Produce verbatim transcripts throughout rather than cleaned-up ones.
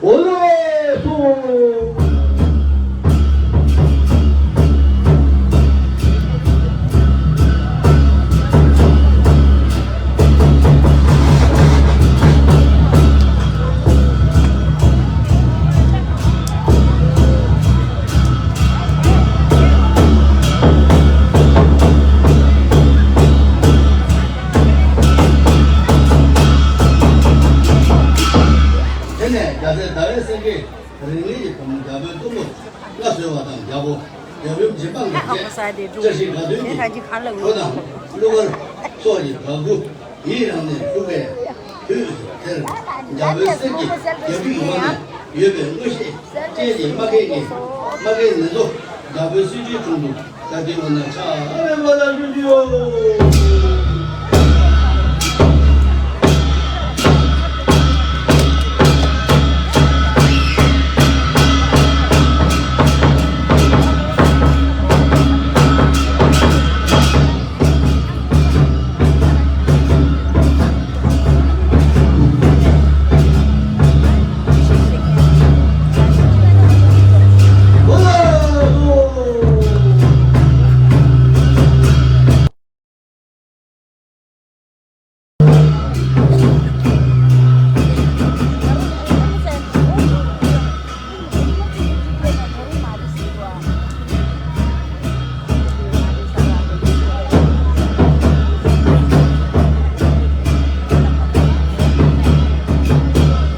འོ་ལེ་སོ། དེ་ནས་རྒྱལ་སྲས་ཟླ་བའི་སེང་གེ་རིང་ལི་ཡི་བུ་མོ་རྒྱལ་པོའི་གཏུམ་པོ་ལྔ་བཟོས་པ་དང་རྒྱལ་པོ་རྒྱལ་པོའི་འཇིགས་སྤང་གི་རྒྱལ་བཀྲ་ཤིས་དགའ་སྟོན་གྱི་གྲོ་དང་གླུ་གར་སོགས་ཀྱི་དགའ་སྐུལ་ཡིད་རངས་ནས་ཕུལ་བའི་དུས་དེར་རྒྱལ་པོའི་གསེར་གྱི་རྒྱལ་པོའི་ཡུལ་ནས་ཡོད་པའི་མངོན་ཤེས་ཅན་གྱི་རྨ་རྒན་གྱིས་རྨ་རྒན་ནེ་ཙོ་རྒྱལ་པོའི་སྲིད་ཇུས་དྲུང་དུ་བཀའ་དྲིན་འོ་ན་ཕྱག་འཚལ་བ་ལ་ཞུ་རྒྱུ་ཡོད།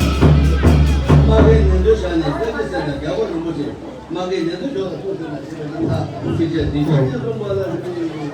རྨ་རྒན་ནེ་ཙོའི་ཞལ་ནས་བཀའ་དྲིན་གསན་ན་རྒྱལ་བ་རིན་པོ་ཆེ། རྨ་རྒན་ནེ་ཙོ་མཆོག་ལ་ཐུགས་ཞུགས་ན་ཆེ་བའི་རྣམ་ཐར་ཅི་བྱས་འདི་ཉིད་ཀྱི་ལུང་པ་ལ་རིགས།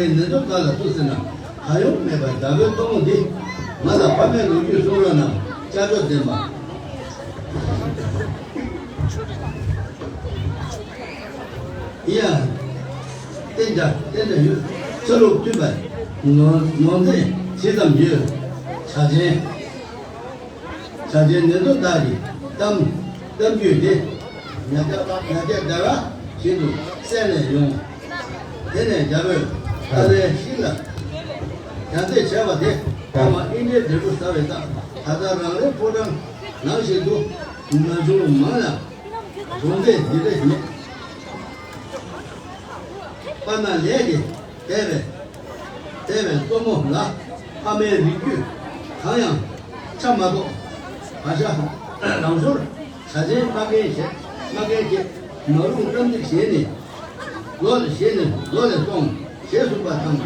ནི་ཚོ་ག་ལ་ཐུག་ཟེར་ན། གང་ཡང་མེད་པའི་བདག་པོའི་གཏོར་མ་འདི། ང་དང་ཕ་མའི་ལོ་རྒྱུས་གསུང་རོགས་གནང་། ཅ་ཅོ་ལྡན་པ། ཡ། བསྟན་དགྲ་བསྟན་དགྲ་ཡོད། ཚུལ་ལུགས་མཐུན་པའི་ངོ་ངོ་འཛིན་ཇི་ཙམ་ཡོད། བྱ་ཆེན། བྱ་ཆེན་ནི་ཚོ་བདག་གི་གཏམ་གཏམ་རྒྱུད་དེ། ཉ་རྒྱ་ཉ་རྒྱ་དགྲ་བ་བཞིན་དུ་གསན་ནས་ཡོང་། དེ་ནས་རྒྱལ་པོས་ཏཱ་ལའི་ཤིང་ལ་རྒྱ་མཚོས་བྱས་པ་དེ། ཐ་མ་ཨིན་དྲའི་འབྲས་བུ་ཟ་བའི་རྟགས། ད་ལྟ་རང་རེའི་ཕོ་བྲང་ནང་བཞིན་དུ་མ་བྱུང་མང་ལ། གྲོང་སྡེ་འདི་འདྲ་ཞིག་མེད། དཔེར་ན་ལས་ཀྱི་འདས་པའི་འདས་པའི་གཙོ་མོ་ལ་ཕ་མའི་རིགས་རྒྱུད་གང་ཡང་ཆ་མ་གཏོགས། བ་ཤ་རང་ཞོར་བྱ་ཆེན་མ་རྒན་བྱས་མ་རྒན་བྱས་མ་རུངས་གཏམ་ཚིག་བཞེས་ནས། ལོ་ལ་བཞེས་ནས་ལོ་ལ་སོང་ཞེས་གསུངས་པ་དང་།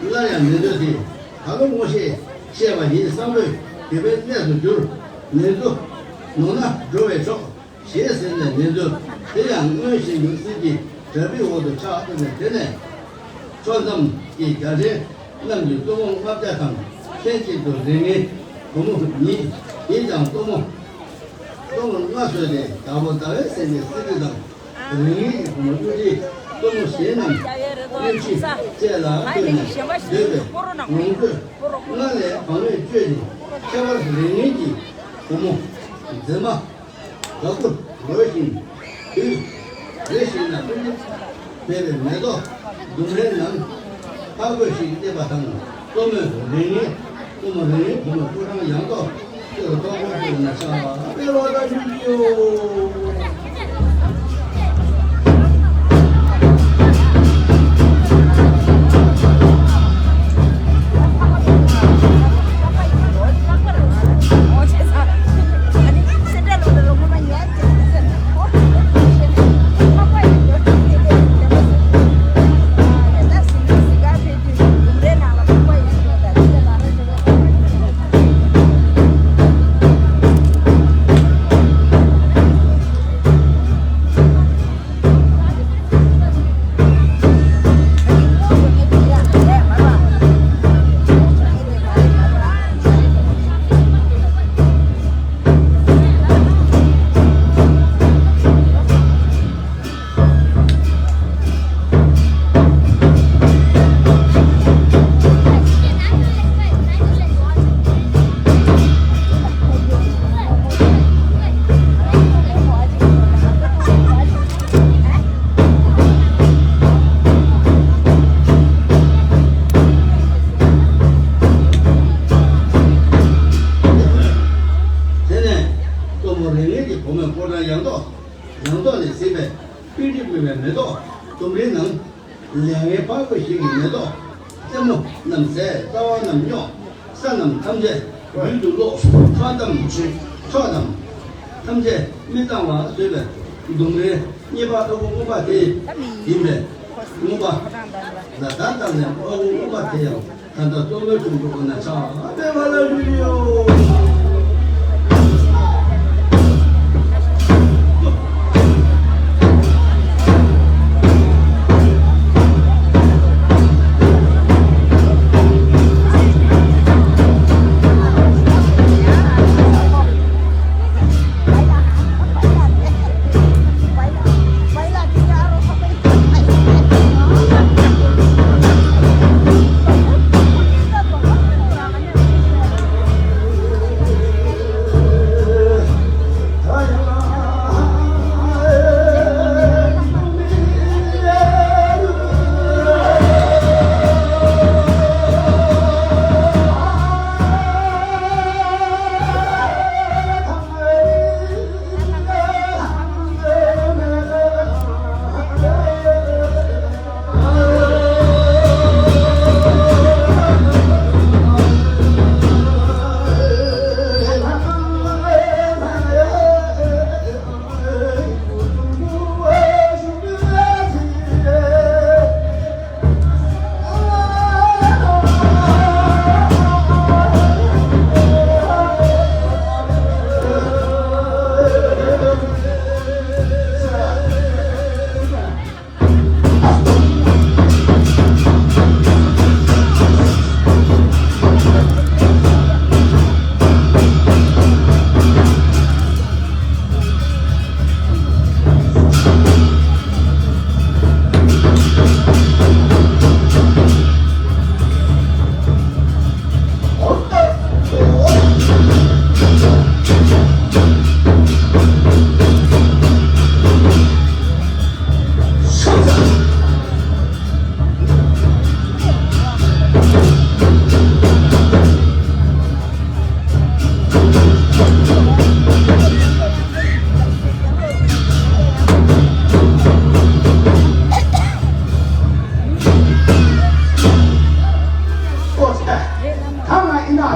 སླར་ཡང་ནེ་ཙོ་དེས་ད་ལོ་ངོ་ཤེས་བཤད་པ་ཡིན། བསམ་བློས་འདོད་པའི་གནས་སུ་གྱུར། ནེ་ཙོ་ནོར་ན་འགྲོ་བའི་མཆོག་ཞེས་ཟེར་ནས་ནེ་ཙོ་དེ་ཡང་སྔོན་བཞིན་དུ་གསེར་གྱི་གྲྭ་པའི་འོག་ཏུ་ཆགས་ཐུབ་ནས། དེ་ནས་ཕྱོགས་མཚམས་ཀྱི་རྒྱལ་ཕྲན་རྣམས་ཀྱི་གཙོ་མོ་ལྔ་བརྒྱ་དང་ལྷན་ཅིག་ཏུ་རིགས་ངན་བུ་མོ་ཉིད་ཡིན་ཀྱང་གཙོ་མོ་གཙོ་མོ་ལྔ་བཟོས་ཏེ་བདག་པོ་ཟླ་བའི་སེང་གེ་སི་ཏཱ་དང་། རིགས་ངན་གྱི་བུ་མོ་གཡོ་སྒྱུའི་གཙོ་མོ་གཞན་རྣམས་གཡོ་སྒྱུ་བཅས་ལ་ལྟོས་ནས་འདོད་པའི་ལོངས་སྤྱོད་ལྔ་ལས་བག་མེད་སྤྱོད་ཅིང་། ཁྱད་པར་རིགས་ངན་གྱི་བུ་མོ་མཛེས་མ་དྭགས་པོ་རོལ་ཞིང་དུས་རེ་ཞིག་ན་ཀུན་མེད་པའི་མེ་ཏོག་ལྡུམ་རའི་ནང་ཕག་རྒོད་ཞིག་སླེབས་པ་དང་། གཙོ་མོས་རིགས་ངན་གཙོ་མོ་རིགས་ངན་བུ་མོའི་ཕོ་བྲང་ཡང་དུ་ཁྱོད་ལ་གཏོར་སྐོར་ཕུལ་ན་ཆ་སྤེལ་བ་ལ་ཞུ་རྒྱུ་ཡོད། དེ་ནས་གཙོ་མོ་རིགས་ངན་གྱི་བུ་མོས་ཕོ་བྲང་ཡང་ཐོག་ཡང་ཐོག་ནས་གཟིགས་པས། སྤོས་དྲི་སྤུངས་པའི་མེ་ཏོག་ལྡུམ་རའི་ནང་། ལས་ངན་ཕག་རྒོད་ཞིག་གི་མེ་ཏོག་རྩེ་མོ་རྣམས་ཟད། རྩ་བ་རྣམས་རྙོག་ས་རྣམས་ཐམས་ཅད་རྡུལ་དུ་རློག་ཕག་དམ་ཁྲོད་ཕྱོགས་རྣམས་ཐམས་ཅད་མི་གཙང་བ་བཟོས་པའི་ལྡུམ་རའི་གཉེར་པ་ཨ་ཁུ་རྔོན་པ་དེ་ཡིན་པས། རྔོན་པ་ལ་བརྡ་བཏང་ནས། ཨ་ཁུ་རྔོན་པ་དེ་ཡང་ད་ལྟ་གཙོ་བོའི་དྲུང་དུ་འོ་ན་ཆགས་པའི་བར་ལ་བཞུགས་ཡོད།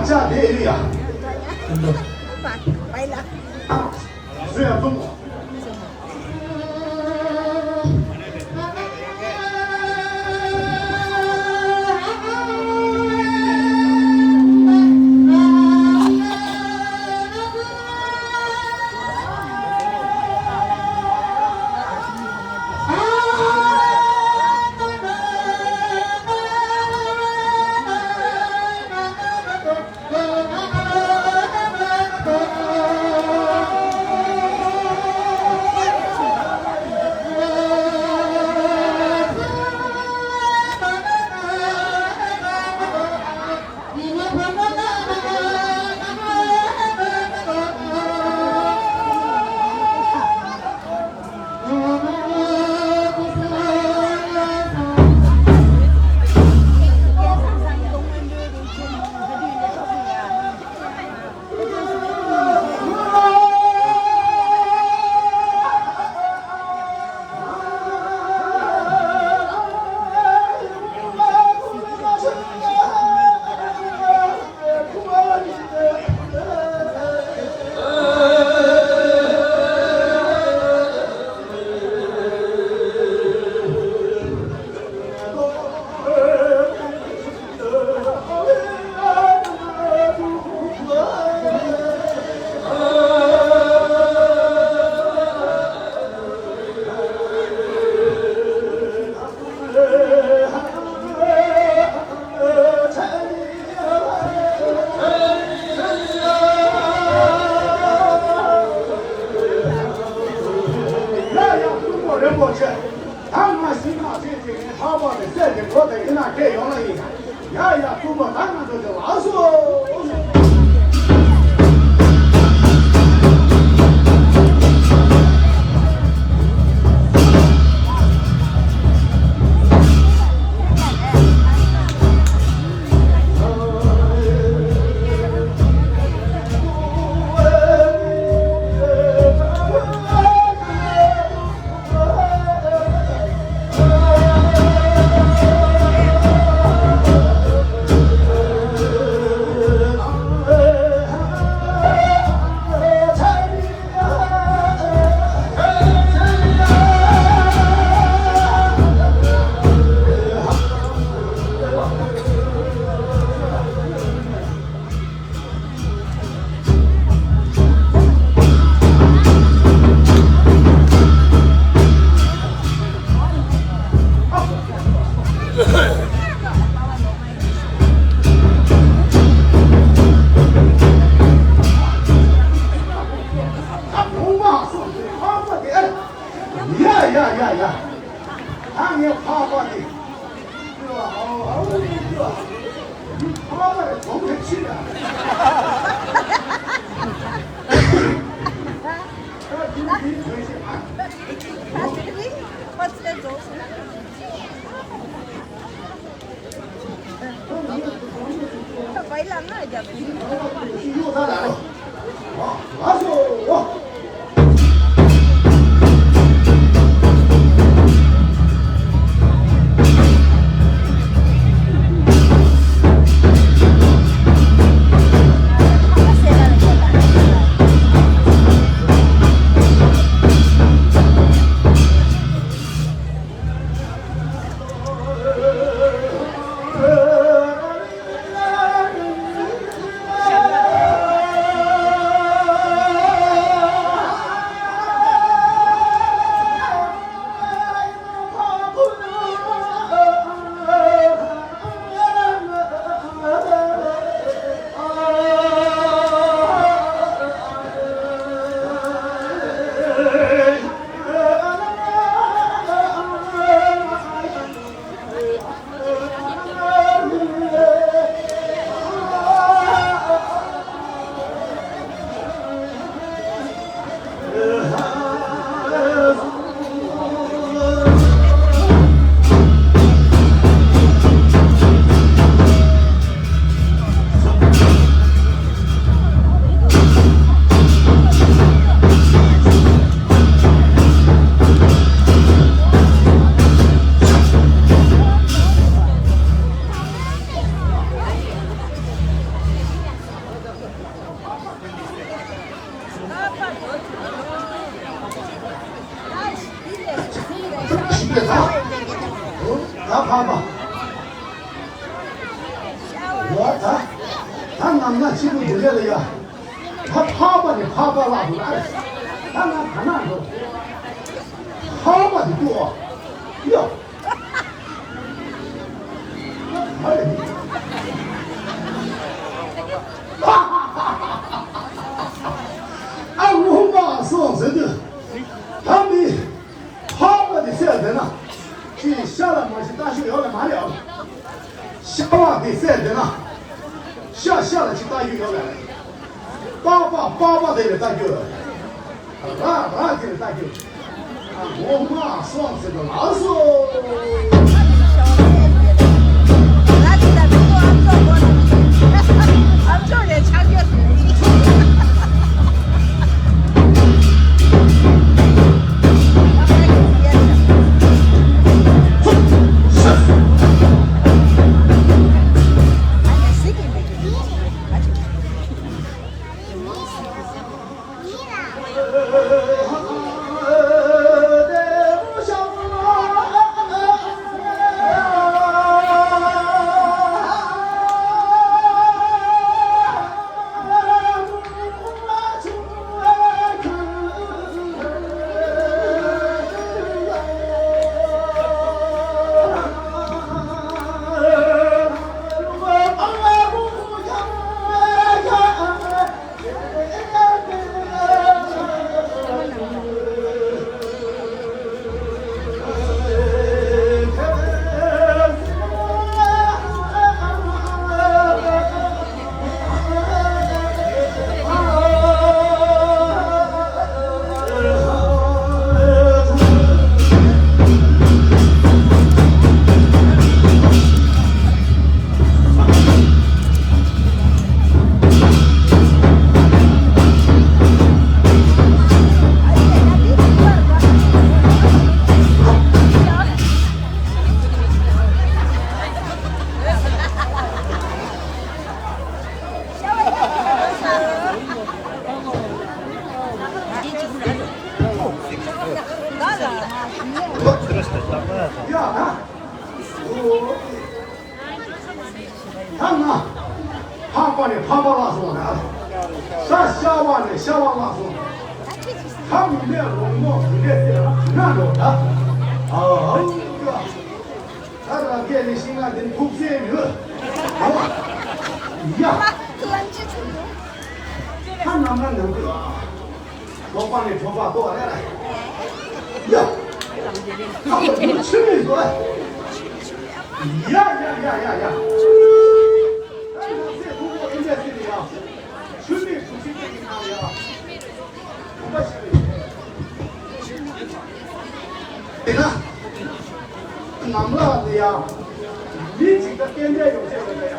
ཤ་དེ་ཨེ་རེད་ཡ། སུ་ཡང་བཙུམ། ད་ང་ཤི་ཁ་ཁྲིད་ཅིག་ནས་ལྷག་པར་དུ་སྲས་ཀྱི་འགོ་དེ་ཡིན་ན་འདྲེ་ཡོང་ལ་ཡིན། ཡ་ཡ་ཐུག་པ་ད་ང་ཚོ་དེ་ལགས་སོ། ཡ་ཡ་ཡ་ཡ། ད་ངས་ཕག་པ་དེ། འོ་ད། ད་ནམ་ན་ཕྱི་དྲོ་དེ་འདྲ་ལ་ཡ། ད་འཕགས་པ་ནི་འཕགས་པ་ལ་འགྲོ་ན་རེད། ད་ང་ག་ན་འགྲོ། འཕགས་པ་དེ་ལྟོས་ཨ། ཡ། མ་རེད། ཨ་ངོ་མ་སོང་ཟེར་དུས། ད་མི། འཕགས་པ་དེ་བསད་བསྡད་ན། ཅིག་ཤ་ལ་མ་ཤི་ལྟ་ཤོས་ཡོད་ལ་མ་རེད་ཨ། ཤ་བ་དེ་བསད་བསྡད་ན། ཤ་ཤ་ལ་ཅིག་ལྟ་ཤོས་ཡོད་ལ་རེད། པགས་པ་པགས་པ་དེ་ལ་ལྟ་རྒྱུ་ཡོད་རེད། ར་ར་དེ་ལ་ལྟ་རྒྱུ་ཡོད་རེད། ངོ་མ་སོང་ཟེར་དུས་ལགས་སོ། ད་ང་། འཕགས་པ་ནས་འཕགས་པ་ལ་སོང་ན། ཤ་ཤ་བ་ནས་ཤ་བ་ལ་སོང་ན། ཁམས་མེད་རོང་མོ་དེ་འདྲས་ཟེར་ན་ན་འགྲོ་ད། ཨ་ཧོ། ད་རང་སྐད་ནས་ཤིང་ང་དེ་ཐུག་སེ་ཡོད། ཨ་ཡ། ད་ནམ་ན་ནམ་དུ་ཨ། གྲོགས་པ་ནས་གྲོགས་པ་ལྟོ་རེ་རེ། ཡ། ཁ་བ་དུ་ཆུ་མིག་དོ། ད་ཡ་ཡ་ཡ་ཡ་ཡ། ད་ཡང་སེ་ཁུ་བོ་ཨིན་ཇ་སི་ནི་ཡ། ཆུ་མིག་གྲུ་ཆུ་མིག་གི་ནང་ཡ། གྲུ་པ་ཞིག་རེད། དེ་ན། ནམ་ལ་ནི་ཡ། མི་གཅིག་ད་རྟེན་འབྲེལ་ཡོང་ཆེད་ཡོད་ལ་ཡ།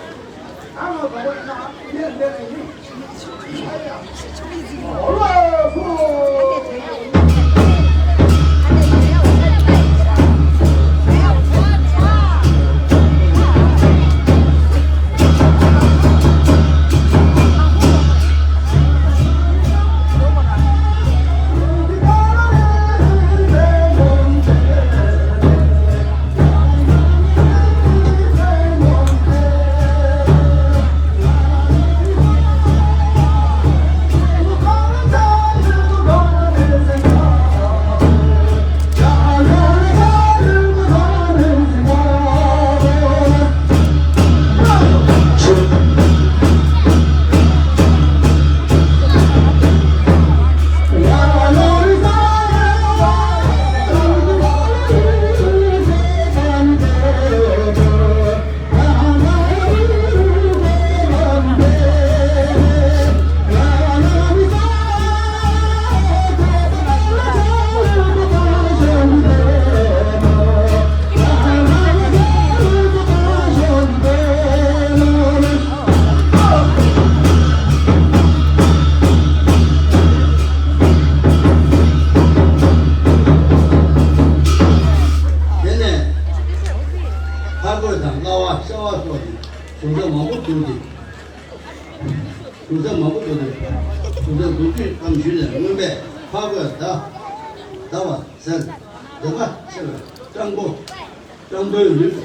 དེ་ནས་ཕ་རྒོད་དང་གླ་བ་ཤ་བ་སོགས་ཀྱི་གཞུང་ཆ་མང་པོ་བསྡུས་ཏེ། གཞུང་ཆ་མང་པོ་བསྡུས་ཏེ། གཞུང་ཆ་མདོ་རྒྱུད་གཏམ་ཞུས་ནས་མངོན་པས་ཕ་རྒོད་ཟླ། ཟླ་བ་ཟེར། ཟླ་བ་ཆེ་བའི་སྤྲང་པོ། སྤྲང་པོའི་ལུས།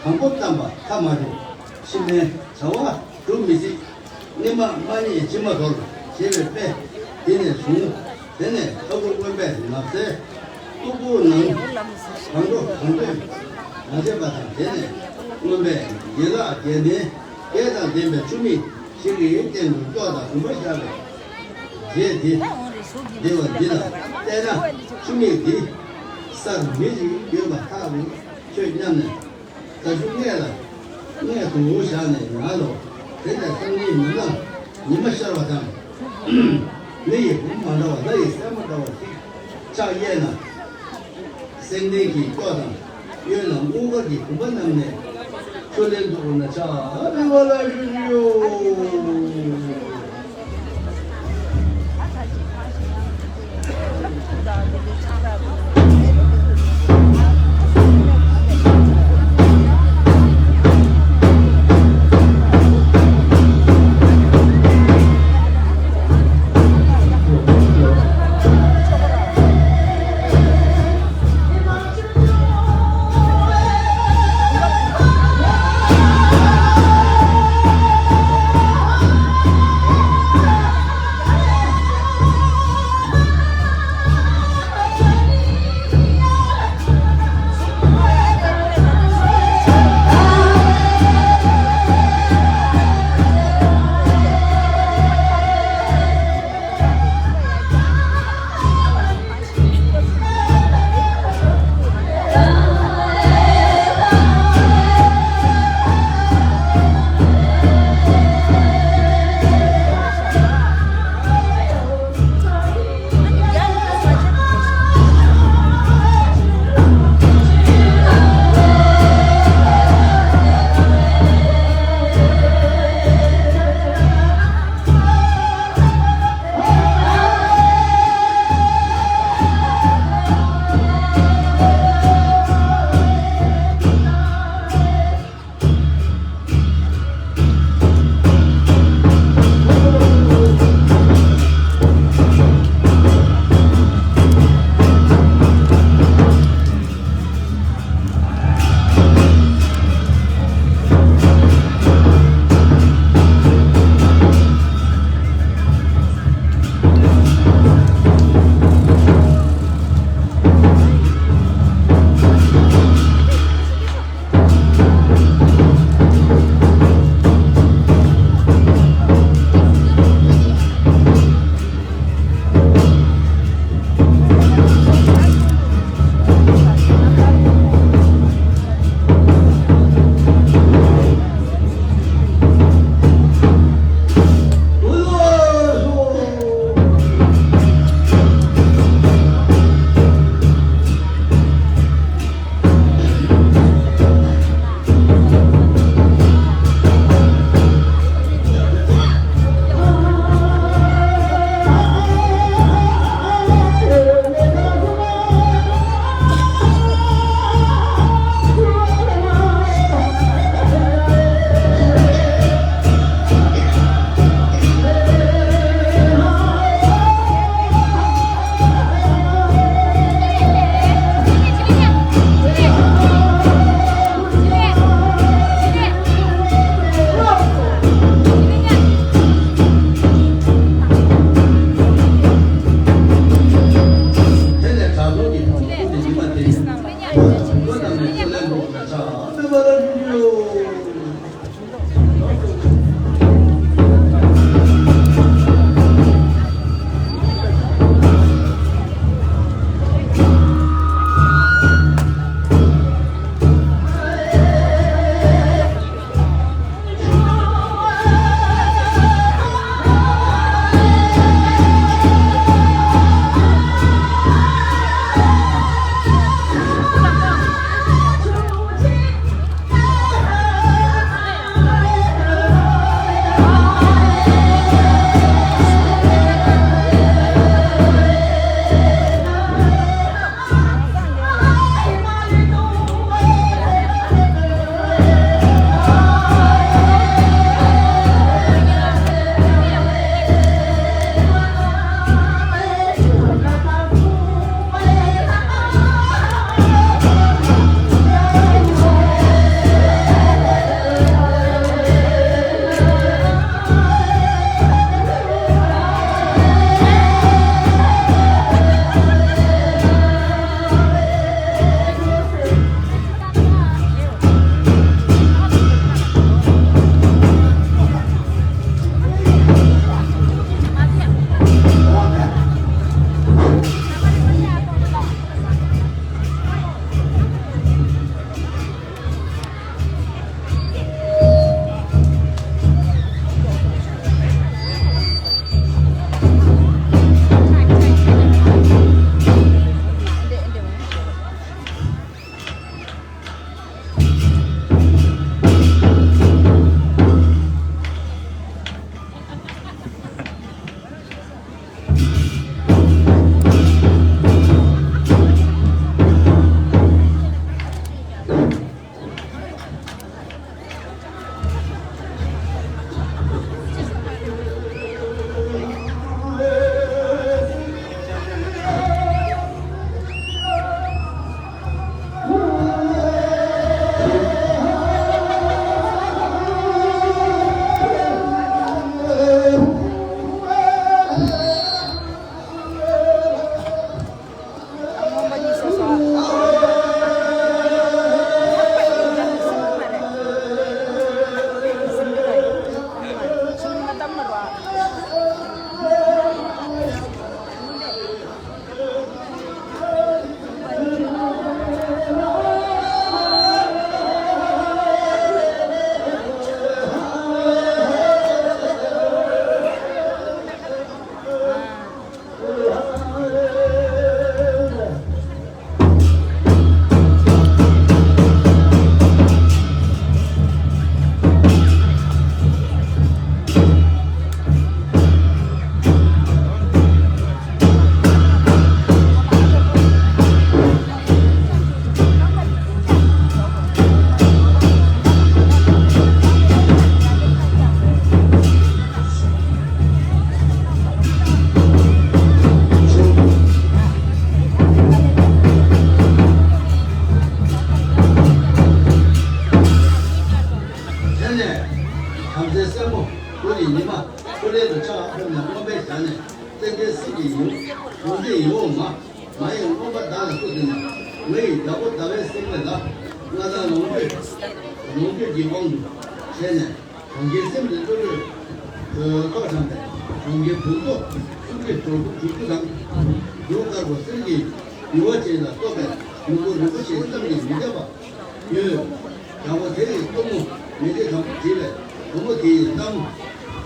དང་པོ་བལྟམས་པ་ཐ་མ་འགྲུབ། ཕྱི་མའི་བྱ་བ་སྒྲུབ་མི་སྲིད། སྔོན་མ་མ་རྙེད་ཕྱི་མ་དོར་ཞེས་པའི་དཔེ། དེ་ནས་བཟུང་། དེ་ནས་ལྷ་སྐུ་མངོན་པས་ནགས་ཚལ་སྟུག་པོའི་ནང་གང་འགྲོ་གང་འདོད་མ་བྱས་པ་དང་། དེ་ནས་མངོན་པས་ཡན་ལག་བརྒྱད་ལྡན་བརྒྱད་དང་ལྡན་པའི་ཆུ་མིག་ཞིག་གི་སྟེང་དུ་སྐྱོགས་དང་བུམ་པ་བཞག་པས། རྗེས་དེ་བདེ་བ་འདི་ལ་བལྟས་ན་ཆུ་མིག་འདི་སར་མི་ཞིག་ཡོད་པ་ཐག་རིང་ཤོས་སྙམ་ནས། ད་ཆུ་སྔས་ལ་སྔས་སུ་བཞག་ནས་ང་ལོ། དེ་ནས་སང་ཉིན་ནམ་ལངས་ཉི་མ་ཤར་བ་དང་། མི་ཡི་བུ་མ་འདྲ་བ་ལྷ་ཡི་སྲས་མོ་འདྲ་བ་ཞིག་ཕྱག་གཡས་ན་སེང་ལྡེང་གི་སྐྱོགས་དང་། གཡོན་ལ་དངུལ་དཀར་གྱི་བུམ་པ་བསྣམས་ནས་ཆུ་ལེན་དུ་འོང་ན་ཕྱག་འབུལ་བ་ལ་ཞུ་རྒྱུ་ཡོད། ཕྱག་ཕེབས་ནས་དབང་པོའི་ཞལ་ནས་ཙན་དན་སེམས་ཀྱི་ཡུམ་ཡོངས་འཛིན་ཡིད་འོང་མ། མ་ཡེངས་མངོན་པར་བདག་ལ་བསྟོད་དེ་ན། ང་ཡི་བདག་པོ་ཟླ་བའི་སེམས་ལས་ལ། མངའ་ཐང་ལོངས་སྤྱོད་ལོངས་སྤྱོད་ཀྱི་དབང་དུ་བྱས་ནས། གང་གི་སེམས་ནི་བློ་གྲོས་ཚོགས་དང་ལྡན། གང་གི་བུ་ཚོགས་སུམ་ཅུ་དྲུག་ཅུ་དང་། རྒྱུ་དཀར་པོ་གསེར་གྱི་ཡུ་བ་ཅན་ལ་སོགས་པའི་ནོར་བུ་རིན་པོ་ཆེ་བསམ་གྱིས་མི་ཁྱབ་པ་ཡོད། དང་པོ་དེ་ཡི་གཏུམ་མོ་མི་ཚེ་དང་པོ་བྲིས་པས་བུ་མོ་དེ་ཡི་གཏམ་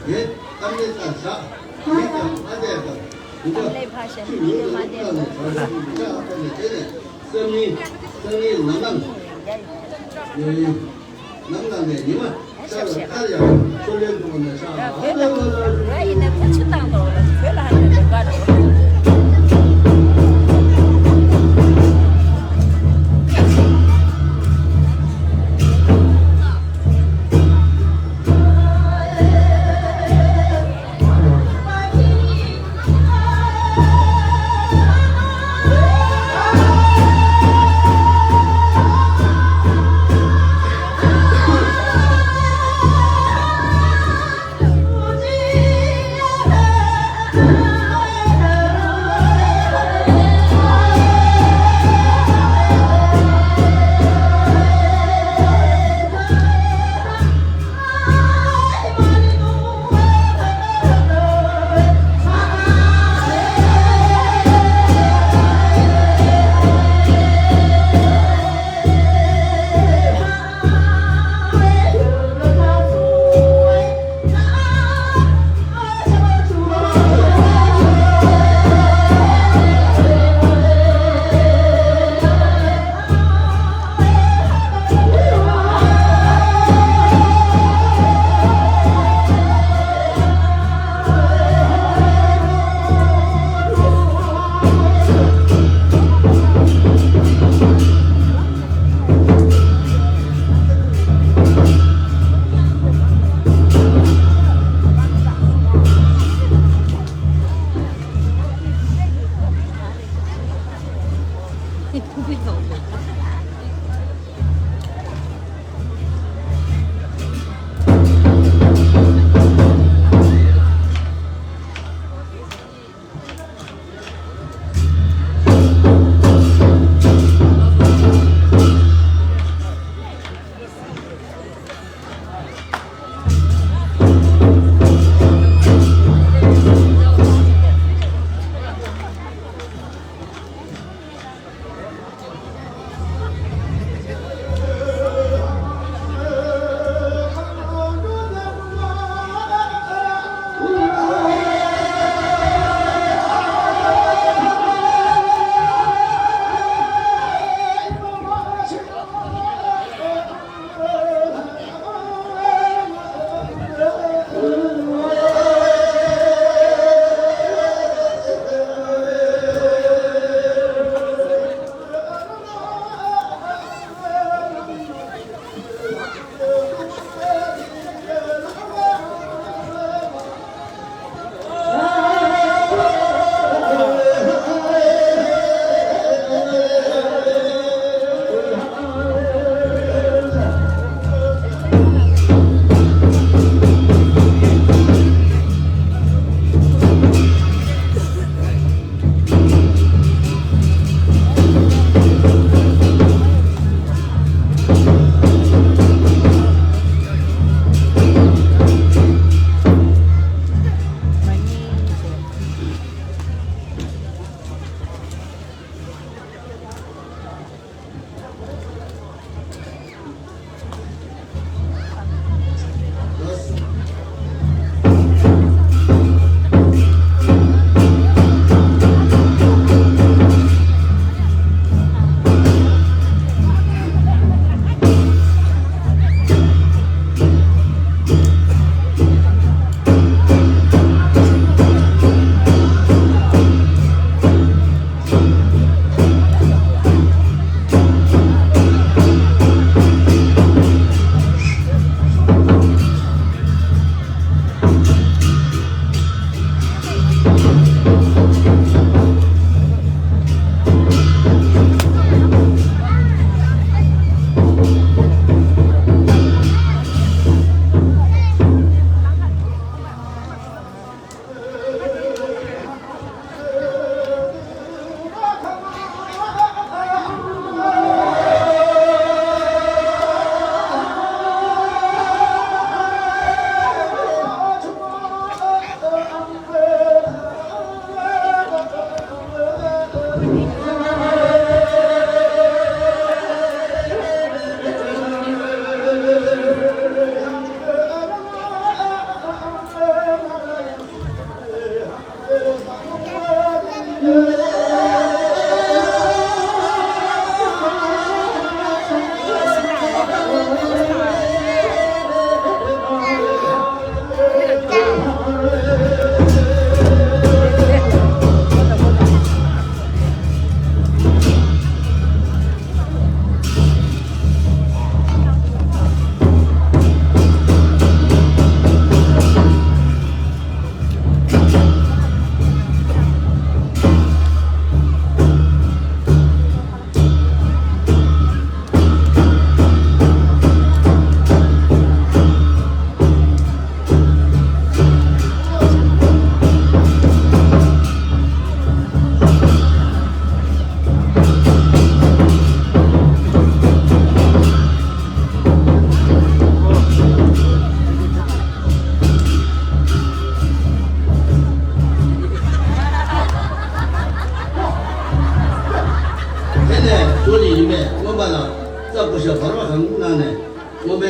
དེ་གཏམ་དེ་ལྟར་བཞག་མི་ཙམ་ཨ་འདས་པར་བུ་མོ་ཆུ་ཡོད་དུ་བླངས་ནས་བྱ་བ་ཞིག་ཏུ་ཆགས་པ་ནས་དེ་ནས་སང་ཉིན་སང་ཉིན་ནམ་ལངས་ཡོད། ནམ་ལངས་ནས་ཉི་མ་ཤར་བ་ལྟར་ཡང་ཆུ་ལེན་དུ་བ་ན་ཤར་བ་ལ་ལ་ལ་ལ། ཡིན་ན་ཁ་ཆུ་བཏང་དོ་ལ་བོད་ལ་ཧ་ལས་པའི་དགའ་འགྲོ།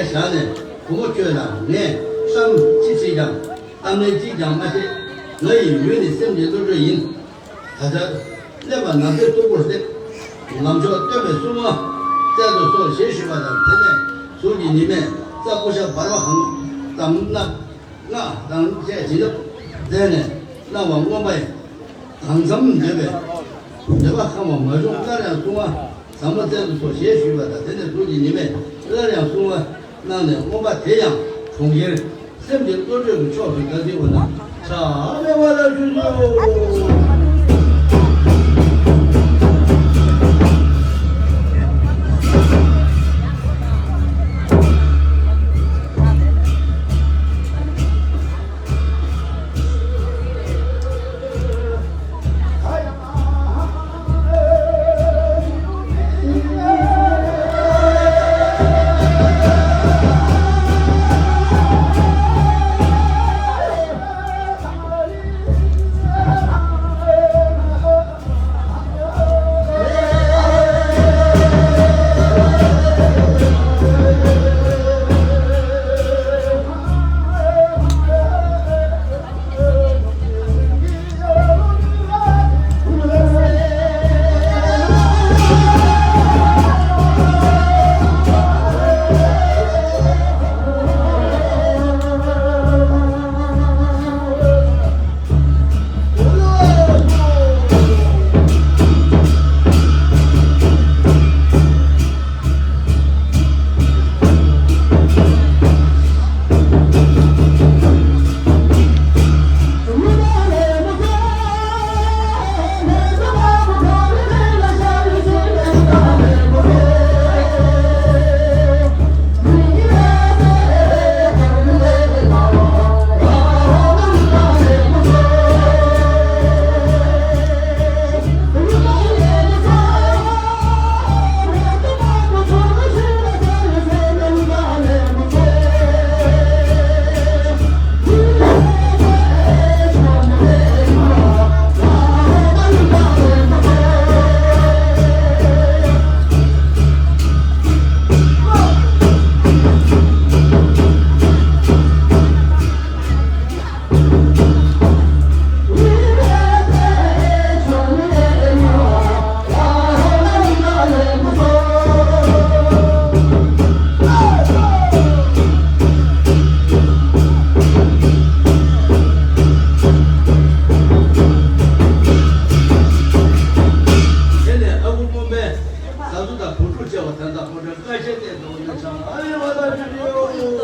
བཞག་ནས་བུ་མོ་ཁྱོད་ལ་ངས་གཏམ་ཅི་བྱེད་ཀྱང་གཏམ་ངན་གཅིག་ཀྱང་མ་བཤད། ང་ཡི་ཡུལ་ནི་སེམས་ཀྱི་བློ་གྲོས་ཡིན། ད་ཆ་སླེབས་པ་ན་ཚོད་སྟུག་པོར་སླེབས། ལམ་མཆོག་སྟོན་པའི་སྲུང་མ་བཙལ་དུ་གསོལ་ཞེས་ཞུས་པ་དང་། དེ་ནས་གཟུགས་ཀྱི་ཉི་མས་རྩྭ་ཀུ་ཤ་འབར་བ་གང་ཙམ་སྣབས། སྔགས་དང་བཅས་བྱིན་རླབས་མཛད་ནས་སྣང་བ་མངོན་པ་ཡི་གང་འཚམ་འདོད་པའི་འདོད་པ་ཁེངས་པ་མ་བྱུང་། སླར་ཡང་སྲུང་མ་ཟབ་མོ་བཙལ་དུ་གསོལ་ཞེས་ཞུས་པ་དང་། དེ་ནས་གཟུགས་ཀྱི་ཉི་མས་སླར་ཡང་སྲུང་མ་གནང་ནས་མངོན་པ་དེ་ཡང་གྲོང་ཁྱེར་སེམས་ཀྱི་བློ་གྲོས་ཀྱི་ཕྱོགས་སུ་བདག་འཛིན་འོ་ན་ཆ་མེད་པ་ལ་ཞུ་ཞུ། དེ་ནས་ཨ་ཁུ་སྤུན་པས་ཟ་ཟུ་དང་བུ་ཕྲུག་བཅས་པ་དན་རྟགས་ཕོ་བྲང་ཀ་ཤས་ཏེ་དོ་ན་ཆང་ཨ་ཡེ་བ་ད་ཅི་ཡོ།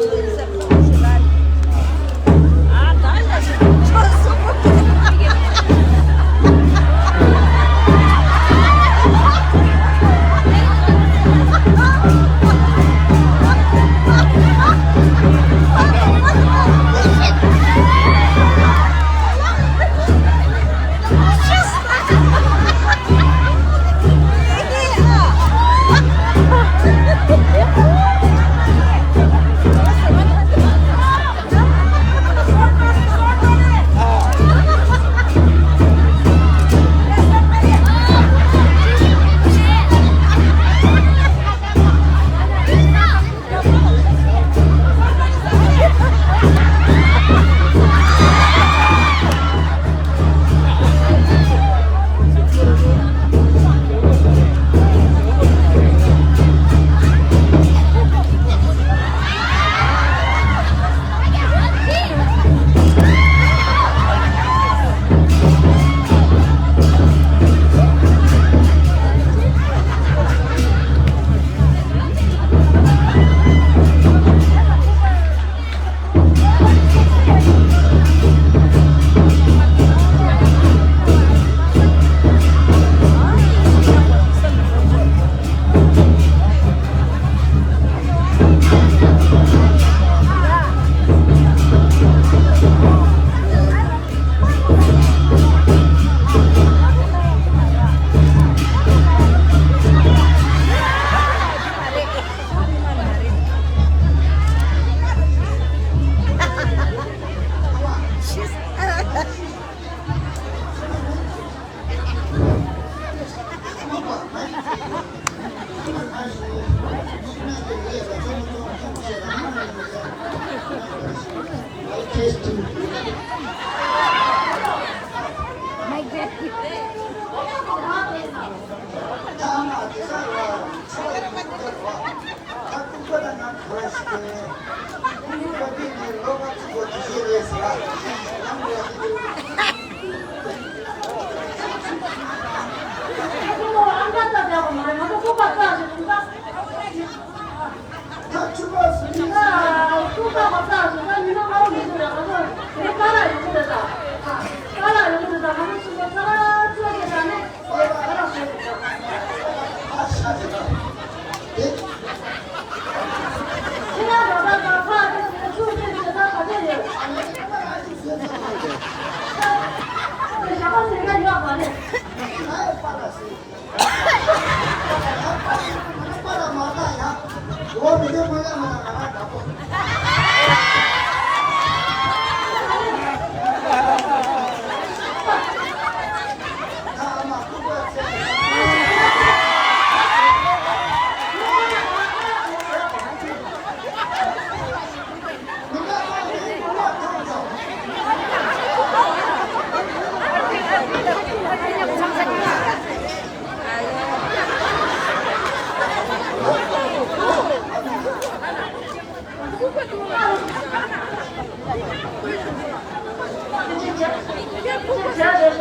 བྱས་བྱས་བྱས་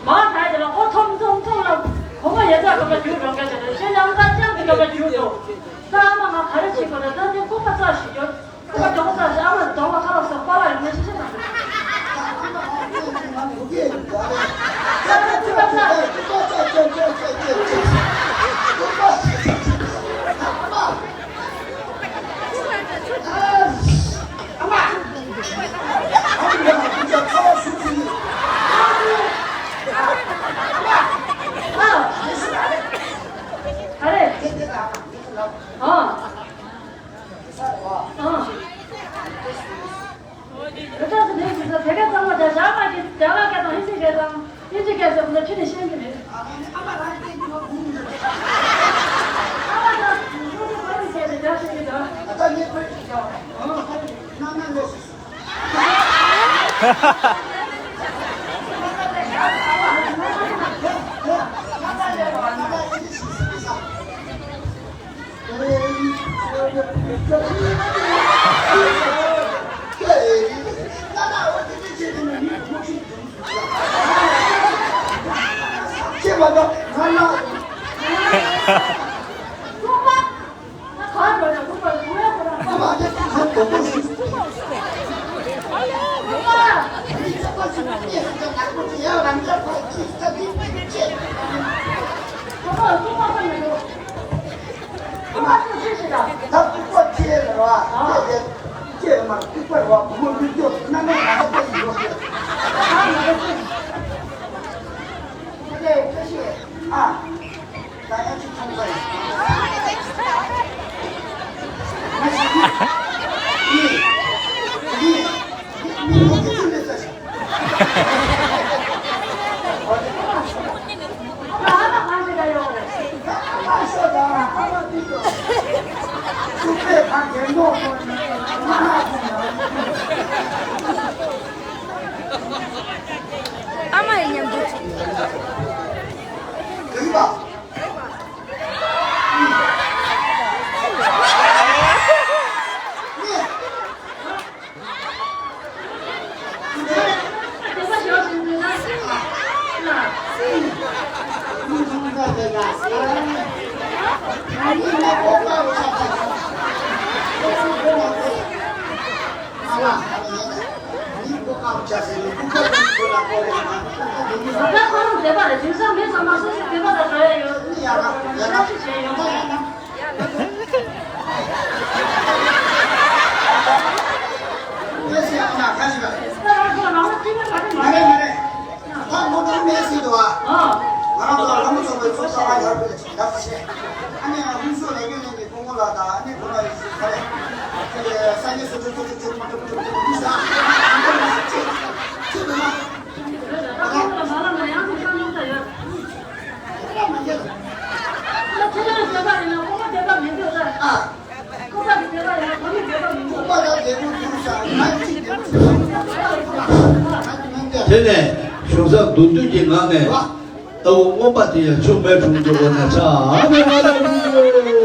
མ་ཐག་དེ་ལ་ཨོ་ཐོམ་ཐོམ་ཐོམ་ལ་གོམ་པ་ཡ་ཙག་གོམ་པ་རྒྱུག་འགྲོ་ག་བྱས་ཏེ་ཁྱེད་ཡང་ཙག་ཅང་གི་གོམ་པ་རྒྱུག་འགྲོ། ད་ཨ་མ་ང་ག་རེ་བྱེད་དགོས་ན་ད་དེ་སྐུད་པ་ཙག་ཞིག་རྒྱོབ། སྐུད་པ་གྲོགས་ཙག་ཞིག་ཨ་མ་གདོང་ལ་ཁ་ལག་ཟ་པ་ལ་ཡོང་ན་ཤི་ཤི་དང་། ད་ཨ་མ་ཨ་མ་ང་ང་ང་ང་སྐུད་པ་ཙག་ཞིག་སྐུད་པ་ཙག་ཙག་ཙག་ཙག་ཙག་ཙག་སྐུད་པ་ཙག་ཙག་ཙག་ཨ་མ། ཨ། ཨ། ཨ། དེ་ག་ཚང་མ་ད་རྒྱ་གར་གྱི་རྒྱ་གར་སྐད་དང་ཧིན་དི་སྐད་དང་ཨིན་ཇི་སྐད་ཟེར་བ་ལ་ཁྱོད་ནས་ཤེས་ཀྱི་མེད། ཨ་མ་ད་ཁྱོད་ཚོ་བོད་ཀྱི་སྐད་དེ་རྒྱ་ཤེས་ཀྱི་འདུག་ཨ་ད་ངས་བོད་ཀྱི་རྒྱ་བ་ཨ་ནང་ན་ལོ་སུ་སུ། ད་ལྐུགས་པ་ཁྱེར་རེད་བ། ཁྱེད་ཀྱིས་ཁྱེད་མ་ལྐུགས་པ་རེད་བ། བུ་མོ་ལུས་སྐྱོ་སྣ་མིན་ང་ཚོ་ལྟ་ཡི་ཡོད་རེད། ཨ། ད་ཡང་ཅིག་ཐོང་ས་ཡིན། ང་ཞིག་ཡིན། ཡིན། ཡིན། ཡིན། ཡིན། ཡིན། ཨ་མ་ཡི་མཉམ་དུ། དེ་ནས་གཞུང་ས་མདོར་བསྡུས་ཀྱི་ངང་ནས། ལྟ་བུ་མངོན་པ་དེ་ཡང་ཆུང་མའི་དྲུང་དུ་འགོ་ནས་ཆགས་པའི་ང་ལ་འགྲུབ་ཡོད།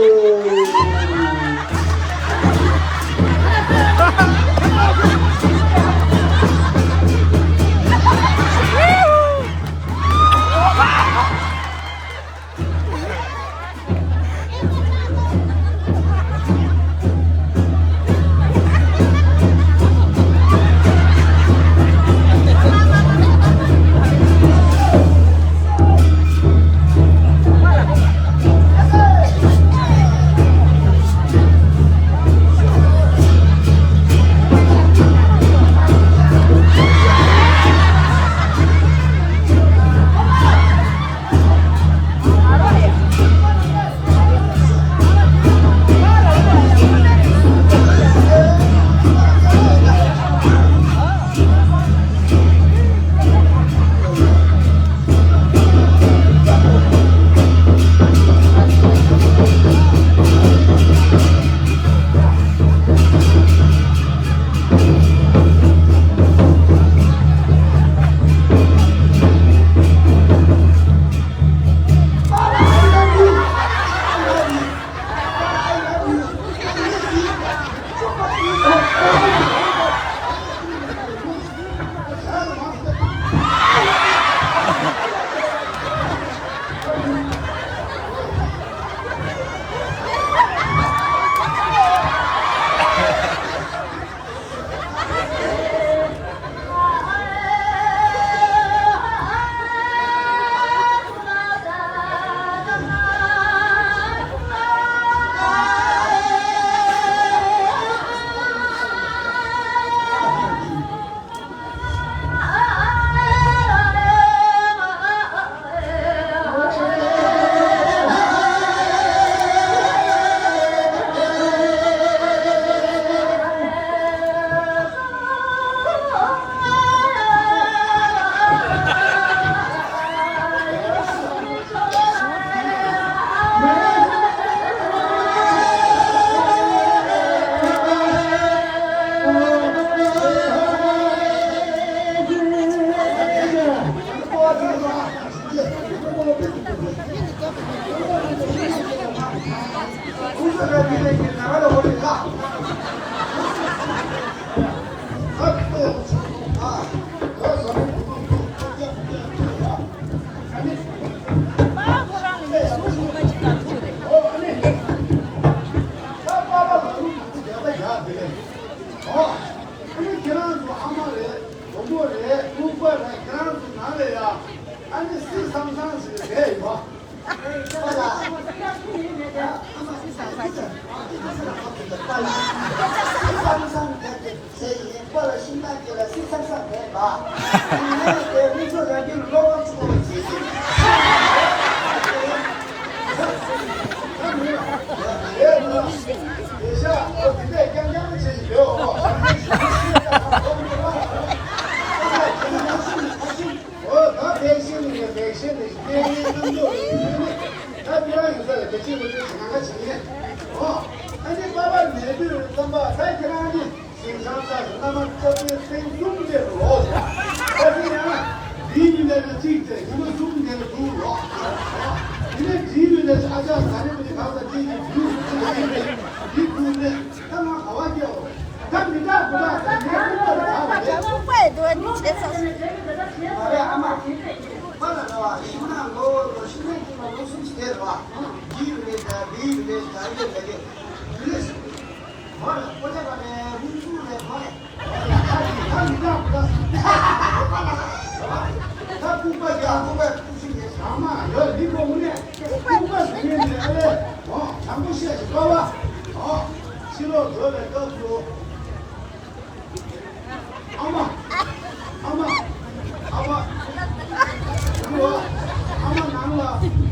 ཨ་ནི་ཁྱེད་རང་ཚོ་ཨ་མ་རེད། བུ་མོ་རེད། ལྐུགས་པ་རེད། ཁྱེད་རང་ཚོ་ནང་ལ་ཡ། ཨ་ནི་སི་སང་སང་ཞིག་རེད་ཡོད། སི་སང་སང་རེད། ཟེར་ཡིན། པ་ལ་ཤིང་ནགས་ཀྱི་ལ་སི་སང་སང་རེད་པ། ཡིན་ནའི་དེ་མི་ཚོ་རང་གི་བློ་ཁོག་ཆུང་བ་ཅིག་ཡིན། རེད་ལ། དེ་ཤ་ཨོ་དེ་འདྲས་རྐྱང་རྐྱང་བྱེད་ཀྱི་ཡོད། ཨོ། ཨོ་ད་བེག་སིན་ནི་བེག་སིན་ནི་སྐད་ཡིག་རྣམ་འཇོག་ཡིན་ནི། ད་ཁྱེད་རང་ཡིན་ས་ལ་དེ་ཅི་མི་ཅི་ཞིག་ང་ང་བྱེད་ཉན། ཨོ། ཨ་ནི་པ་པ་མེད་དུས་ཙམ་པ་ད་ཁྱེད་རང་ནི། ཞིང་ཁམས་ས་རུ་བླ་མ་སྐྱབས་གནས་ཐེངས་གསུམ་དེ་རུ་ལོག་ཟེར། ད་དེ་ཡང་། དེའི་མི་ལ་གཅིག་སྟེ་ཉི་མ་གསུམ་དེ་ལ་དུ་ལོག་དེ་ནས་དེའི་མི་ལ་ཨ་ཅག་ཟ་རེ་མི་གང་ལ་གཅིག་གིས་དུ་དུ་ལ་ཡིན་པས་དེ་དུ་ནས་ད་ང་ག་བ་སྐྱེའོ། ད་མི་དག་བུ་དག་ད་ངའི་ཁུག་པ་ལ་ག་བ་རེད། ཁུག་པ་ཡི་དུ་བ་འདི་བྱས་ཚར་སོང་། མ་རེད་ཨ་མ། པ་ལ་ར་བ་ཤིང་ནགས་ལོ་ལོ་ཤིང་ནགས་ཀྱི་ལ་ལོ་གསུམ་ཞིག་དེ་ར་བ། དེའི་མི་ལ་ད་དེའི་མི་ལ་ད་ཡོད་ད་ཡོད་དུ་ལས། ཨ་མ། ཨ་མ། ཨ་མ། ཨ་མ། ཨ་མ་ནང་ལ།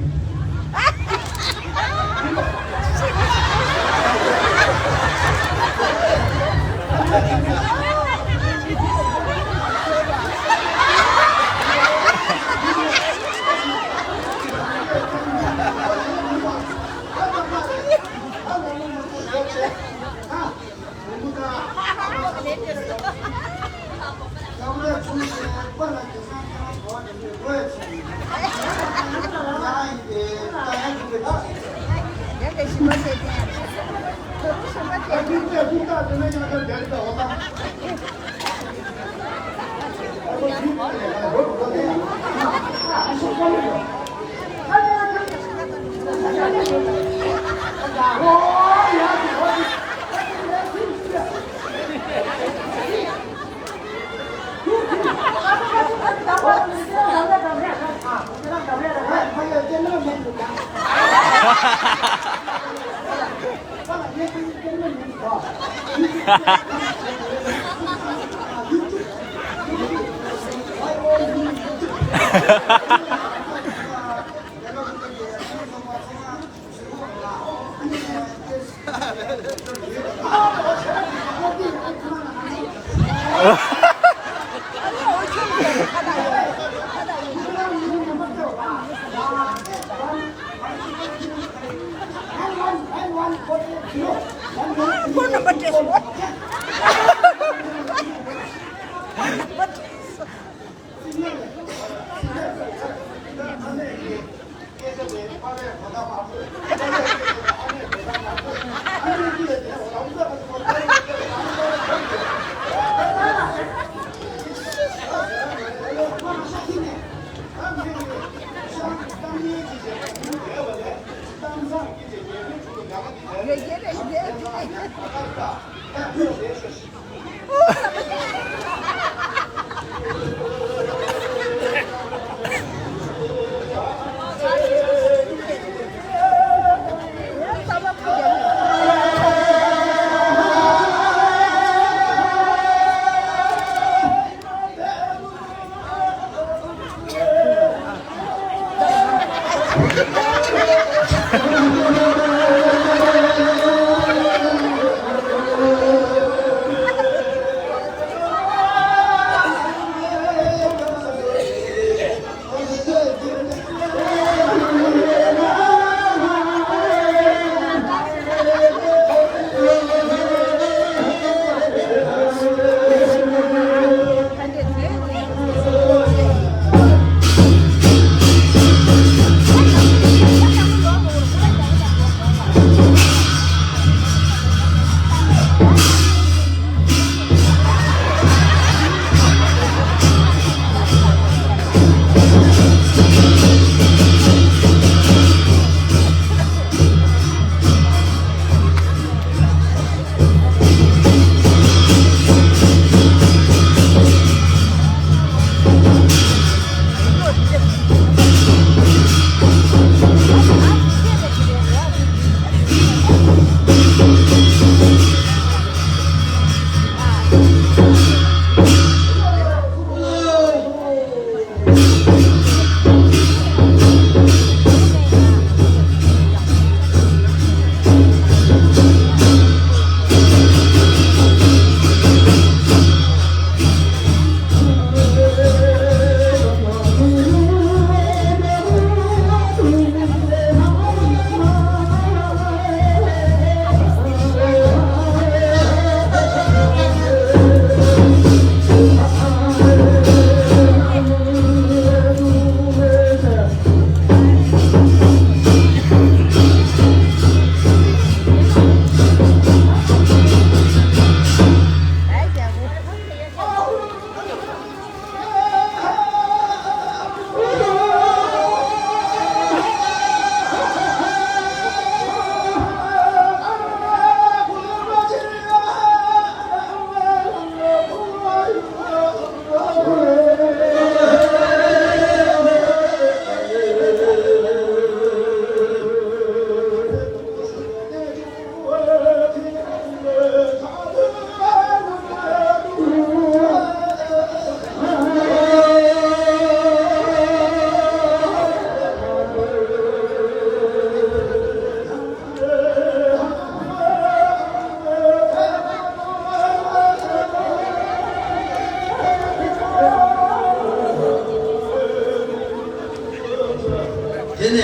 དེ་ནས།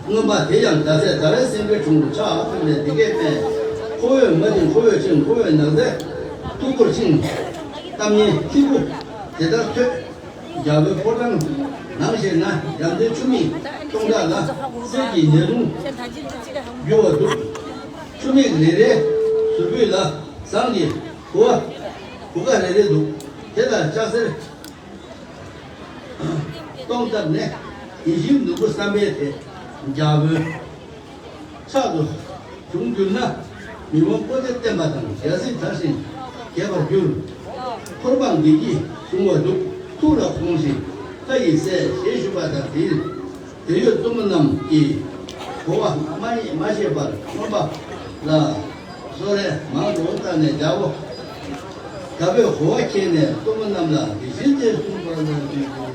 མངོན་པ་དེ་ཡང་ཟླ་ཚེས་ཟླ་བའི་སེང་གེའི་དྲུང་དུ་ཕྱག་འཚལ་ནས་འདི་སྐད་སྨྲས། ཁོ་བོས་མ་བྱིན་ཁོ་བོས་བྱིན། ཁོ་བོས་ནགས་ཚལ་མཐུག་པོར་བཅིངས། གཏམ་སྙན་ཐིགས་པོ་དེ་ལྟར་ཐོས། རྒྱལ་པོའི་ཕོ་བྲང་ནང་ཞེ་ན། ཡར་ལྡན་ཆུ་མིག་སྟོང་ཕྲག་ལ། གསེར་གྱི་ཉ་ལུང་རྒྱུ་བ་འདུག་ཆུ་མིག་རེ་རེའི་ཟུར་ཕུད་ལ་ཟངས་ཀྱི་གུ་བ་གུ་ག་རེ་རེ་འདུག་དེ་ལ་ལྕགས་གསེར་སྟོང་བཏབ་ནས། ཡིད་བཞིན་ནོར་བུ་བསམ་འཕེལ་དེ་རྒྱལ་པོའི་ཕྱག་ཏུ་བྱུང་གྱུར་ན། མི་དབང་པོ་ཏི་བརྟན་པ་དང་རྒྱལ་སྲིད་དར་ཞིང་རྒྱས་པར་འགྱུར། འཁོར་འབངས་བདེ་སྐྱིད་འབྱུང་བ་འདུག་ཐུགས་ལ་ཁོང་ཞིང་ལྷ་ཡིས་གསལ་ཞེས་ཞུས་པ་དང་། དེ་དེ་ཡོད་གཙོ་མོ་རྣམས་ཀྱིས་གོ་བ་མ་མ་ཤེས་པར་རྔོན་པ་ལ་གསོལ་རས་མང་དུ་བཏབ་ནས། རྒྱལ་པོ་རྒྱལ་པོས་གོ་བ་ཁྱེར་ནས་གཙོ་མོ་རྣམས་ལ་འདི་བཞིན་ཏེ་གསུངས་པ་ལ།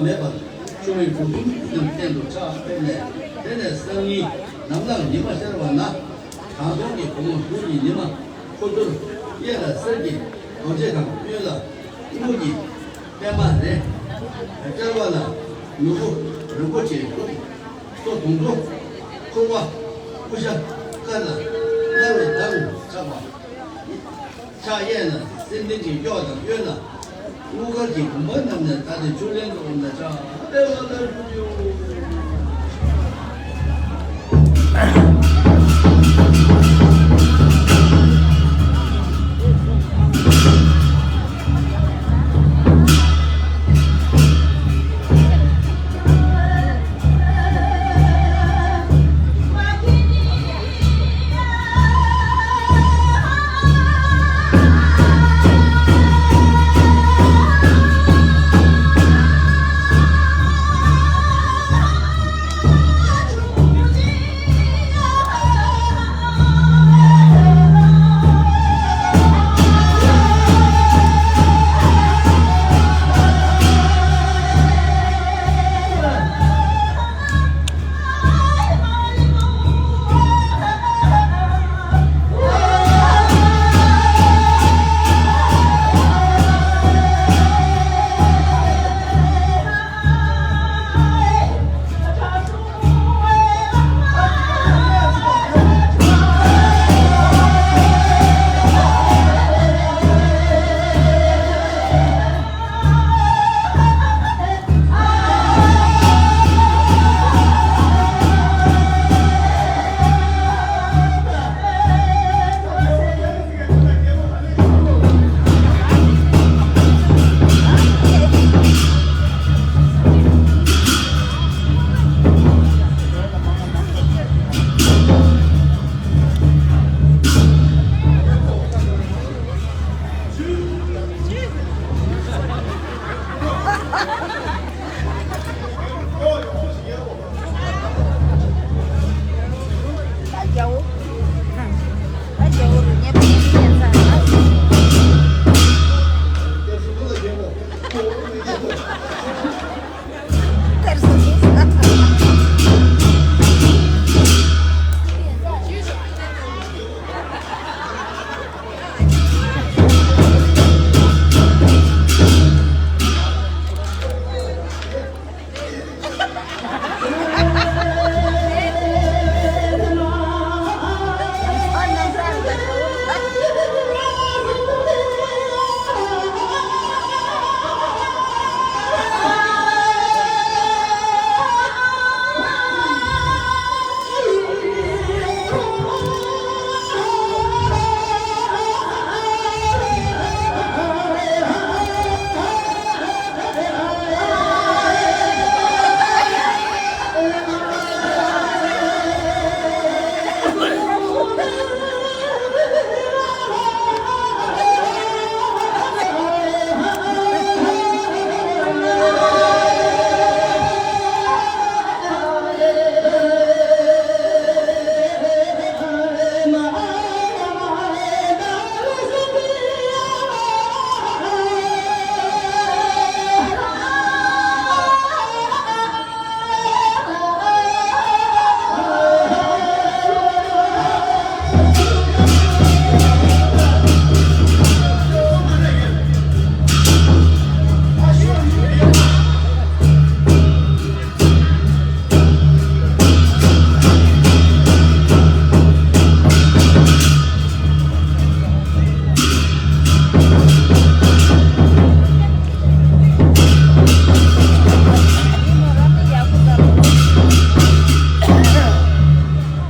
མེད་པར་ཆུ་བོའི་གྲུ་གསུམ་རྣམས་སྟེང་དུ་ཕྱག་ཕེབས་ནས། དེ་ནས་སང་ཉིན་ནམ་ལངས་ཉི་མ་ཤར་བ་ན། དྲང་སྲོང་གི་བུ་མོ་གཟུགས་ཀྱི་ཉི་མ་ཁུ་ཚུར་གཡས་ལ་གསེར་གྱི་རྡོ་རྗེ་དང་གཡོན་ལ་དངུལ་གྱི་པདྨ་རེ། ལྟེ་བ་ལ་མྱུ་གུ་རིན་པོ་ཆེའི་གཟུགས། སོ་དུང་དུ་འཁོར་བ་ཀུ་ཤ་དཀར་ལ་དམར་བའི་མདངས་ཆགས་པ། ཕྱག་གཡས་ན་སེང་ལྡེང་གི་གཡོག་དང་གཡོན་ན་དངུལ་དཀར་གྱི་བུམ་པ་བསྣམས་ནས་ད་དེ་ཆུ་ལེན་དུ་འོངས་ན་ཕྱག་དཔེ་བ་ལ་ཞུགས་ཡོད།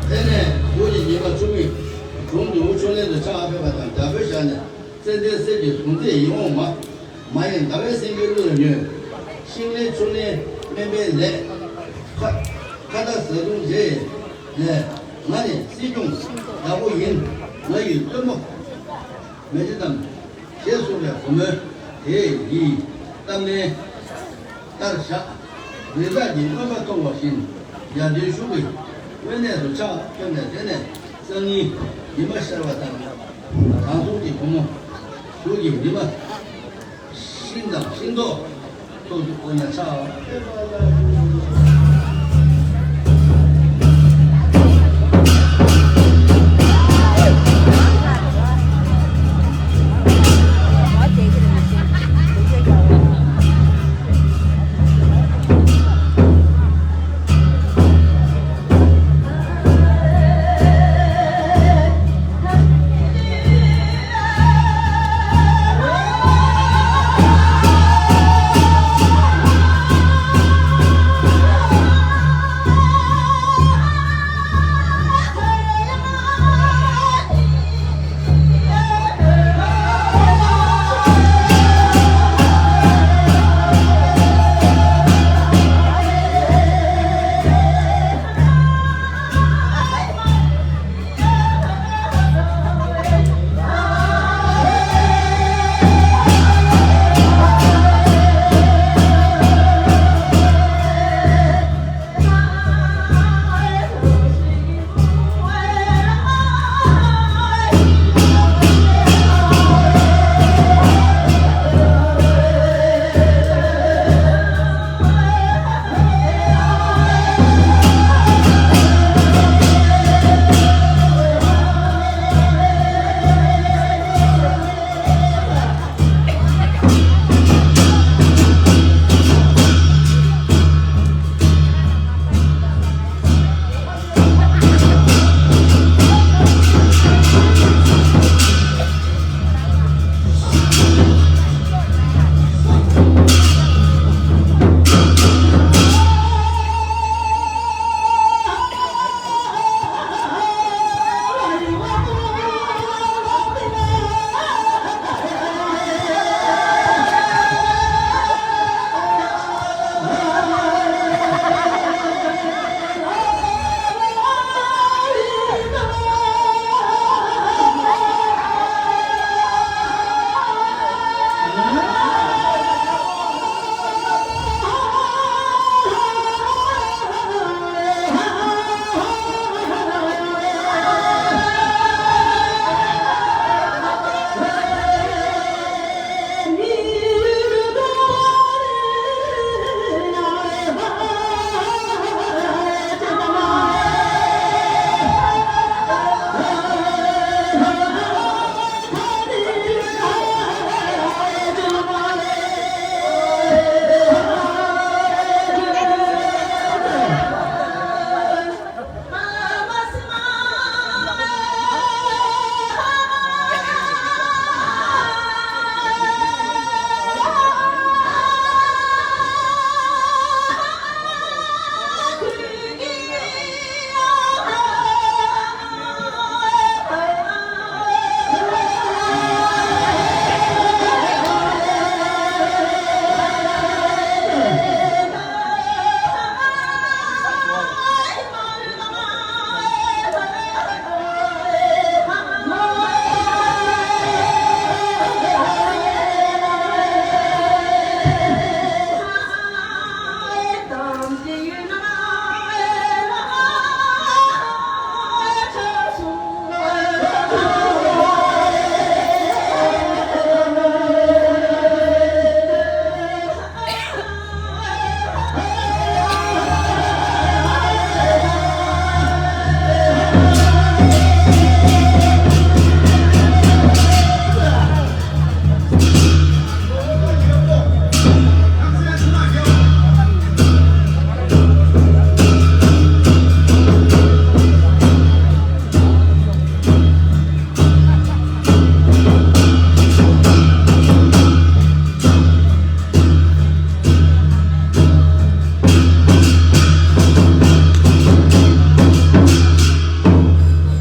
དེ་ནས་དགུ་ཡི་ཉི་མ་བཅུ་གཉིས་དྲུང་དུ་ཆུ་ལེན་དུ་ཕྱག་ཕེབས་པ་དང་འདྲ་པོ་བཞག་ནས། ཙན་དན་གསེར་གྱི་གཟུངས་བརྩེགས་ཡིད་འོང་མ། མ་ཡེངས་ཟླ་བའི་སེང་གེ་གླུ་ལ་ཉོན། ཤིང་ལེབ་ཆུ་ལེན་སྨན་པའི་ལས། ཁ་ཁ་བརྡ་བཟའ་བཏུང་རྗེས་ལས། ང་ནི་སྲིད་སྐྱོང་བདག་པོ་ཡིན། ང་ཡི་བཙུན་མོ་མེ་ལྕེ་རྣམས་ཞེས་གསུངས་པའི་བུ་མོ་དེ་ཡི་གཏམ་ལན་ལྟར་བཞག་རི་དྭགས་ཀྱི་རྔོན་པ་མཐོང་བ་བཞིན་ཡར་ཐོན་ཤུགས་ཀྱིས་དབེན་གནས་སུ་ཕྱག་ཕེབས་ནས། དེ་ནས་སང་ཉིན་ཉི་མ་ཤར་བ་དང་། དྲང་སྲོང་གི་བུ་མོ་གཟུགས་ཀྱི་ཉི་མ། ཤིང་དང་ཤིང་ཏོག་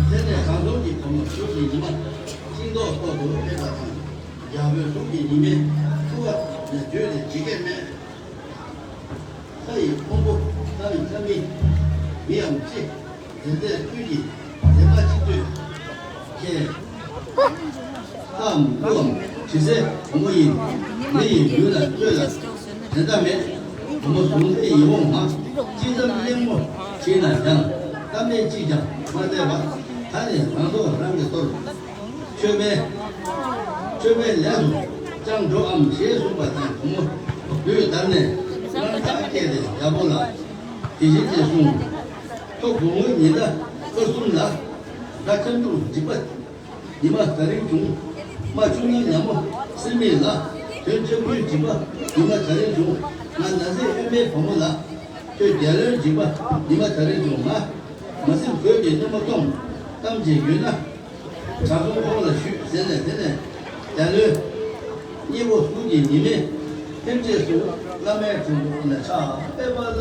དེ་ནས་གངས་ལྗོངས་ཀྱི་བུ་མོ་བོད་ཀྱི་ཉི་མ་སྤྱི་ཚོགས་ཐོག་ཏུ་ཕེབས་པ་དང་། རྒྱ་བོད་གསུམ་གྱི་ཉི་མའི་ཐུ་བ་ནས་བརྗོད་ནས་ཇི་སྐད་སྨྲས། ལྷ་ཡི་ཕུང་པོ་ལྷ་ཡི་ལྷ་མིན་མིའམ་ཅི། དེ་ཚེ་ཁྱོད་ཀྱི་མཛད་པ་ཅི་སྟོན་ཁྱེད། ལྷའམ་ཀླུའམ་དྲི་ཟའི་བུ་མོ་ཡིན། མི་ཡི་ལུས་ལ་ལྟོས་ལ་དོན་དག་མེད། བུ་མོ་ཟུང་འབྲེལ་ཡིད་འོང་མ། ཅི་ཙམ་གླེང་མོ་བྱས་ན་ཡང་གཏམ་གླེང་གཅིག་ཀྱང་མ་བསྡད་པ། ད་ནི་རང་སྲོག་རང་གིས་གཏོར། མཆོད་མེ། མཆོད་མེ་ལས་སུ་ཅང་འགྲོའམ་ཞེས་གསུངས་པ་དང་བུ་མོ། ལུས་བསྡམས་ནས་སྣང་གྲགས་བསྐྱེད་དེ་ཡག་པོ་ལ། དེ་བཞིན་དུ་གསུངས། ཐོ་བུ་མོའི་ཉི་ཟླ་སྐར་གསུམ་ལ། ཟླ་ཁམ་དུ་འཇིགས་པ་ཉི་མ་ད་རིང་བྱུང་། རྨ་ཆུ་ནང་ཉ་མོ་སིལ་མས་ལ། དོན་ལྕགས་ཀྱུའི་འཇིགས་པ་ཉི་མ་ད་རིང་བྱུང་། ང་ན་ཟས་དབེན་པའི་བུ་མོ་ལ། ཁྱོད་རྒྱལ་བློན་འཇིགས་པ་ཉི་མ་ད་རིང་བྱུང་། ང་མ་སེམས་གོས་ཀྱི་སྣུམ་མ་འཐུང་། གཏམ་ཅིག་ཡོད་ན། གྲྭ་ཚང་ཁོང་ལ་ཞུས་ཟེར་ནས། དེ་ནས་རྒྱལ་བློན་གཉིས་པོ་གཟུགས་ཀྱི་ཉི་མས་ཐེམ་ཅེས་སུ་བླ་མའི་དྲུང་དུ་ཕྱག་འཚལ་བ་ལ།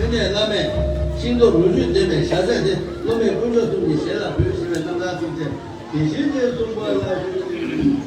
དེ་ནས་བླ་མས་ཤིང་ཏོག་རུ་བཅུད་ལྡན་པའི་ཞལ་ཟས་དེ་སློབ་མའི་དཀོན་མཆོག་གསུམ་གྱི་ཞལ་ལ་འབུལ་ཞེས་པའི་རྣམ་ཐར་ཐུགས་བསྐྱེད། དེ་བཞིན་དུ་གསུངས་པ་ལ།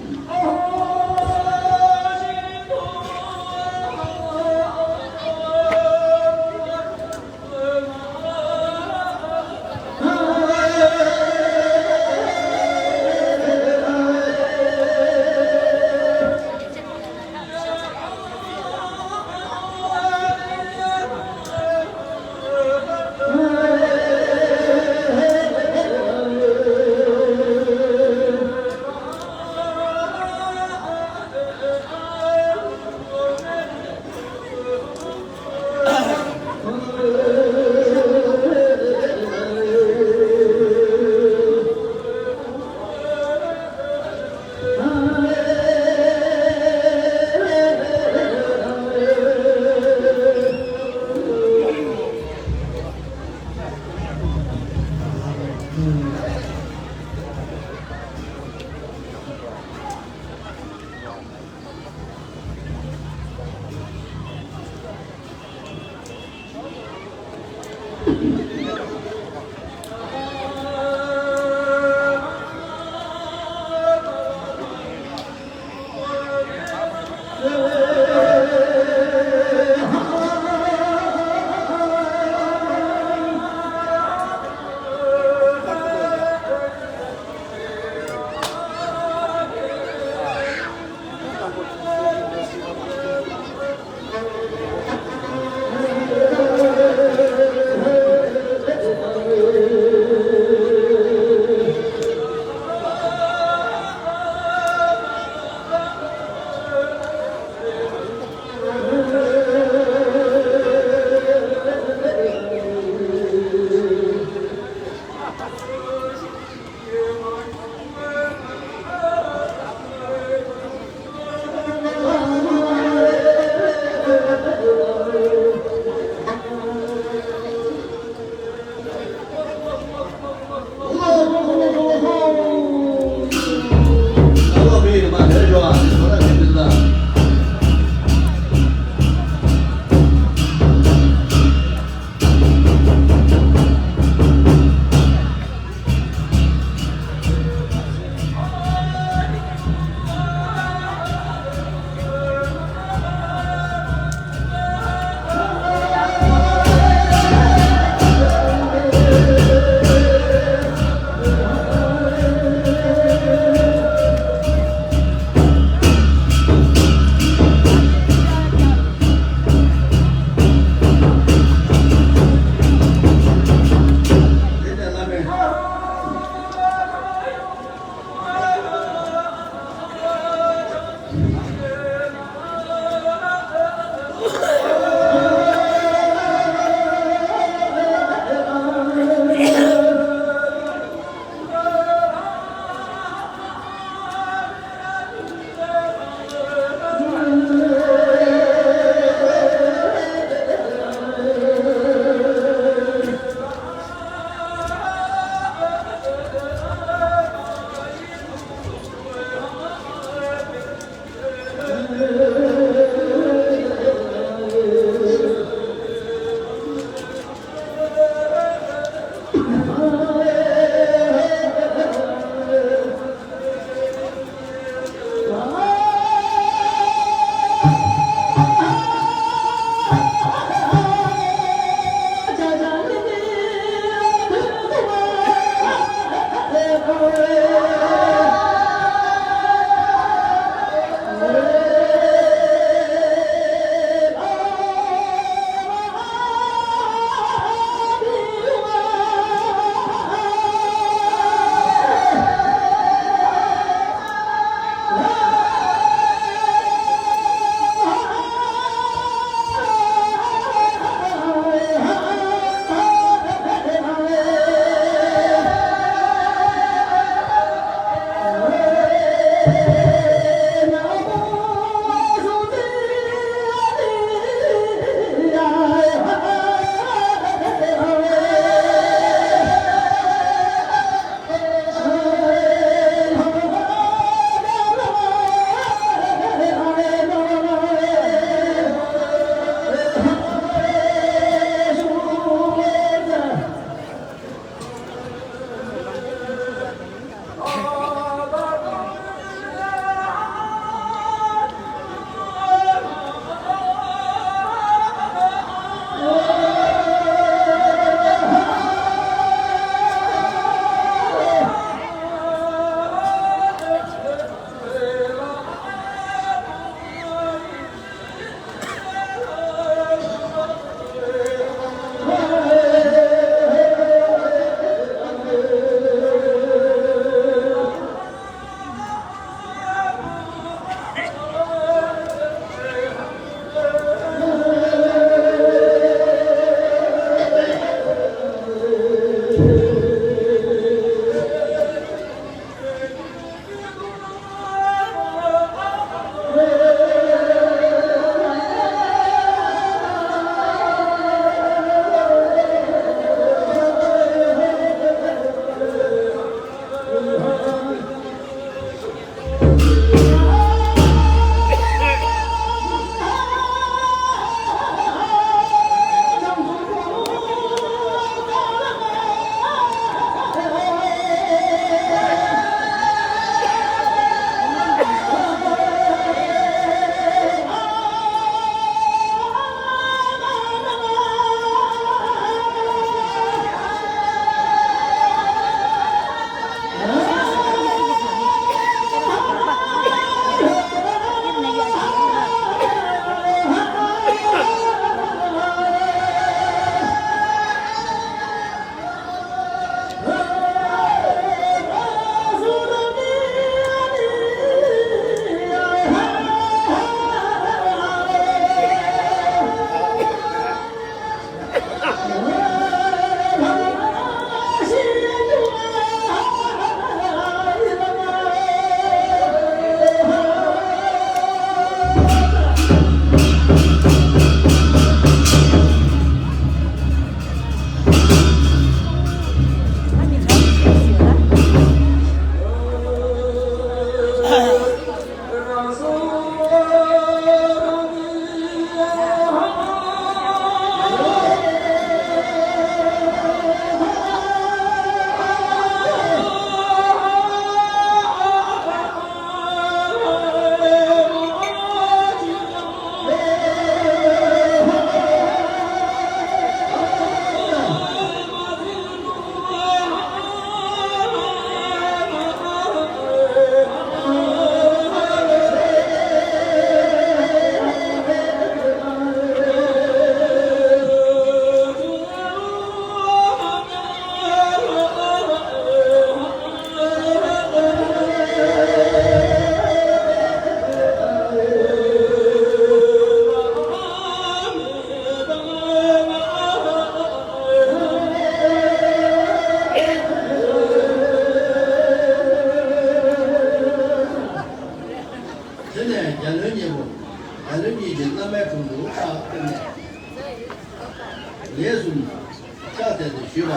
ལས་གསུམ་ཕྱག་འཚལ་ཏེ་ཞུས་པ།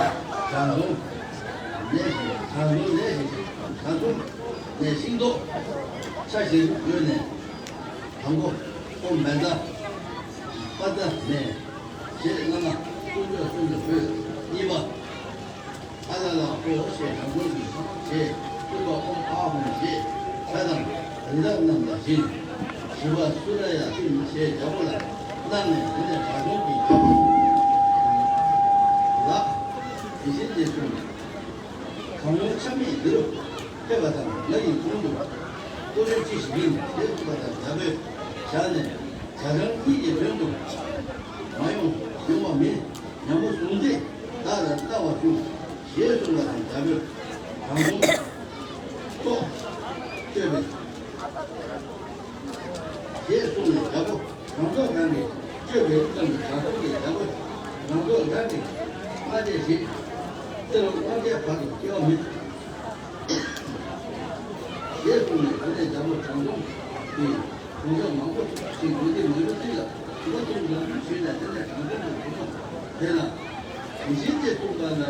དྲང་སྲོང་ནས་ཞིང་དྲང་སྲོང་ནས་ཞིང་དྲང་སྲོང་ནས་ཤིང་ཏོག་ཆ་བཞིར་བགོས་ནས། དང་པོ་ཨོཾ་བཛྲ་པ་ཏྲ་མེ་ཞེས་བླ་མ་དཀོན་མཆོག་གསུམ་དུ་འབོད། གཉིས་པ། ཨ་ལ་ལ་ཧོ་ཞེས་དྲང་སྲོང་གི་ཞེས་གསུམ་པ་ཨོཾ་ཨཱཿཧཱུྃ་ཞེས་བྱ་དང་རི་དྭགས་རྣམས་ལ་བྱིན། བཞི་པ་སུ་ར་ཡ་ཏིཾ་ཞེས་རྒྱལ་པོ་ལ་གནང་ནས། དེ་ནས་དྲང་སྲོང་གི་རྒྱལ་པོ་ལགས། དེ་བཞིན་ཏེ་གསུངས། གང་ཡོང་ཆ་མེད་འདིར་ཕེབས་པ་དང་། ང་ཡི་དྲུང་དུ་ཀུ་རེ་ཅི་ཞིག་ཡིན་ཞེས་གསུངས་པ་དང་། རྒྱལ་པོས་བཞག་ནས་བྱ་རང་ཉིད་ཀྱི་དོན་དུ་མ་ཡོང་ཡོང་བ་མིན། ཉམ་པོ་བཟུང་སྟེ་བདག་ལ་བལྟ་བར་ཞུ། ཞེས་གསུངས་པ་དང་། རྒྱལ་པོས་དྲང་སྲོང་ཚོགས་གཅོད་པའི་ཞེས་གསུངས་ནས། རྒྱལ་པོ་དྲང་སྲོང་རང་གིས་གཅོད་པའི་ཙམ་གྱིས་དྲང་སྲོང་གིས་རྒྱལ་པོ་དྲང་སྲོང་རང་གིས་ལྔ་བརྒྱ་ཞིག་སྟེ་ལོ་ལྔ་བརྒྱའི་བར་དུ་སྐྱེ་བ་མེད། ཞེས་གསུངས་ནས། དེ་ནས་རྒྱལ་པོ་དྲང་སྲོང་གིས་དྲུང་ཆོག་མང་པོ་ཞིག་དགོན་སྡེ་མང་པོ་ཅིག་ལ་སྒོ་བཙུགས་ལམ་སྟོན་ཞུས་ནས། དེ་ནས་དྲང་སྲོང་གི་བུ་མོ་དེ་ལ་དེ་བཞིན་ཏེ་གསུངས་པ་ལ།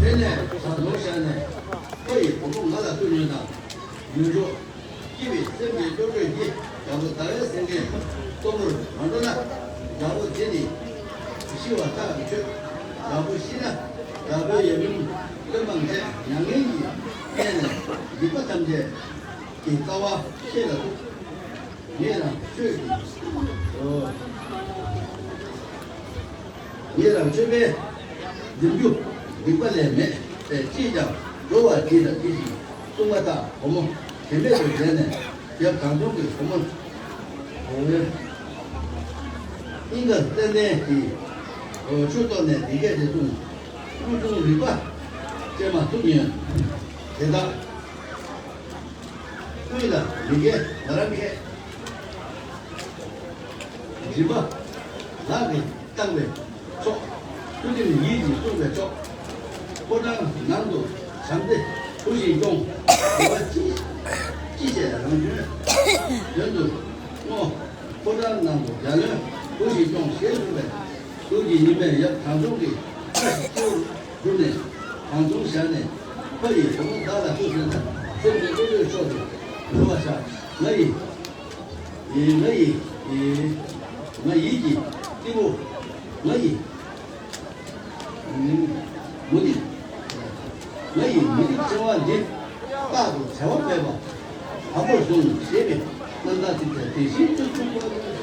དེ་ནས་ད་ལོ་ཤར་ནས། ཁོ་ཡི་བུ་མོ་ང་ལ་བསྟོད་ཉོན་དང་། ཡུལ་འགྲོ་སྐྱིད་པའི་སེམས་ཀྱི་བློ་གྲོས་ཀྱིས། རྒྱལ་པོ་ཟླ་བའི་སེང་གེའི་གཏུམ་མོར་མ་འགྲོ་ན། རྒྱལ་པོ་དེ་ནི་ཤི་བ་ཐག་གིས་ཆོད། རྒྱལ་པོ་ཤི་ན་རྒྱལ་པོའི་ཡབ་ཡུམ་བློན་འབངས་བཅས་མྱ་ངན་གྱིས་བརྟེན་ནས་སྡིག་པ་ཐམས་ཅད་ཀྱི་རྩ་བ་ཤེས་ལ་ཐུག་ངེད་རང་ཆོས་ཀྱི་འོ། ངེད་རང་ཆོས་པས་འདེམས་རྒྱུ་སྡིག་པ་ལས་མེད་པས། ཅིས་ཀྱང་འགྲོ་བ་འདི་དང་འདི་ཞེས་གསུངས་པ་དང་། བུ་མོ་དེ་མེད་དུ་བྱས་ནས། རྒྱབ་དང་དུང་གི་བུ་མོ་འོ་སྙིང་གར་ཙན་དན་གྱི་འོ་ཆུ་གཏོར་ནས་འདི་སྐད་ཅེས་གསུངས། དབུས་དྲུང་རིག་པ་ཅན་མ་ཐུགས་ཉོན་དེ་དག་ཀུན་ལ་མི་དགེ་ང་རང་མཁས། སྦྱིན་པ་ལག་གིས་བཏང་བའི་མཆོག་ཐུགས་ཀྱིས་ཡིད་ཀྱིས་བསྲུངས་པའི་མཆོག་ཕོ་བྲང་ནང་དུ་བྱམས་བརྩེ་བུ་བཞིན་སྐྱོང་། དགེ་བ་ཅི་ ནང་དུ་རྒྱལ་བློན་བུ་ཞིག་སྐྱོངས་ཞེས་གསུངས་པས། དུས་ཀྱི་ཉི་མས་ཡབ་དྲང་སྲོང་གི་ཁ་ཞིག་ཁྱེའུར་བསྒྲུབས་ནས་དྲང་སྲོང་བཞག་ནས། ཕ་ཡིས་བུ་མོ་བདག་ལ་ལྟོས་ཟེར་ན་སེམས་ཀྱི་བློ་གྲོས་མཆོག་ཏུ་འགྲོ་བར་བྱ། ང་ཡི་ང་ཡི་ང་ཡིད་ཀྱི་སྐྱེ་བོ། ང་ཡི་མུ་ཏིག་ང་ཡི་མུ་ཏིག་ཕྲེང་བ་འདི། རྟག་ཏུ་བྱ་བ་སྤེལ་བ་དམ་པོར་བཟུང་ཞེས་པའི་རྣམ་ཐར་ཅིག་སྟེ། དེ་བཞིན་དུ་གྲུབ་པ།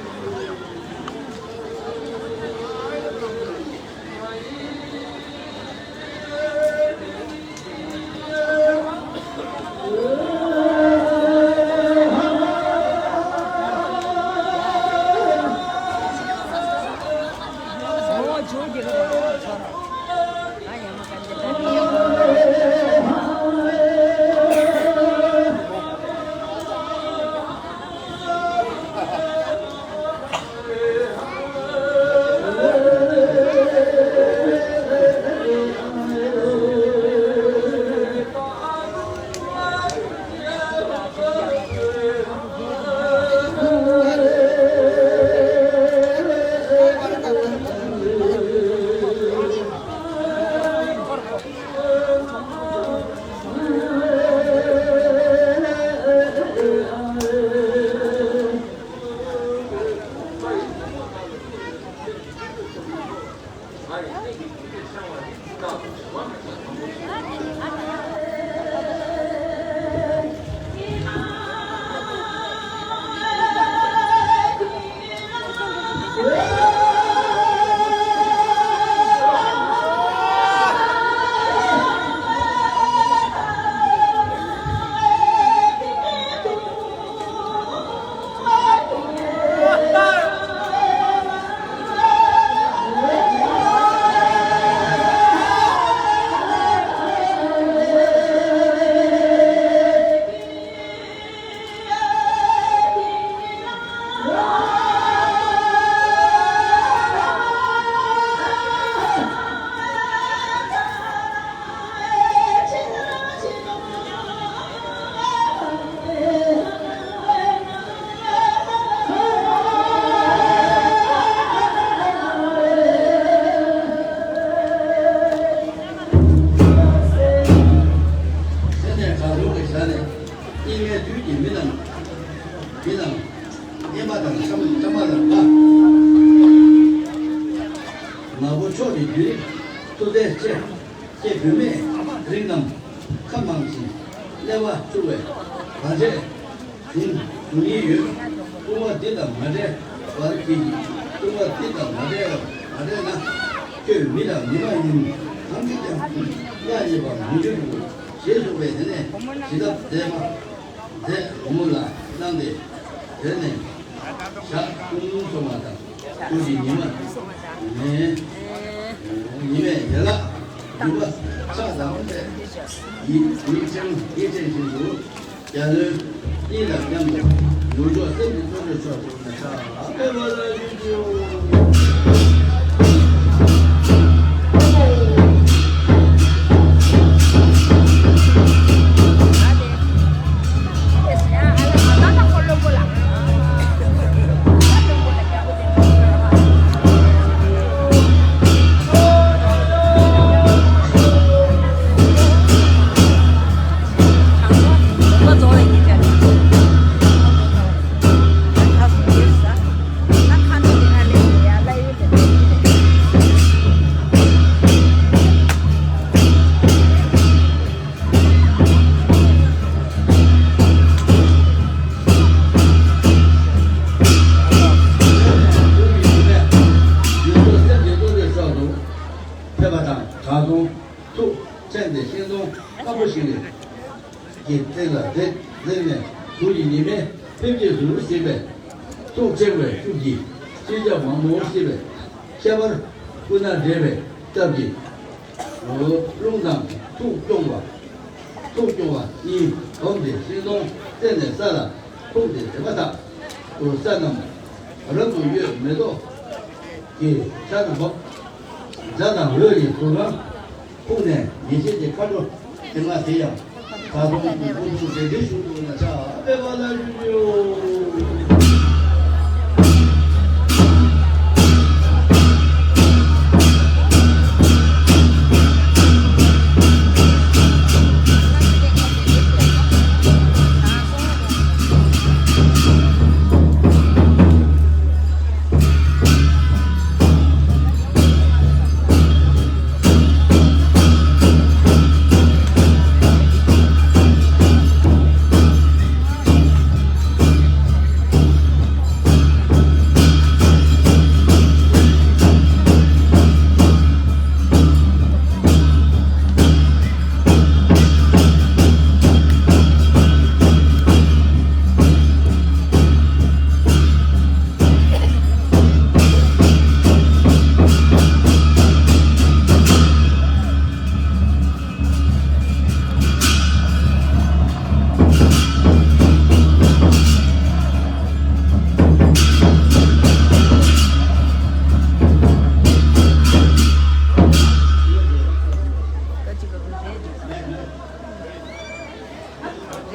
ཟེར་ནས་གང་རུང་གི་ཞལ་ནས། སྙིགས་མའི་དུས་ཀྱི་མི་རྣམས། མི་རྣམས། སྙེ་མ་དང་ཆམ་ཆམ་པ་ལ་དགའ། ནག་པོ་ཕྱོགས་ཀྱི་བདུད་རིགས་མཐུ་རྩལ་ཆེ། ཁྱེད་བུད་མེད་རིགས་རྣམས་ཁ་མང་ཞིང་ཀླད་པ་འཁྱུག་པས་གང་བྱས་བྱུང་བྱུང་ཉེན་ཡོད། ལྟུང་བ་འདི་དང་མ་འབྲེལ་བར་གྱིས། ལྟུང་བ་འདི་དང་མ་འབྲེལ་བར་མ་འབྲེལ་ན། ཁྱོད་མི་དང་མི་མ་ཡིན་གང་གིས་ཀྱང་སྔ་ཉེས་པ་མི་འགྱུར་རོ། ཞེས་གསུངས་པས། དེ་ནས་ཇི་ལྟར་མཛད་པ་མཛད་བུ་མོ་ལ་གནང་སྟེ། དེ་ནས་ཞག་ཀུན་སློང་སོང་བ་དང་། དུས་ཀྱི་ཉི་མ་ནས་ཉི་མས་ཡན་ལག་བདུན་པ་ཕྱག་དང་པོ་ཡིད་ཡིད་ཅན་ཡིད་ཅན་བཞིན་དུ། རྒྱལ་བློན་གཉིས་དང་མཉམ་དུ་ནུབ་ཕྱོགས་སེམས་ཀྱི་རྩོལ་བའི་ཕྱོགས་སུ་ན་ཆ་ཕེབས་པ་ལ་ཞུ་རྒྱུ། ཕེབས་པ་དང་དྲང་སྲོང་ཐུགས་ཁྲལ་ཏེ་ཤིང་སྡོང་དཀར་པོ་ཞིག་ལས་ཀྱི་སྟེང་ལ་འཛེགས་འཛེགས་ནས། དུས་ཀྱི་ཉི་མས་ཕེབས་རྗེས་སུ་གཟིགས་པས། ཐུགས་ཆེ་བའི་ཤུགས་ཀྱིས་ཤེས་བྱ་མང་པོ་ཤེས་པས། ཁྱད་པར་སྐུ་ན་བགྲེས་པའི་སྟབས་ཀྱིས་རླུང་དང་ཐུགས་སྐྱོང་བ། ཐུགས་སྐྱོང་བ་གཉིས་བསྡོམས་ཏེ་ཤིང་སྡོང་རྩེ་ནས་ས་ལ་ཁུག་སྟེ་དེ་པ་དག་ཏུ། ས་རྣམས་རབ་ཏུ་གཡོས་མེ་ཏོག་གི་ཆར་རྣམས་བབས། དགྲ་དང་འོད་ཀྱི་གཟུགས་རྣམས་ཕུག་ནས་ཡེ་ཤེས་ཀྱི་མཁའ་འགྲོ་དེ་ལྔ་དེ་ཡང་ད་དུང་དགུང་དུ་དེ་འདྲའི་ཤུགས་འདུག་ན་ཆ་ཕེབས་པ་ལ་ཞུ་རྒྱུ།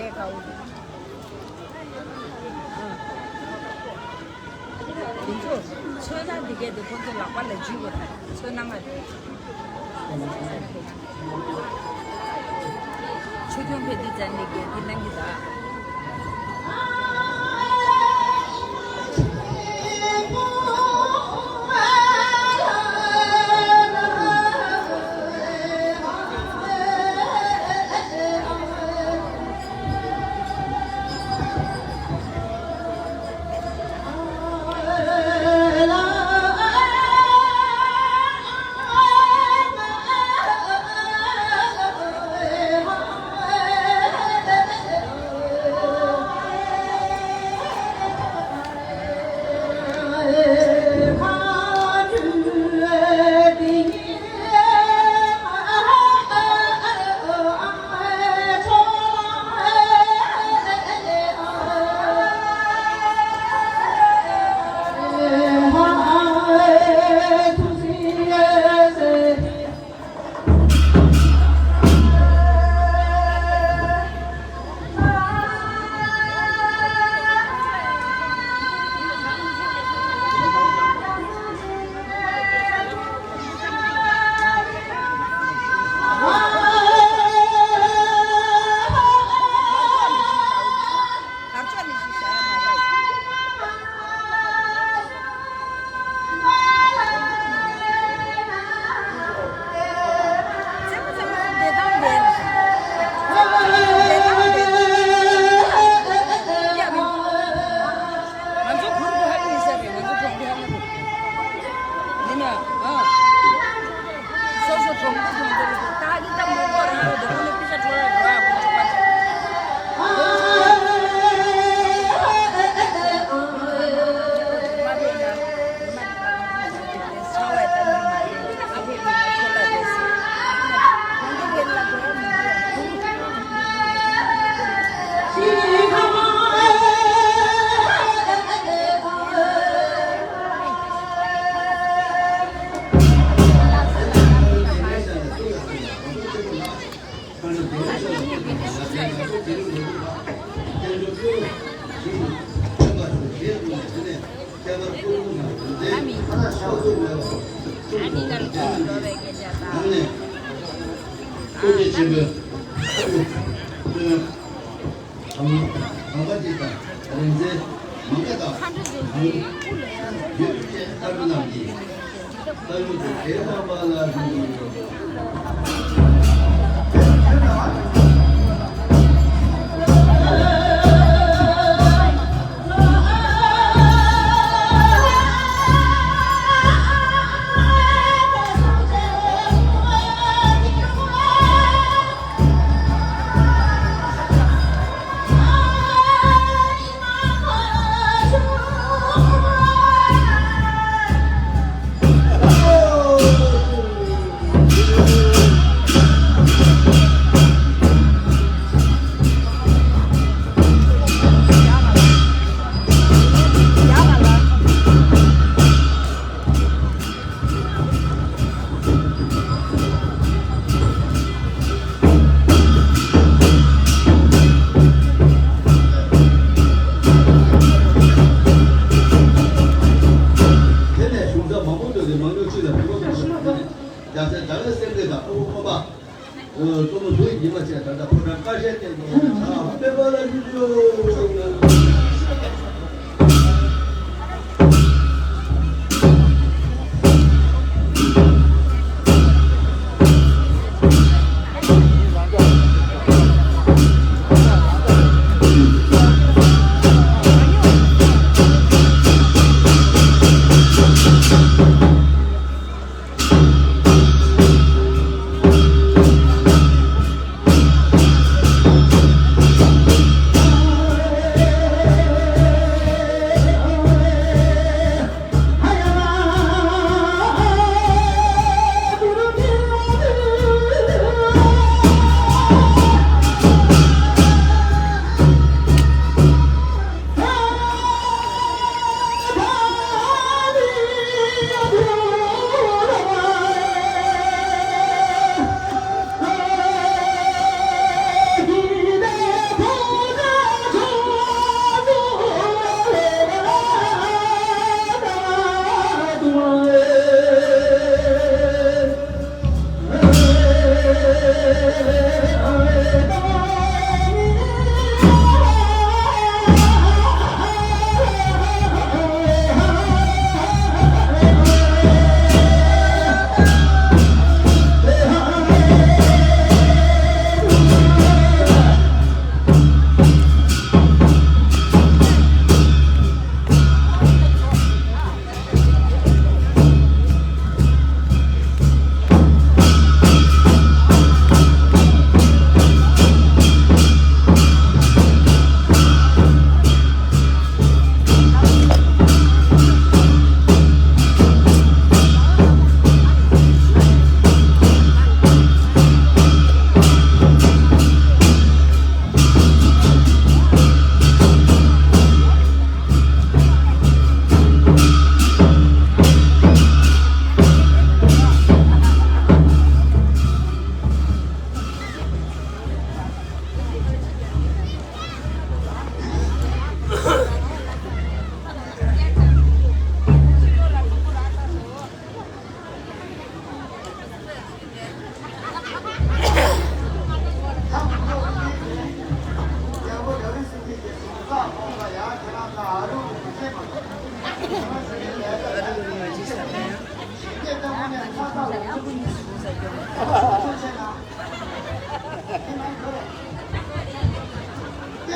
དེ་ཚོ་ཚོན་སྣ་འདི་གས་དེ་ཁོ་ཚོ་ལག་པ་ལ་འཇུས་དགོས་ར། ཚོན་སྣ་ང་རེད། ཆོས་སྐྱོང་ཕེབས་དུས་ཙམ་ནས་གས་དེ་གནང་གི་ད། དེ་ནས་གཞུང་ཚབ་མང་པོ་འདུག་སྟེ་མང་ཉུང་ཅིག་ལ་མི་གོ་ཐུབ་པ་ཞིག་དེ་ནས་རྒྱལ་སྲས་དགྲ་བོའི་སེམས་བསྐྱེད་དང་ཨ་ཁུ་ཁོ་པ། ཨོ། གཙོ་མོ་བཟོ་ཡི་ཉི་མ་བྱས་ད་ལྟ་ཕོ་བྲང་དཀར་ཤལ་སྟེང་དུ་ཕེབས་པ་ལ་ཞུ་ཞུ།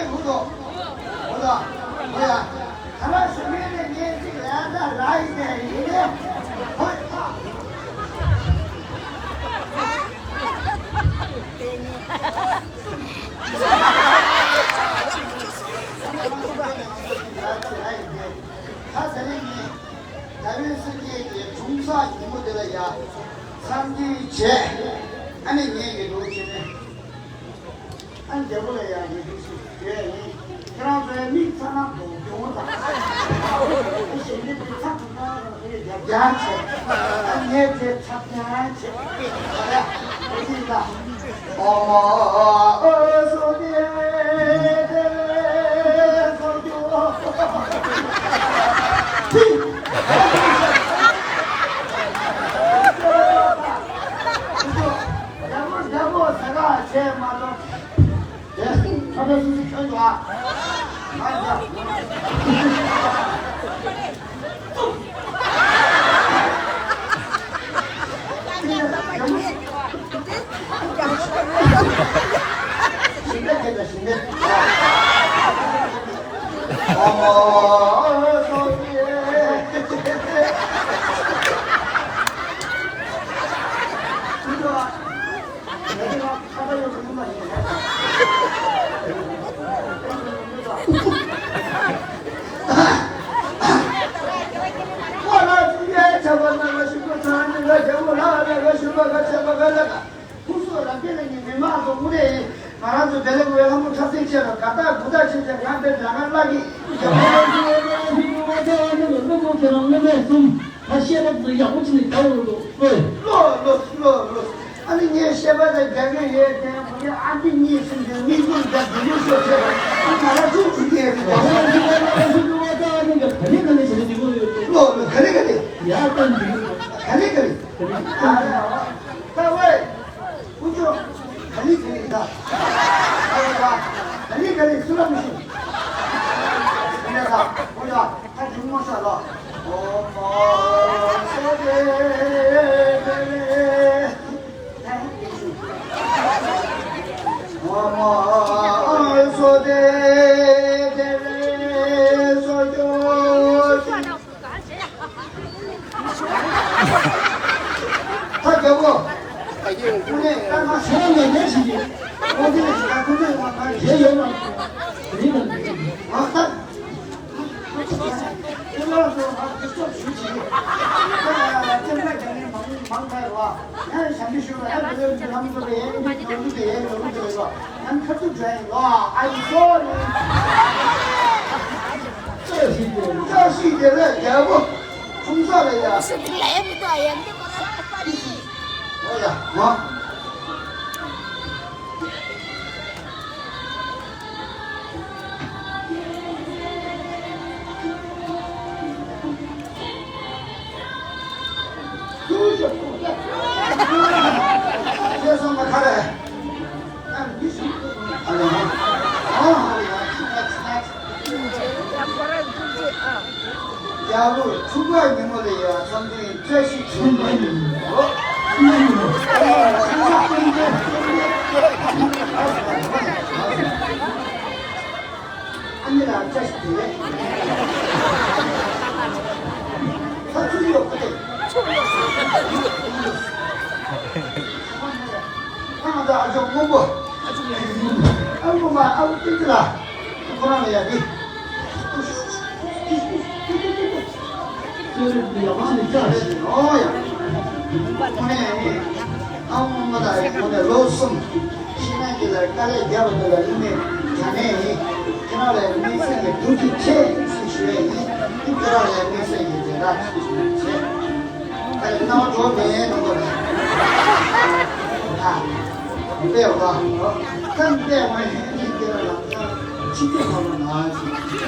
ཧུ་ཏོ། ཧུ་ཏོ། ཧུ་ཡ། ད་ར་ཞུ་མེད་ནས་ངས་ཅིག་ལས་ད་ར་ཡི་ནས་ཡིན་ནས། ཧོ་ཡ། ད་དེ་རིང་ངས་རྒྱལ་བའི་སྲས་བཅས་ཀྱི་འཁྲུངས་ས་ཉིན་མོ་དེ་ལ་ཡ་འཚམས་འདྲི་བྱས། ཨ་ནི་ངས་ཀྱི་འདུག་བྱས་ནས། ཨ་ནི་རྒྱལ་པོ་ལ་ཡ་ངས་འདུག་ཞུ་བྱས་ཡིན། ཁྱེད་རང་ཚོའི་མིག་ཚ་ན་དང་གྱོང་དང་། ཨ་ཞེ་འདི་དེ་ཚ་དང་ཚ་ན་དེ་རྒྱབ་རྒྱག་བྱས། ཨ་ངས་དེ་ཚ་རྒྱག་བྱས། ཨ་ཡ་ཨ་ཅི་ད། ཨོ་མ་ཨོ་སོ་ཏེ་ཏེ་རེ་སོ་ཏེ། རྒྱལ་པོ་རྒྱལ་པོ་ཟེར་ག་བྱས་མ་གཏོགས། དེ་ཁ་བའི་སུ་སུ་ཁྱོད་ཡོད་ཨ། ང་ཡོད། ཁོང་ཚོ་རང་སྐད་ལ་ཉན་མི་མང་ཚོ་དངོས་གནས་ཡིན། ང་རང་ཚོ་བདེ་ལེགས་བའི་ལྷ་མོ་འཁྲབ་སྟོན་བྱས་ལ་དགའ་ཐག་དགུ་ཐག་ཆོད་ཅིག་ང་དཔེ་དྲག་ང་བརླག་གི། ཁྱེད་རང་སློབ་མ་གསུམ་ད་བཤད་པ་ཚོ་ཡག་པོ་བྱས་ནས་རྒྱག་འོས་འདུག་ལོས། ལོས་ལོས་ལོས། ཨ་ནི་ངས་བཤད་པ་དང་རྒྱག་གི་ཡོད་དེ་བུ་ཡ་ཨ་ཏི་གཉིས་གསུམ་དེ་མིག་ཏོ་རྒྱབ་དེ་ལུས་ཤོག་བྱས་པ་ང་རང་ཚོ་གྲུབ་ཀྱི་ཡོད་གི། ལོས་ལོས། ག་ལེ་ག་ལེ། ཡ་ད་འདི་ག་ལེ་ག་ལེ། ཨ་རེ་ཨ་བ། ད་ཝེ། ཀུ་ཅོ། ག་ལི་ག་ལི་ད། ཨ་ཡ་ད། ག་ལི་ག་ལི་སུ་ལ་མི་ཤེས། ཨ་ཡ་ད། ཀུ་ཅོ། ད་གི་མོ་ཤ་ལོ། ཨོ་མ་སོ་ཏེ་ཏེ་རེ། ཨོ་མ་སོ་ཏེ་ཏེ་རེ་སོ་ཅོ། ད་རྒྱལ་པོ། ཁོང་ནས་ད་ང་ཞལ་ལས་ལས་ཞིག་གིས། ཁོང་དེ་ལས་ཞིག་ད་ཁོང་ཚོས་ང་ང་ཞལ་ཡོད་མ་རེད་ལ། ང་ད། ཁྱེད་རང་ཚོ་ང་གི་ཕྱོགས་ཞུ་ཅིག་ད་སེམས་ཁྲལ་རྒྱག་མཁན་མང་མང་ཆེ་བ། ཡང་ཞབས་ཕྱི་ཞུ་བ་ཡང་འདི་ལས་འདི་ལམ་འགྲོ་བའི་ཡང་འདི་འགྲོ་འདི་ཡང་འགྲོ་འདི་རེད་བ། ཡང་ཁ་ཐུག་འདྲ་ཡིན་ལོ། ཨ་ཡི་སོ་རི། བཀྲ་ཤིས་བདེ་ལེགས། རྒྱལ་པོ་འཁྲུངས་ས་ལ་ཡ། ཨོ་ཡ་ང་། རྒྱལ་པོ་འཁྲུངས་པའི་ཉིན་མོ་ལ་ཡ་བསམ་གཏན་བཀྲ་ཤིས་བདེ་ལེགས། ཨ་ནི་ལ་བཀྲ་ཤིས་བདེ་ལེགས། ད་ཚུར་ཡོང་ཁ་ཏེ། ཁ་ང་ད་ཨ་ཅོ་སྔོན་པོ། ཨ་སྔོན་མ་ཨ་བུ་ཏི་ཏི་ལ། ཁོ་རང་ལ་ཡ་གི། ཨོ་ཡ། ཁོ་ནས་ཡ་ནི། ཨ་སྔོན་མ་ད་ཡ་ཁོ་ནས་ལོ་གསུམ། ཤེས་ན་འདི་ལ་དཀའ་ལས་བརྒྱབ་པ་འདི་ལ་དངོས་གནས་དྲང་གནས་ཡིན། ཁྱེད་རང་ལ་དམིགས་བསལ་གྱི་ཐུགས་རྗེ་ཆེ་ཞེས་ཞུ་ཡས་ཡིན། ཁྱེད་རང་ལ་དམིགས་བསལ་གྱི་དེ་དག་ཞེས་ཞུ་ཡས་ཆེ། ད་ཡིན་ནའང་འགྲོ་མེད་ནང་དུ་ཨ། དཔེ་བ། ད་དཔེ་མ་ཡིན་གྱི་དེ་ལ་ལམ་སང་ཕྱི་སྐྱོད་ཁོ་ན་ན་ཞེས།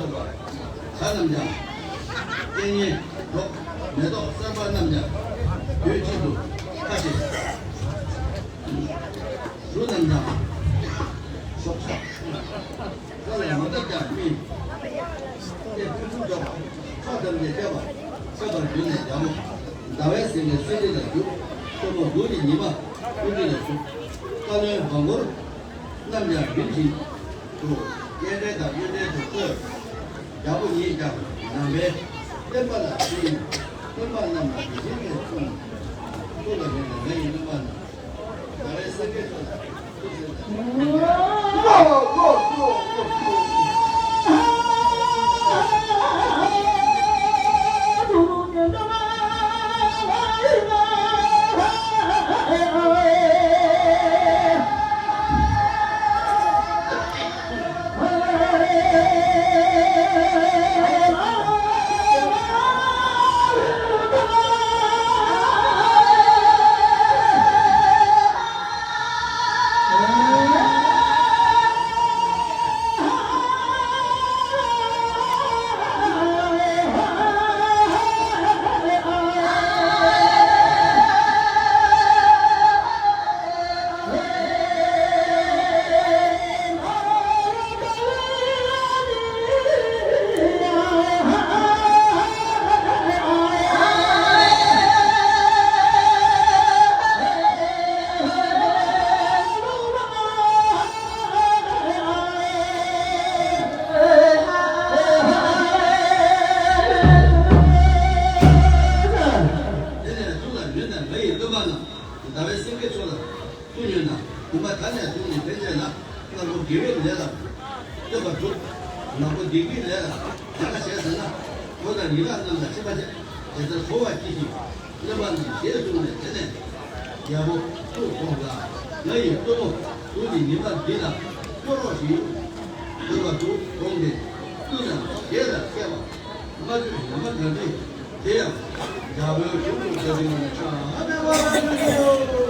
བྱ་རྣམས་ཀྱང་། སྐད་སྙན་སྒྲོག་མེ་ཏོག་གསར་པ་རྣམས་ཀྱང་། དུས་གཅིག་ཏུ་ཁ་ཕྱེ། གཞུ་རྣམས་ཀྱང་། ཤོག་ཆག་ས་ལ་མ་བཏབ་ཀྱང་སྨིན། སྟེ་ཕུན་སུམ་ཚོགས་པ། ཕྱོགས་ཐམས་ཅད་ཁྱབ་པ། ཁྱབ་པར་གྱུར་ནས་རྒྱལ་པོ་ཟླ་བའི་སེང་གེ་སེང་གེ་ལ་བཞུགས། སྟོན་མོ་འབྲུག་གི་ཉི་མ་ཀུན་འདུས་ལ་བཞུགས། བཀའ་བློན་འབངས་འཁོར་རྣམས་ཀྱང་ཡུན་ཞིག་ཏུ་གཉེན་འབྲེལ་དང་གཡོ་འབྲེལ་དུ་ལྟོས། རྒྱལ་པོ་ཉིད་ཀྱང་ནང་པའི་བསྟན་པ་ལ་བརྩོན། སྟོན་པ་རྣམས་ལ་དེ་བཞིན་གྱི་བརྩོན། ཐུགས་ལ་མེད་ན་ང་ཡི་སྟོན་པ་རྣམས། ཟླ་བའི་སེང་གེ་མཆོག་ལ་ཐུགས་སེམས་ལ། དེ་ནས་ཐུགས་ལ་ཉོན་ནས་ང་ཡི་སྟོན་པ་རྣམས། ཟླ་བའི་སེང་གེ་མཆོག་ལ་ཐུགས་ཉོན་དང་། བུམ་པ་ད་ནས་བཟུང་ནས་ཕན་ཆད་ལ། དཀར་པོ་དགེ་བའི་ལས་ལ་བརྩོན་པར་བྱུང་། ནག་པོ་སྡིག་པའི་ལས་ལ་ག་ལ་བྱས་ཟེར་ན། འཁོར་དང་ཡི་དྭགས་རྣམས་ལ་ཕྱིན་པ་བྱས། དེ་ལྟར་གསོལ་བ་བགྱིད་ཅིང་སྨོན་པ་རྣམས་ཞེས་གསུངས་ནས། དེ་ནས་རྒྱལ་པོ་ཐུགས་དགོངས་ལ། ང་ཡི་སྟོན་མོ་འབྲུག་གི་ཉི་མ་འདི་ལ་སྐྱོར་རོགས་ཞུ། ཟེར་བ་དུ་དགོངས་ཏེ་ཀུན་ནས་ཞལ་ལ་བཤད་པ། མ་བཅོས་ཉ་མ་དགའ་འདི་དེ་ཡང་རྒྱལ་པོའི་གཞུང་དུ་བྱ་ཞིང་ན་ཆ་ཧ་མེ་བ་ར་ནི་ཡོ།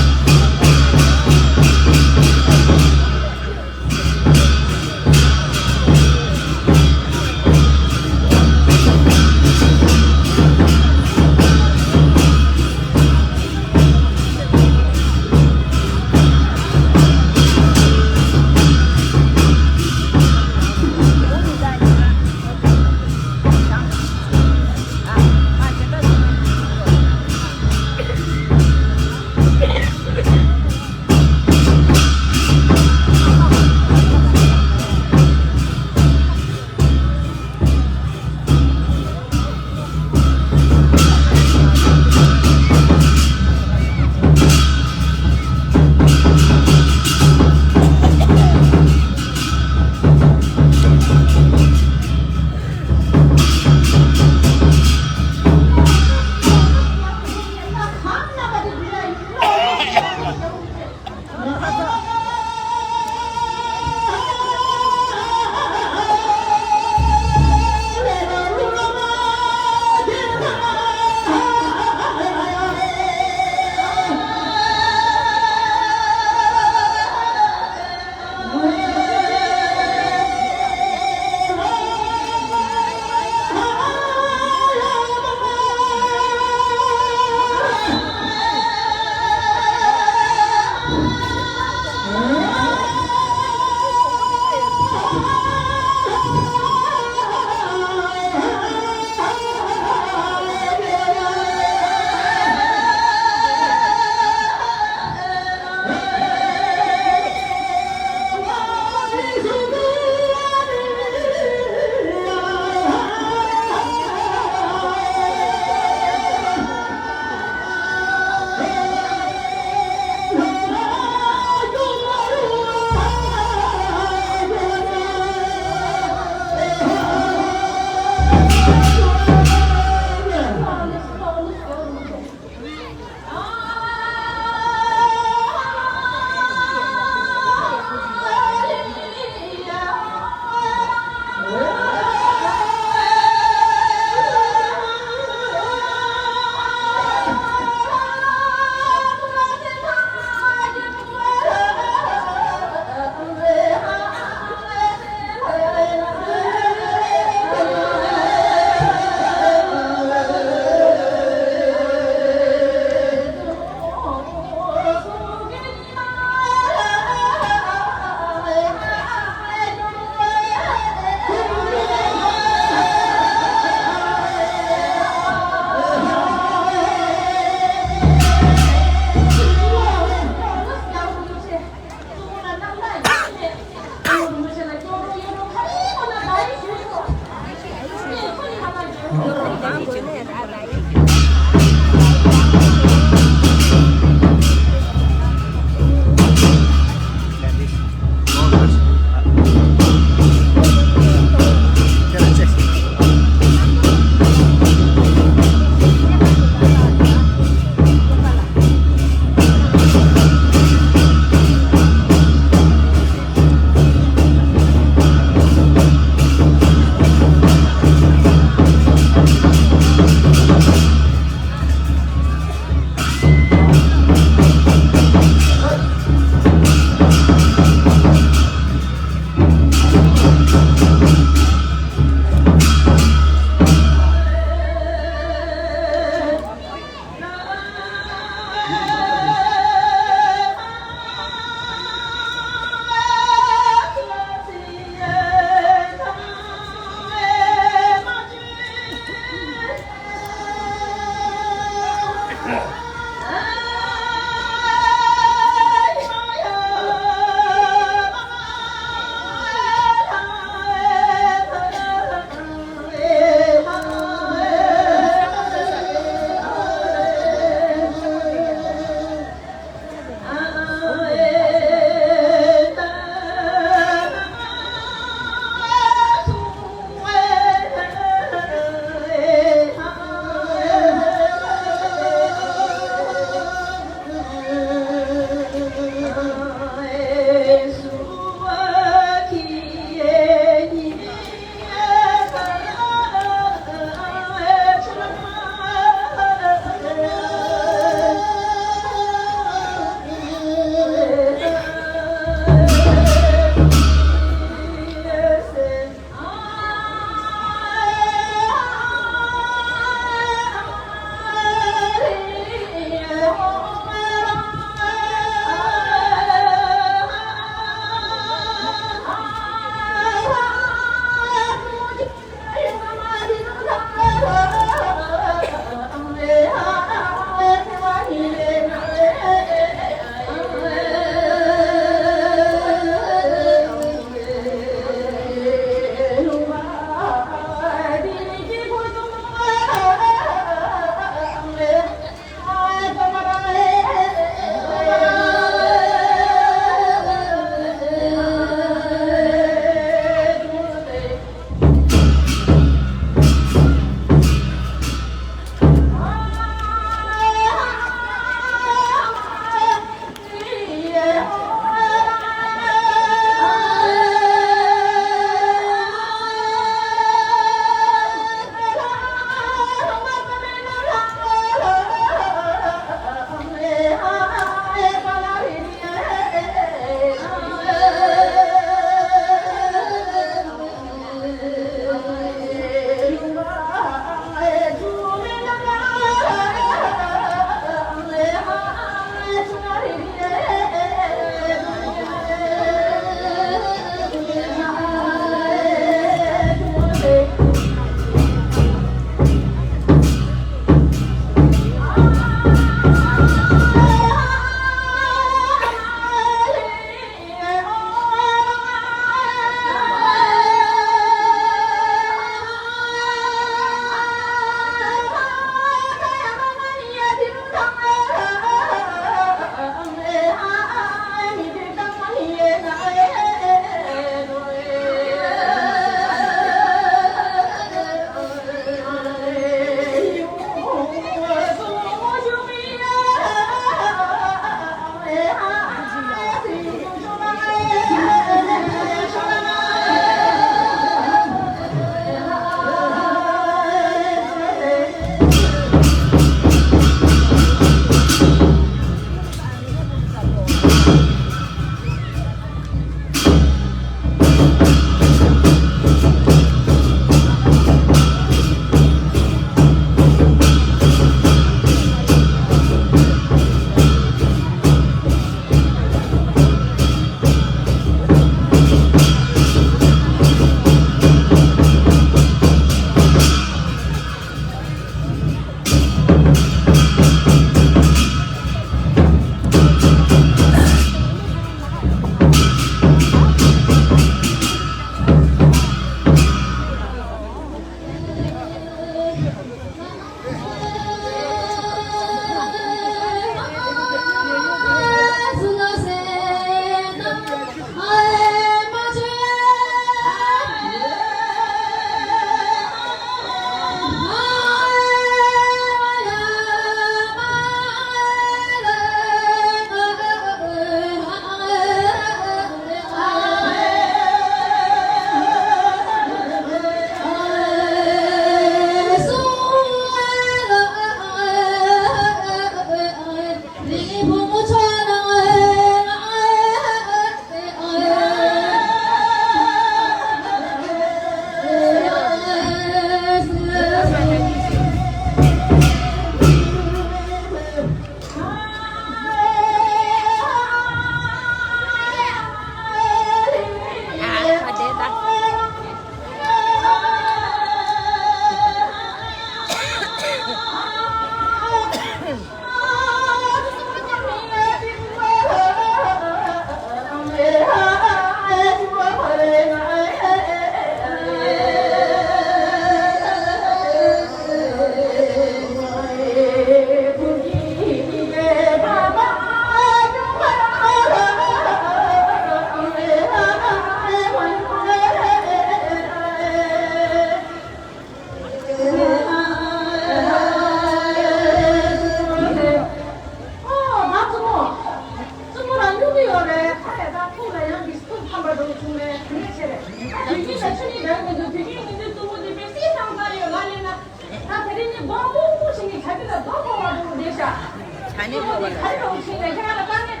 ཆ་ནས་ལྷོད་པ་ལ་ཆ་ནས་ལྷོད་པ་ནས་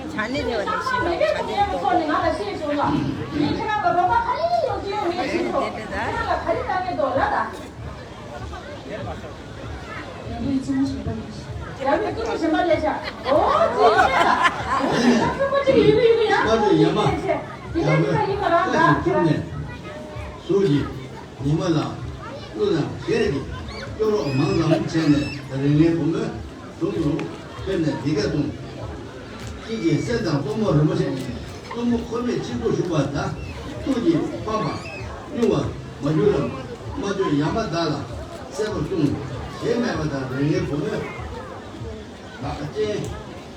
ཤིང་ལ་ཆ་ནས་ལྷོད་པ། ཨ་ནི་དེ་འདྲ་ད། ཉི་མ་ལ་ཀླུ་དང་གཞན་གྱིས་སྐྱོབ་རོགས་མང་ཙམ་བྱས་ནས་རིགས་ངན་བུ་མོ་དྲུང་དུ་ཕེབས་ནས་འདི་སྐད་གསུངས། ཁྱེད་ཀྱི་སྲས་དང་གཏུམ་མོ་རིན་པོ་ཆེ། གཏུམ་མོ་ཁོ་མེད་གཅིག་པུ་བཞུགས་པ་དང་། གཏུམ་གྱི་ཕམ་པ་སྨྱུང་བར་མ་གྱུར་རམ། མ་བཅོས་ཡ་མ་བདག་ལ་གསལ་པོར་གསུངས། ཞེ་མེད་པ་དང་རིགས་ངན་བུ་མོ། བདག་ཅན།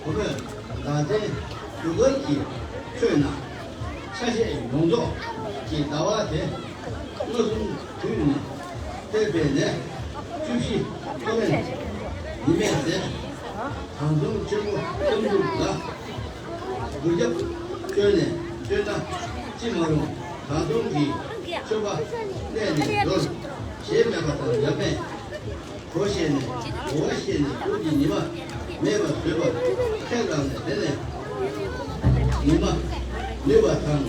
བུ་མོས་བདག་ཅན་རྒྱུ་སྐར་གྱི་ཆོས་རྣམས་ཆ་ཤས་ཡོངས་རྫོགས་ཀྱི་ཟླ་བ་དེ་མངོན་སུམ་དུས་ནས་ཐེག་པའི་ལས་བཅུ་བཞི་ཐོགས་མེད་ཉི་མའི་ཟས་དང་གསུམ་ཆེན་པོ་ལྟ་མཇུག་ལ་གུར་རྒྱབ་བསྐྱོན་ནས་བསྟོད་ན་ཅི་མ་རུང་། དང་གསུམ་གྱི་མཆོད་པ་གནད་ནས་འབྱོར། ཞེ་མེད་པ་དང་ཡབ་མེས། གོ་ཤེས་ནས་གོ་བ་ཤེས་ནས་གཟུགས་ཀྱི་ཉི་མ་མེད་པར་བཟོས་པར་ཁས་བླངས་ནས། དེ་ནས་ཉི་མ་ནུབ་པ་དང་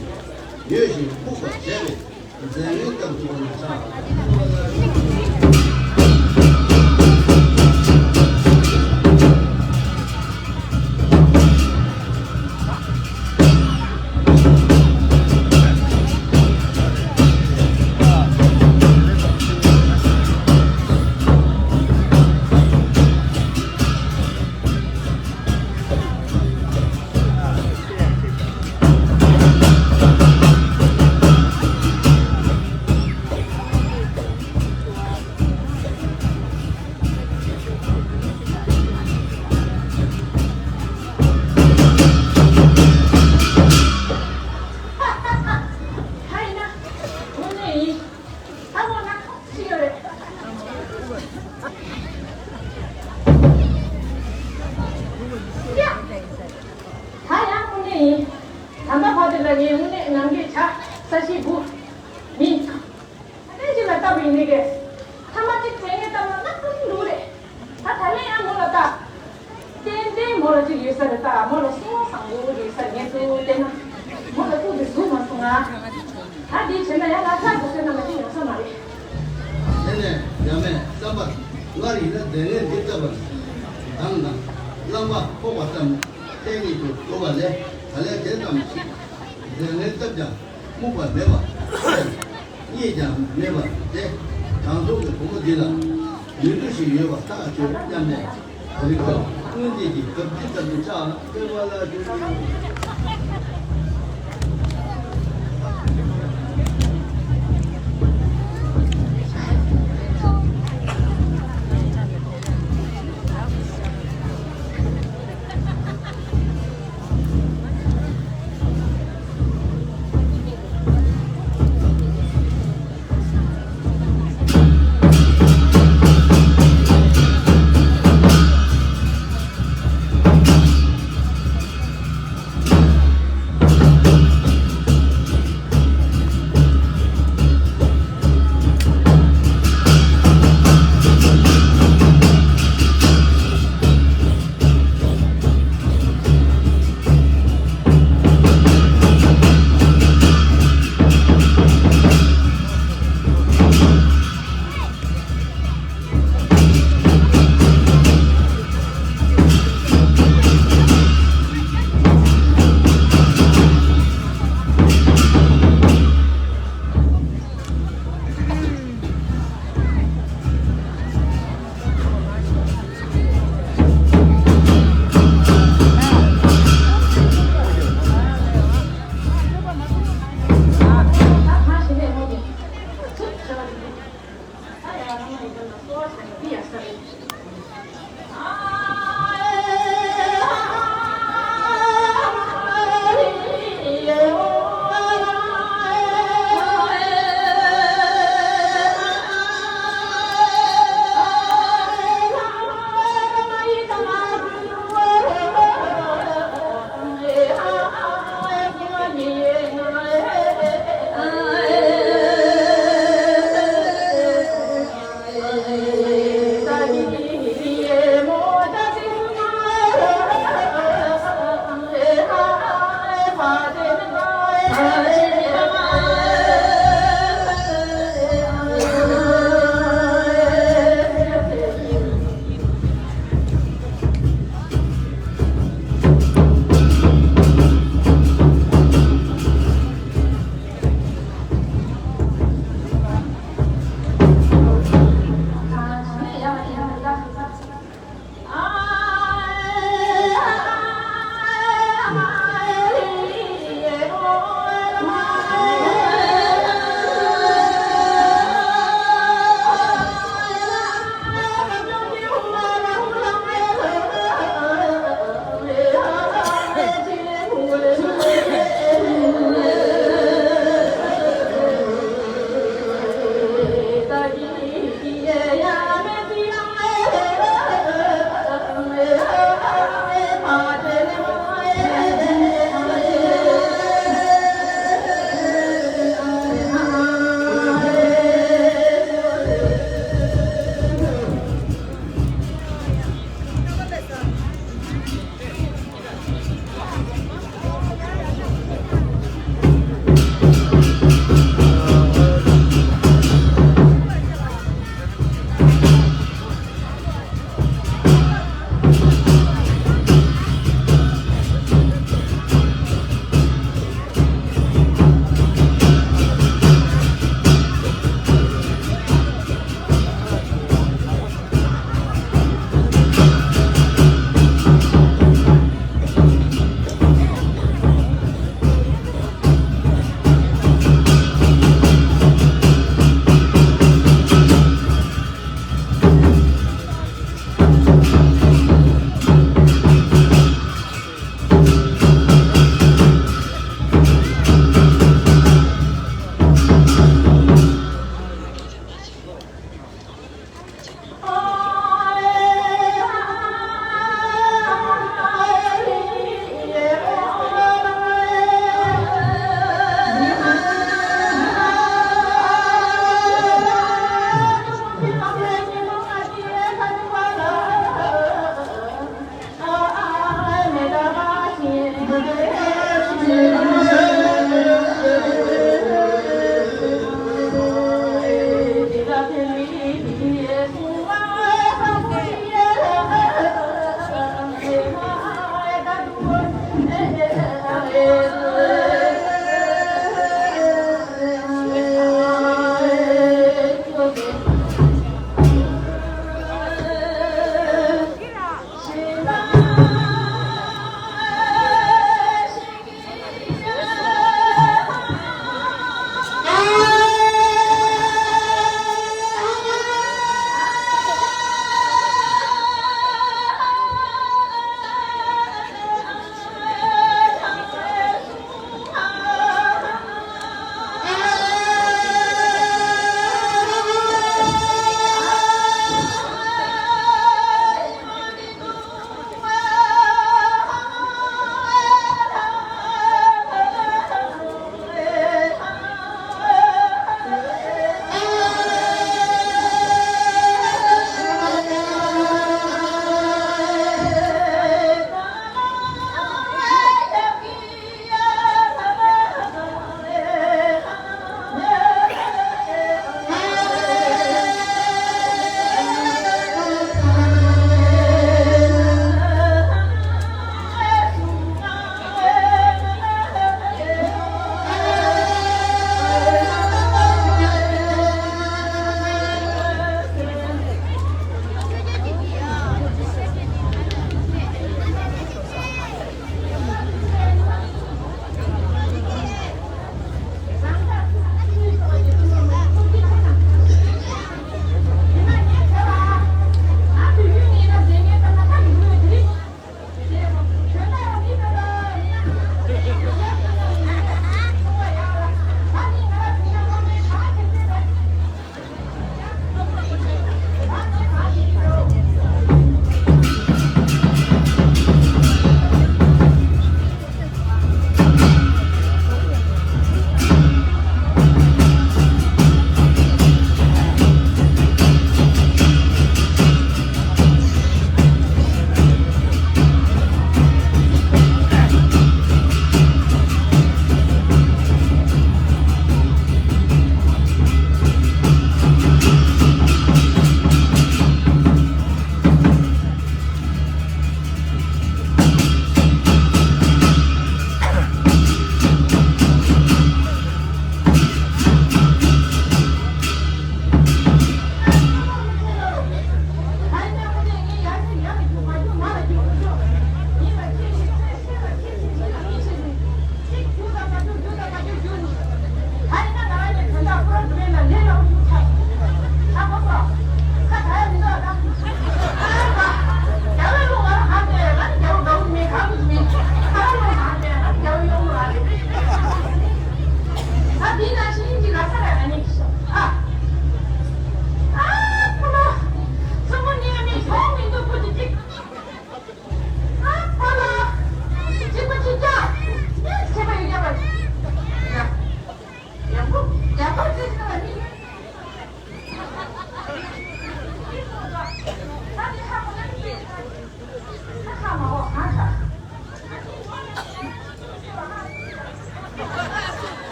ཡོད་ཞིང་སྨུག་པར་བྱས་པའི་རྫས་ངན་བཏབ་ཐུབ་པ་ན་ཆགས། ད་ཡིན་ན་དངོས་གནས་ཡིན། ད་མོ་ན་ཁོ་ཅི་ཡོད་རེད། ཡ། ད་ཡང་དངོས་གནས་ཡིན། ད་ལྟ་བར་དེ་ལ་ངས་དངོས་གནས་ནམ་མཁའི་བྱ་ས་གཞིའི་སྒོ་མིན། ད་ལན་ཅིག་ལ་བཏབ་པ་ཡིན་ནི་གས། ཐ་མ་གཅིག་དེ་ངས་བཏབ་ན་ནག་པོ་ཞིག་འདུག་རེད། ད་ད་ལན་ཡང་མོ་ལ་བལྟ། ཏན་ཏན་མོ་ལ་གཅིག་ཡོད་ས་རེད་ད། མོ་ལ་སེམས་བཟང་པོ་ཡོད་ས་ངས་ཚུར་བལྟས་ན། མོ་ལ་ཐུག་གི་ཟུག་མ་སོང་ང་། ད་འདི་བྱས་ན་ཡང་ང་ལྷ་དུ་སེམས་ན་མ་གཅིག་ཡོང་ས་མ་རེད། དེ་ནས་ཡ་མས་བསམ་པར། སྔར་ཡིན་ན་སྡུག་བསྔལ་འདི་བཏབ་པར། དང་དང་། རླངས་པ་ཕོག་པ་ཙམ་ལྟས་ཉིད་དུ་གོ་བ་ལས། ད་ལན་དེ་ཙམ་ཞིག་སྡུག་བསྔལ་བཏབ་ཀྱང་སྨུག་པ་མེད་པ། གཉིད་ཀྱང་མེད་པ་སྟེ། དྲང་སྲོང་གི་བུ་མོ་འདི་ལ་ཡོན་ཏུ་ཞིག་ཡོད་པ་ཐག་ཆོད་སྙམ་ནས། རིག་པ་སྔོན་ཆད་ཀྱི་བབ་ཀྱི་ཙམ་དུ་ཆགས། སྟོན་པ་ལ་ཞུ།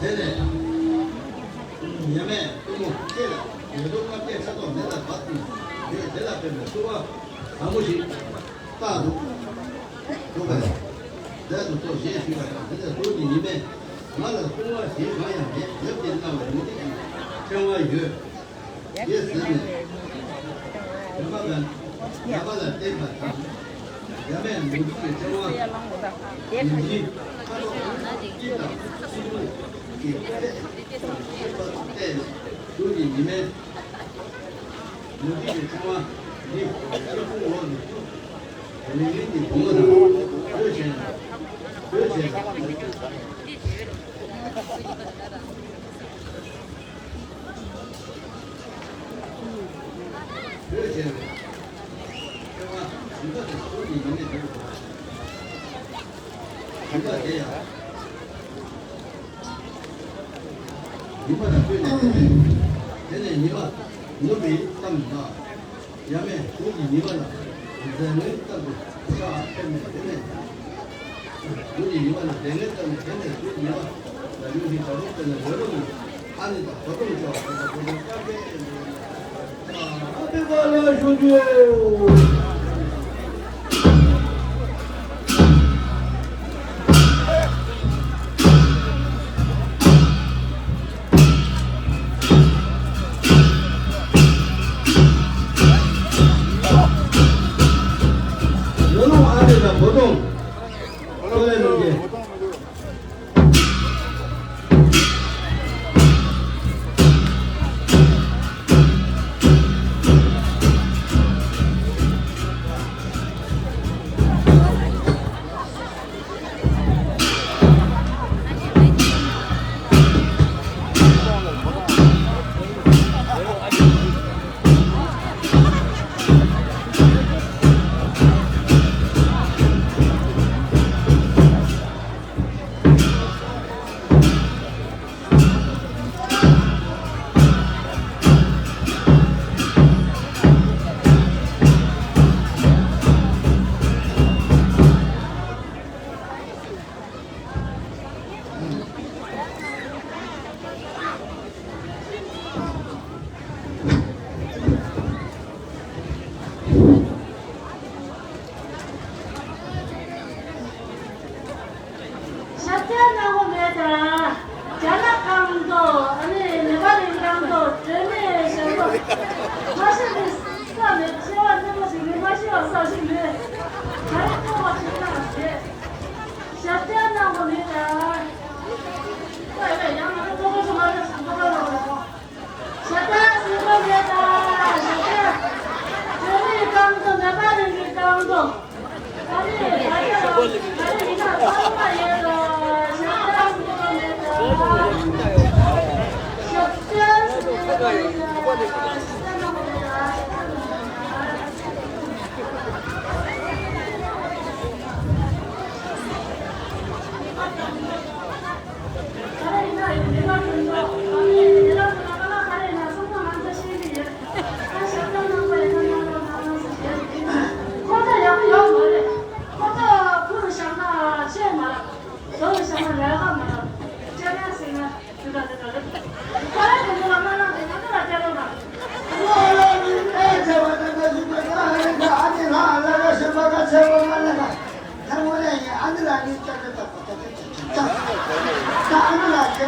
དེ་ནས་ཉི་མས་གཏུམ་མོ་ཁྱེད་ལ་ཡོད་དོ་སྐབས་བརྒྱད་ཆ་ཐོག་མེ་ལ་བབས་ཏེ་ཡོད། དེ་ལ་ཕན་པའི་བསུ་བ་དྲང་པོ་ཞིག་བཏགས་འདུག་འདུག་ག་ལས། བདག་ཏུ་གཏོགས་ཞེས་ཞུས་པ་དང་། དེ་ལྟར་དུ་ནི་ཉི་མས་ང་ལ་བསུ་བ་ཞེས་གང་ཡང་མེད། ཡབ་ཀྱིས་གནང་བའི་མུ་ཏིག་གི་ཕྲེང་བ་ཡོད། ཞེས་ཟེར་ནས། ཡ་མ་གན། ཡ་མ་ལ་བརྟེན་པ་དང་། ཡ་མས་མུ་ཏིག་གི་ཕྲེང་བ། ཡིན་གྱི། ཁ་དོག་སྐྱིད་དང་སྐྱིད་སྡུག་གི་ཚད་དང་ཁྱད་པར་བལྟས་ནས། དུ་གི་ཉི་མའི་མུ་ཏིག་གི་ཕྲེང་བ་འདི་ཤེལ་ཕུང་འོག་ཏུ་བཅུག་རིང་རིང་གི་བུ་མོ་དང་བོད་ཆེན་བོད་ཆེན། བོད་ཆེན། ཁྱོད་ང་ཡིན་པ་དེ་སུ་ཡིན་ཡིན་ནས་བསྡད་དགོས། ཡིན་པ་དེ་ཡང་། ཡིན་པ་དང་བསྟུན་ནས་དེ་ནས་ཉི་མ་ནུབ་པའི་མཚམས་ལ། ཡ་མས་དུས་ཀྱི་ཉི་མ་ལ་མཛེས་ངན་ལྟ་བུ་ཕྱག་ཕེབས་ནས་དེ་ནས། དུས་ཀྱི་ཉི་མ་ལ་མཛེས་ངན་ལྟ་བུ་དེ་ནས་དུས་ཉི་མ་ལ་ཡུལ་གྱི་བྱ་རོག་དེ་ནས་འོད་རུམ་ཨ་ནི་དང་བོ་དུང་ཆོག་དེ་ནས་བོ་དུང་དཀར་པོའི་སྟེང་དུ་ཨ་ཕེབས་པ་ལ་ཞུ་རྒྱུ། ལོ་ལོང་ཨ་རི་དང་བོ་དོང་། ཁོ་ལས་ལོ་རྒྱས།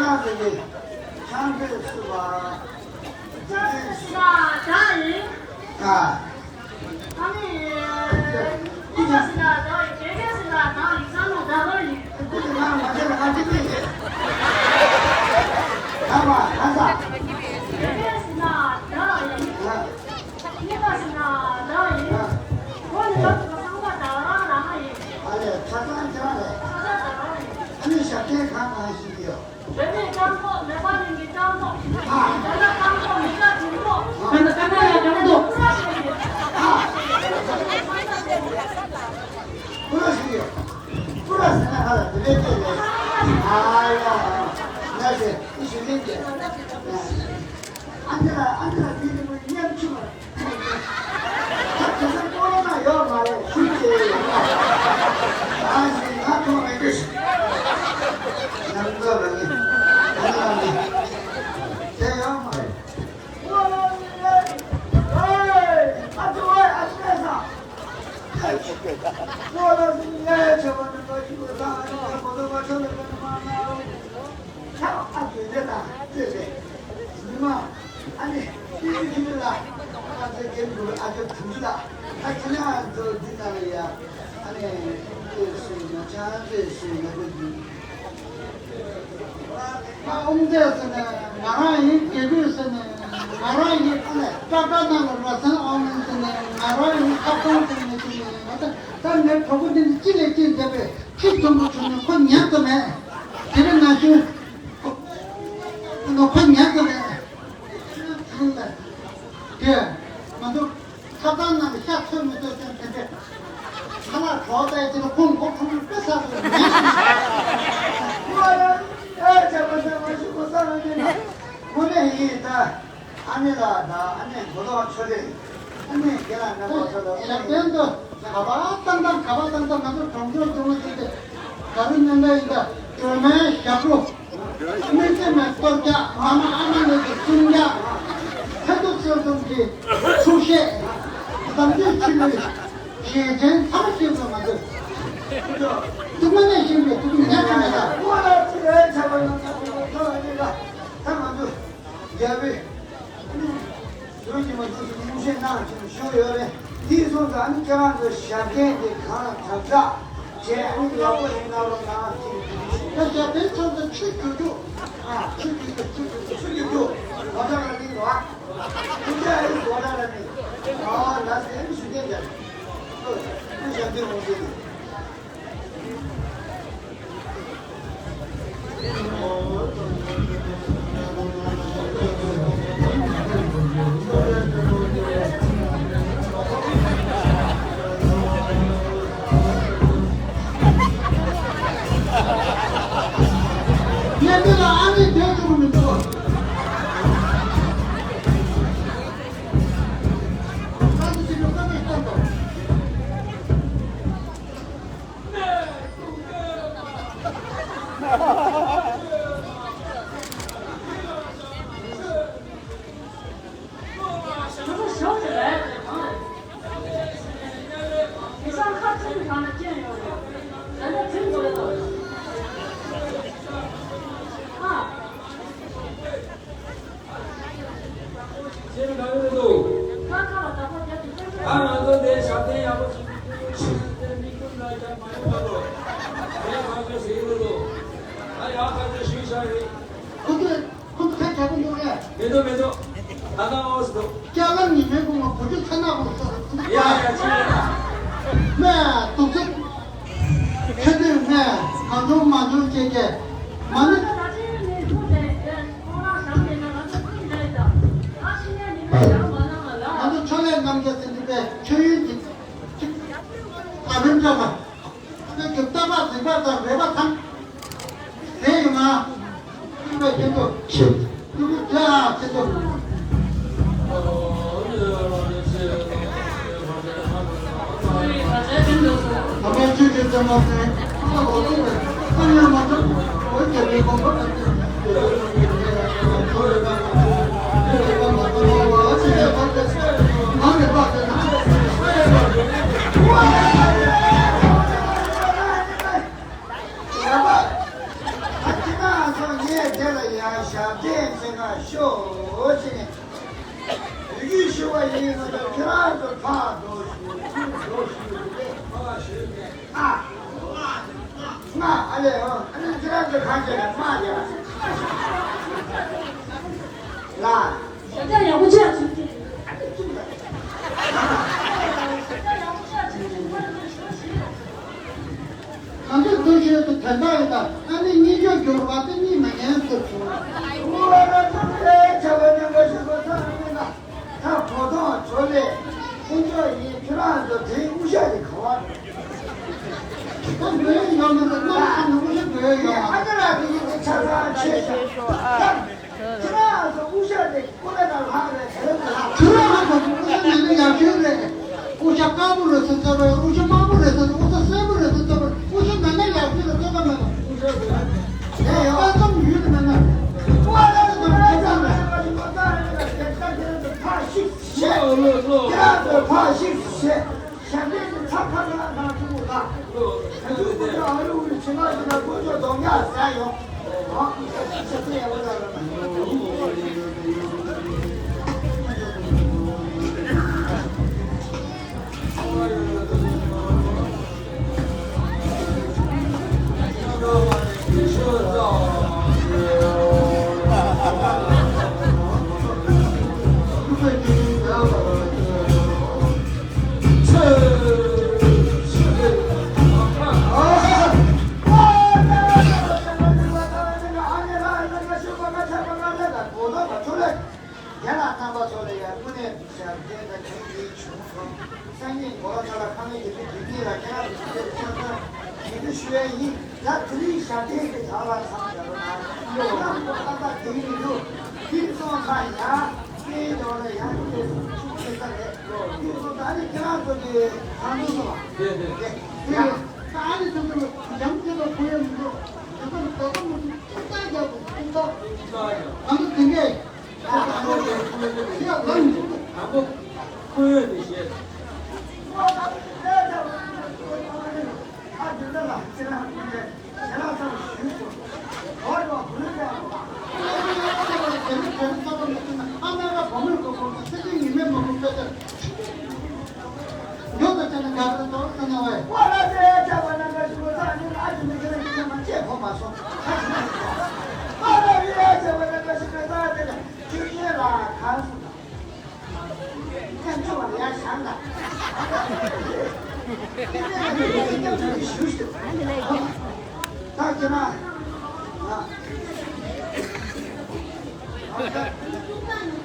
ཆང་ཟེར་གི། ཆང་ཟེར་སུ་བ། ཆང་ཟེར་ན་བདག་ཡིན། ཨ། ཨ་ནི། ཀུ་ཅི་ཟེར་ན་བདག་ཡིན། དགེ་རྒན་ཟེར་ན་བདག་ཡིན། ས་ནོ་བདག་པོ་ཡིན། ཀུ་ཅི་ང་ང་ཚོ་ང་ཚོ་ཀུ་ཅི། ད་བ་ད་ས། དགེ་རྒན་ཟེར་ན་བདག་ཡིན། ཨ། གཉིས་པ་ཟེར་ན་བདག་ཡིན། ཨ། འོ་ནི་ད་ཚོ་ཚང་མ་བདག་རང་རང་ཡིན། ཨ་ལས་ཆ་ཚང་ཆ་རེད། ཆ་ཚང་བདག་རང་ཡིན། ཨ་ནི་ཞབས་བརྟན་གང་གང་ཞིག་ཡོད། བོད་མིའི་རྐང་ཐོག་ནེ་པ་ལིང་གི་རྐང་ཐོག་ད་ལྟ་རྐང་ཐོག་མི་ཀ་དྲུག་ཐོག་ད་ལྟ་ཀ་ན་ཡ་རྐང་ཐོག་ཀུ་ར་ཞིག་ཡིན། ཀུ་ར་ཞིག་ཡིན། ཀུ་ར་ཟེར་ན་ཧ་ལ་དེ་འདྲའི་སྐད་རེད། ཨ་ཡ། ང་ཞེས་ཨི་ཞུ་མིན་གྱི། ཨ་ནེ་ལ་ཨ་ནེ་ལ་དེ་ནི་མོའི་ཉམ་ཆུང་བ། ད་དེ་ཚོ་ཀོ་རོ་ན་ཡོད་མ་རེད་ཤུགས་ཆེ་ཡོད། ཨ་ཞེས་ང་མཐོང་མེད་ཀི། ནམ་མཁའ་ལ་ནི་ཨ་ནེ་ལ་ནི་དེ་ཡོད་མ་རེད། ཨ་ཅོ་ཨ་ཅོ་ཨ་ས། ཨ་ཅོ་ཨ་ཅོ་ཨ་ཅོ། ཆ་ཨ་ཅོ་དེ་དང་དེ་རེད། མི་མ་ཨ་ནི་ཏི་རི་ཁི་ལ་ཨ་ཅེ་རྒན་བུ་ཨ་ཅོ་དུང་ལ་ཨ་ཅེ་ན་ཚོ་འདི་ན་ལ་ཡ་ཨ་ནི་ཏི་སུ་ན་ཆ་ཏི་སུ་ན་གོ་འདི་ཨ་ཨོང་ཏེ་ཟེར་ནས་ང་རང་ཡིན། དགེ་བསྐོས་ཟེར་ནས་ང་རང་ཡིན། ཨ་ནི་ཀྲ་ཀྲ་ནང་ལ་ར་སན་ཨོང་ཟེར་ནས་ང་རང་ཡིན། ཁ་སང་ཟེར་ནས་ཟེར་ནས་ང་ད་ད་ངའི་གྲོགས་པོ་འདི་ནི་ཅི་ལས་ཅི་མཛད་པས། ཁྲིད་ཐུང་པོ་བྱུང་ནས་ཁོ་ཉན་ཙམ་མེད། དེ་རིང་ན་ཞུ། ཁོ་ཉན་ཙམ་མེད། དེ་ང་ཚོ་ཐབ་ཚང་ནང་གི་ཤ་ཚོད་མི་ཚོད་ཅན་དེ་འདྲས། ཁ་ལག་གྲོགས་བཙལ་དེ་ལ་ཁོང་མགོ་ཁྲོམ་དཔེ་ཚ་བོ་ཉན་ཞིག་ཨེ་བྱས་པ་ཟེར་བ་ཞིག་གོ་ས་རང་ཉན་ན་དངོས་གནས་ཡིན་ད། ཨ་ནེ་ལགས་དང་ཨ་ནེ་མགོ་ཐོག་ཆོས་སྒྲོན། ཨ་ནེ་རྒན་ལགས་རྣམ་པ་ཚོ་ལ་ཞབས་བརྟན་དུ་ག་པར་བཏང་དང་ག་པར་བཏང་དང་། ང་ཚོ་གྲོང་ཚོར་འགྲོ་བ་ཞིག་སྟེ་ག་རེ་ཉན་ལེ་ཡིན་ད། སྒྲོལ་མའི་ཞབས་བྲོ། མི་ཚེ་མའི་གཏོར་རྒྱག་མ་མ་ཨ་མ་ལེ་གི་སུན་རྒྱག་ཚེ་ཐུབ་སོ་གསུམ་གྱི་ཐུགས་བཞེད། དམ་ཆོས་ཆོས་ལུགས་ཞེན་ཅན་ཚང་མ་ཤེས་དགོས། ང་ཚོས་ཐུགས་མ་ནས་ཤེས་པའི་ཐུགས་ཉག་གི་མེད་ད། ད་ང་ཚོས་རྒྱལ་བའི། བོད་ཀྱི་མ་ཐུག་སུ་སྙུང་གཞི་གནང་ཆེན་ཞུ་ཡོད་རེད། དེའི་སོང་ཙང་ཨ་ནི་ཁྱེད་རང་ཚོ་ཞབས་བརྟན་དེ་གང་ལ་གྲབས་གྲབས་བྱས་ཨ་ནི་ཡག་པོ་ཞིག་གནང་རོགས་གནང་ཞེས་ཞུ་གི་ཡོད། ད་ཞབས་བརྟན་ཚོགས་ས་ཆུ་རྒྱུག་རྒྱུག་ཨ་ཆུ་རྒྱུག་རྒྱུག་ཆུ་རྒྱུག་རྒྱུག་ཆུ་རྒྱུག་རྒྱུག་ང་ཚོ་རང་ནི་རོགས་ཨ་ཁྱེད་ཅག་ཨ་ནི་རོགས་ཨ་ནི་ཨ་ལ་སེམས་ཞུ་གི་ཡོད། ཨ་ཞབས་བརྟན་འོང་གི་ཡོད། ཉན་དེ་ལ་ཨ་ནི་བསྡད་ཐུབ་མི་འདུག་ཨ་ནི་ཅི་ལ་བཀའ་མོལ་གཏོང་དང་། ཁྱེད་ག་རེ་རེད་འདུག་ད་ང་ཚོ་འདིར་ཞབས་བརྟན་ཡག་པོ་ཞིག་ཕུལ་རྒྱུ་ཆེད་དུ་དམིགས་ཁུལ་འདྲ་རྒྱག་མ་ཡོང་བ་རོགས། ངས་ཁ་ཤས་ཞུས་འདུག་ད་ཡག་ཁ་ཤས་ཞུས་བཞག་རེད། ཁོ་ཚོས་ཁོ་ཚོ་ཐད་ཀྱག་པོ་འདུག་ཨེ། མི་འདུག་མི་འདུག་ད་ལྟ་འོ་སི་འདུག་སྐྱག་ལམ་ཉི་མའི་དགུང་ལ་བུ་ཆུ་ཚ་ནག་པོ་ལ་སོགས་པ་ཡ་ཡ་ཅི་རེད་ད། སྨད་དུག་རྩུབ། ཆེ་འདོད་སྨད་གང་བྱུང་མང་བྱུང་བྱས་བྱས་མ་ཎི། ང་ཚོ་ཕྱག་ལས་རྣམ་རྒྱལ་ཟེར་འདི་པའི་མཆོད་ཡོན་གྱི་ད་རིམ་ཅོག་ལ། ཁྱོད་ཀྱི་ལྟ་བ་གཟིགས་པ་དང་རེ་བ་དང་། དེ་ཡིན་ན། ཁྱོད་པའི་སྐྱེ་འགྲོ། ཁྱེད། ཁྱོད་ཀྱི་དེ་ཨ་ཁྱེད་ཚོ། ཨ་མའི་ཆོས་ཀྱི་བཙུན་མོ་ཟེར། ཨ་ལོ་ཨོ་ཏོ་བས། ཨ་ཉོན་མ་ཐུབ། འོ་ཁྱེད་པའི་དགོངས་པ་ཨ་ཁྱེད། ང་ནས་པ་ཟེར་ན། ཡ་པ། ཨ་ཁྱེད་རང་ཚོ་ངའི་ དེ་ལ་ཡང་ཞབས་བརྟན་ཟེར་ན་ཤོག་ཅེས་ནས། བོད་ཀྱི་ཞུ་བ་ཡིན་ན་ཁྱེད་རང་ཚོ་ཕར་འགྲོ་ཞུ་ཚུར་འགྲོ་ཞུ་དེ་ཕར་ཞུ་དེ་ཨ། ང་ཨ་ལས་ཨ་ནི་ཁྱེད་རང་ཚོ་གང་བྱས་ན་མ་ཡ། ལ། ཞབས་བརྟན་ཡག་པོ་ཅིག་ཞུ་གི། གང་གི་འདུ་ཤེས་སུ་དོན་དག་ཡོད་དམ། ཨ་ནི་གཉིས་ཀྱང་འགྱུར་བ་དེ་གཉིས་མ་ཉན་ཟེར་བྱུང་། ཨུ་ཨ་ན་ཐུག་ལས་བྱ་བ་ཉམས་པ་ཞིག་གོ་ཐག་མེད་ན། ད་གོ་ཐོག་ཚོ་ལས་ཁོང་ཚོ་ཡིན། ཁྱོད་རང་ཚོ་དེའི་དབུ་ཞྭ་དེ་ག་བ་རེད། ད་འགྲོ་ཡ་ཡོད་མ་རེད། ང་ཨ་ནི་དབུ་ཞྭ་འགྲོ་ཡ་ཡོད་མ་རེད། ཨ་ནི་ར་དེ་ཡིན་དེ་ཆ་ཚང་ཆེ་ཤོས། ཁྱོད་རང་ཚོ་དབུ་ཞྭ་དེ། ཁོ་ལ་ད་ལྷག་རེད། དེ་ལ་ད་ལྷག་ཁྱོད་རང་ཧ་གོ། དབུ་ཞྭ་མེད་ན་ཡག་ཤོས་རེད། དབུ་ཞྭ་དཀར་པོ་རེད་ཟེར་ཚར་བ་རེད། དབུ་ཞྭ་དམར་པོ་རེད་ཟེར། དབུ་ཞྭ་སེར་པོ་རེད་ཟེར་ཚར་བ་རེད། དབུ་ཞྭ་མེད་ན་ཡག་ཤོས་རེད། ལྟོས་ད་མེད་ན། དབུ་ཞྭ་རེད། དེ་ཡང་ལྟ་ཙམ་ཡུལ་དུ་མེད་ན། དབུ་ཞྭ་རེད་ཟེར་ཚར་བ་རེད། ཕར་ཤིག་བཤད། ལོ་ལོ་ལོ། ཕར་ཤིག་བཤད། ཞབས་བརྟན་གྱི་ཚབ་ཁ་ཁ་ཁ་ཐུག་ག་ད་ཚོད་ཁོ་ཚོ་ཨ་རི་ཨུ་རི་ཕྱི་ནང་ཕྱི་ནང་ཁོ་ཚོ་གདོང་རྒྱག་ཟ་ཡོང་། ཨ། ཞབས་བརྟན་ཡག་པོ་ལ་ལ། རྒན་ལགས་རྣམ་པ་ཚོ་ལ་ཡང་དངོས་གནས་ཞབས་བརྟན་དང་ཁྱིམ་གྱི་བྱུང་སོང་། སང་ཉིན་གོ་ལ་ཁ་ལ་ཁང་ལས་ཀྱི་མི་དེ་གཉིས་ལ་ཁྱེད་རང་ཚོ་ཆེད་དུ་ཆ་ཚང་ཞུ་རྒྱུ་ཞུ་ཡ་ཡིན། ད་དེ་རིང་ཞབས་བརྟན་གྱི་དག་ལ་ཚང་རྒྱ་ལོ་ན་ལོ་ན་ཁོ་ཏག་ཏག་དེ་ཡིན་འདུག་དེ་སོང་ཙང་ཡང་སྐྱེས་འགྲོ་ལ་ཡང་སྐྱེས་སུ་ཆུ་སྐྱེས་ས་རེད། དེ་སོང་ཙང་ཨ་ནི་ཁྱེད་རང་ཚོ་གི་ཁང་ཚན་སོང་བ་དེ་དེ་དེ་ཡང་ད་ཨ་ནི་ཚོ་ཚོ་འཇམ་སྐྱེས་ལ་གོ་ཡ་མི་འགྲོ། དེ་ཚོ་ལ་ད་ལྟ་མ་ཐུག་ཏུ་ཏག་རྒྱབ་དུ་ཏུ་ཏག་ཏུ་ཏག་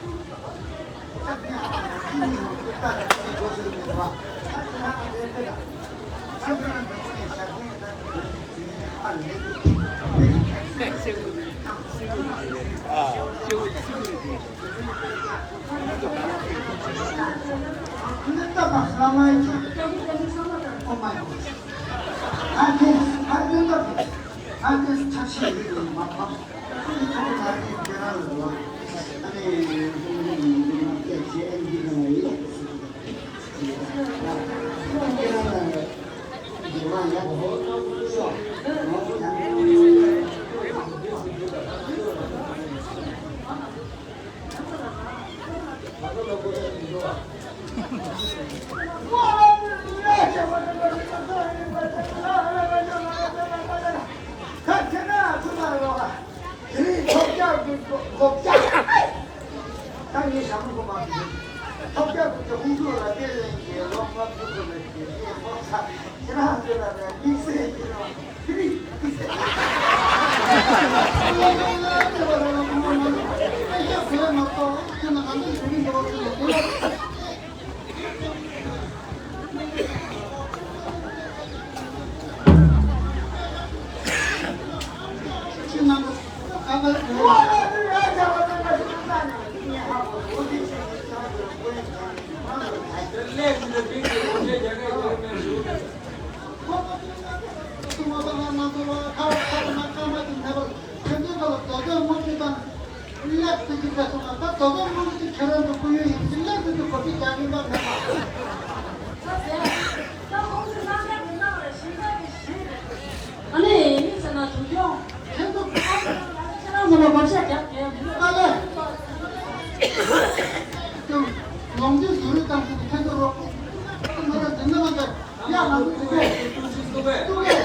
ཡ་ང་ཚོ་དེ་འདྲས། ཉོ་དང་བྱས་ན་ག་རེ་འདུག་ཟེར་ན་ཨེ། དེ་རིང་ཐོབ་རྒྱག་གི་ལོ་རྒྱག་ད་ངས་ཞྭ་མོ་གོ་མ་ཐུབ། ཐོབ་རྒྱག་གི་ཧུང་ཀྲུག་ལ་བསྟན་ལེན་གྱི་ལོ་ལྔ་བཅུ་ཙམ་ལ་བྱས་ཏེ་ལོ་ཚ་ཁྱེད་རང་ཚོ་ལ་ནས་དམིགས་བསལ་གྱི་རེད་བ། དེ་རིང་དམིགས་བསལ། ལེགས་ཟེར་གྱི་བྱས་སོང་ང་། ད་དོ་དོ་དངོས་གྲུབ་ཀྱི་ཁྱེད་རང་ཚོ་སྐུ་ཡོན་ཡིན་ཟེར། ལེགས་ཟེར་གྱི་གོ་སྒྲིག་རྒྱག་གིན་པ་མེད་པ། ཨ་ནི་ཡིན་ཟེར་ན་དུ་ཁྱོད་ཁྱེད་ཚོ་ཁྱེད་རང་ཚོ་མ་ བག་ཆགས་རྒྱག་རྒྱག་མི་འདུག་ཨ་ལས། ལོངས་སྤྱོད་བཟོ་རིགས་དང་ཁུ་ཁྱེད་ཚོ་རོགས། ང་རང་འཛིན་ན་མ་འདར་ཡ་ང་ཚོ་འཛིན་པས། ཏུ་གེ།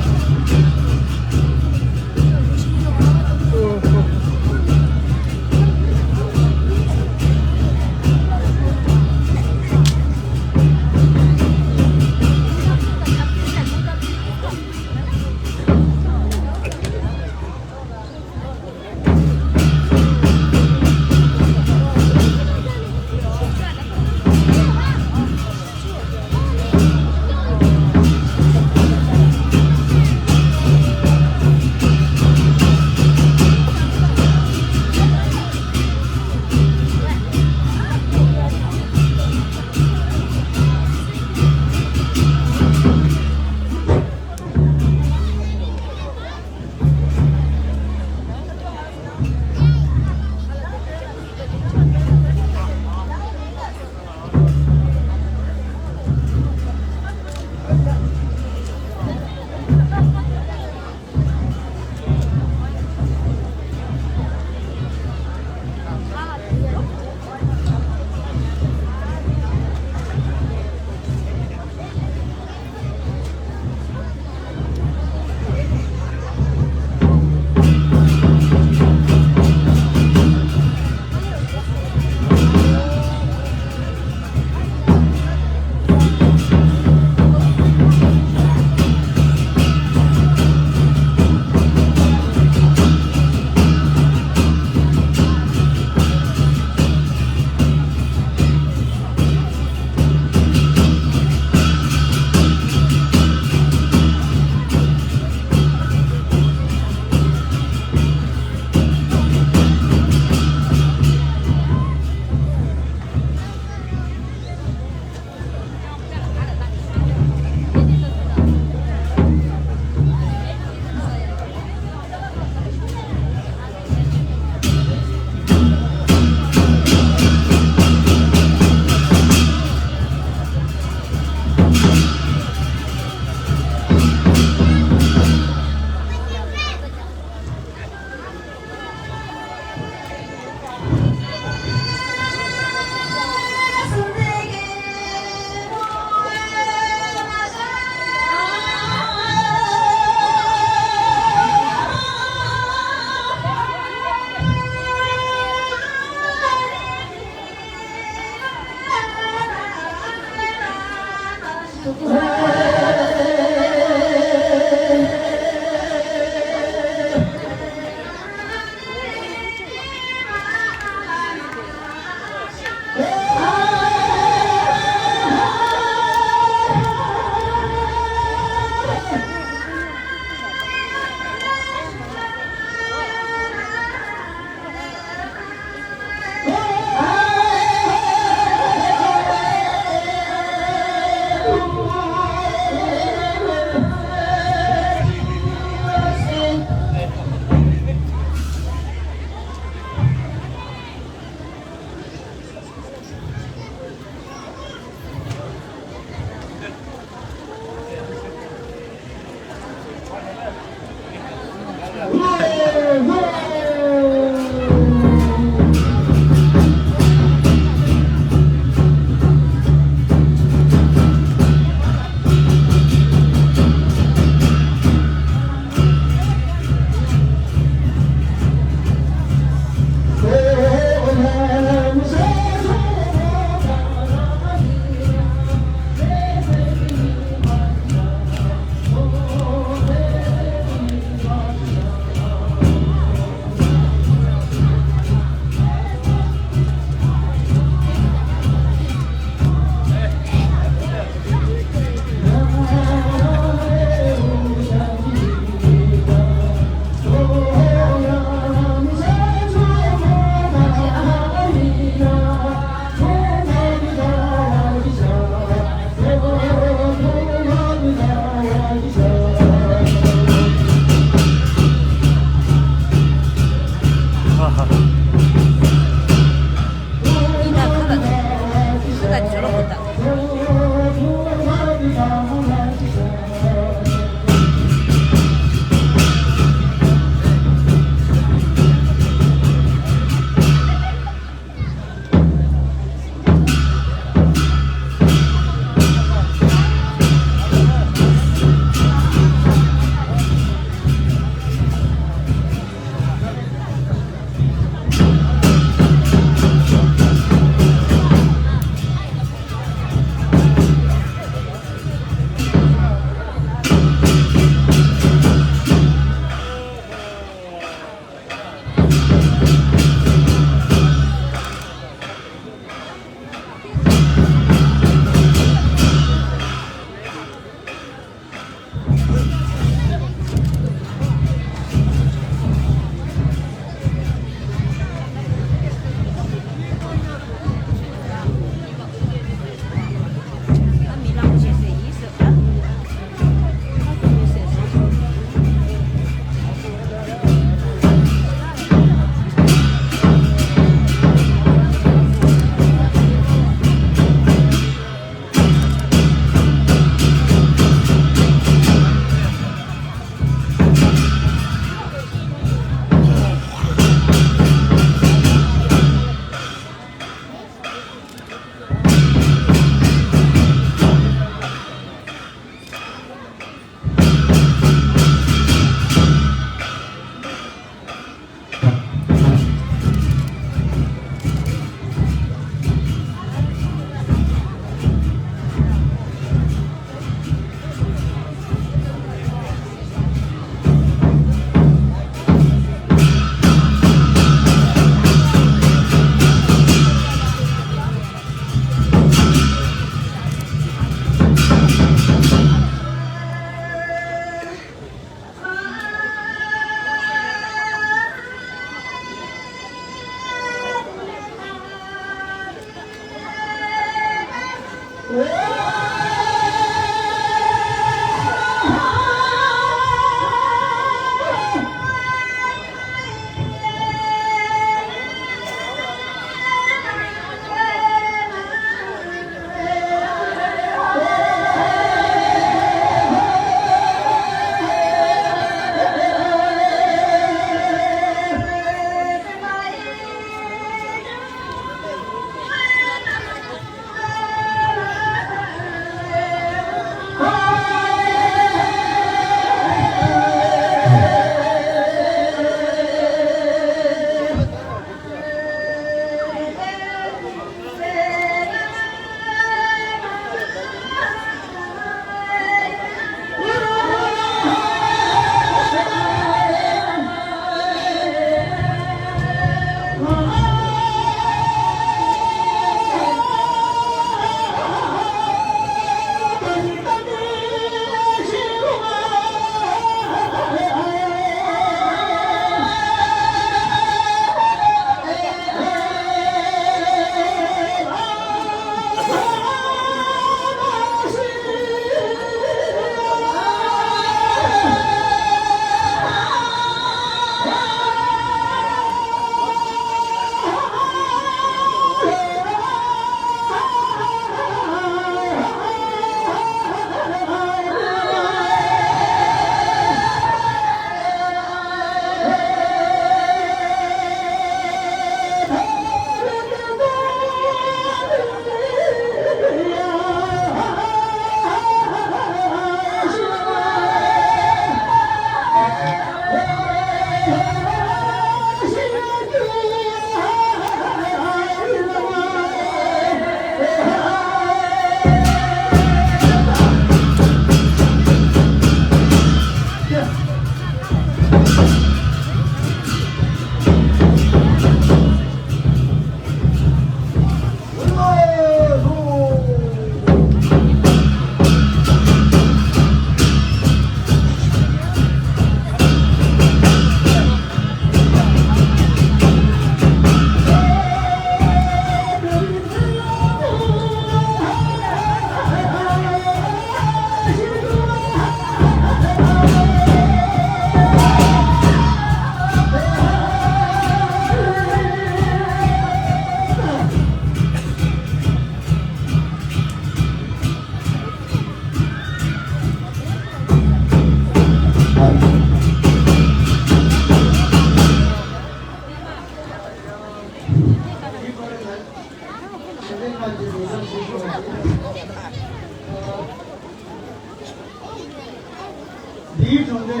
དེའི་གྲོང་སྡེ།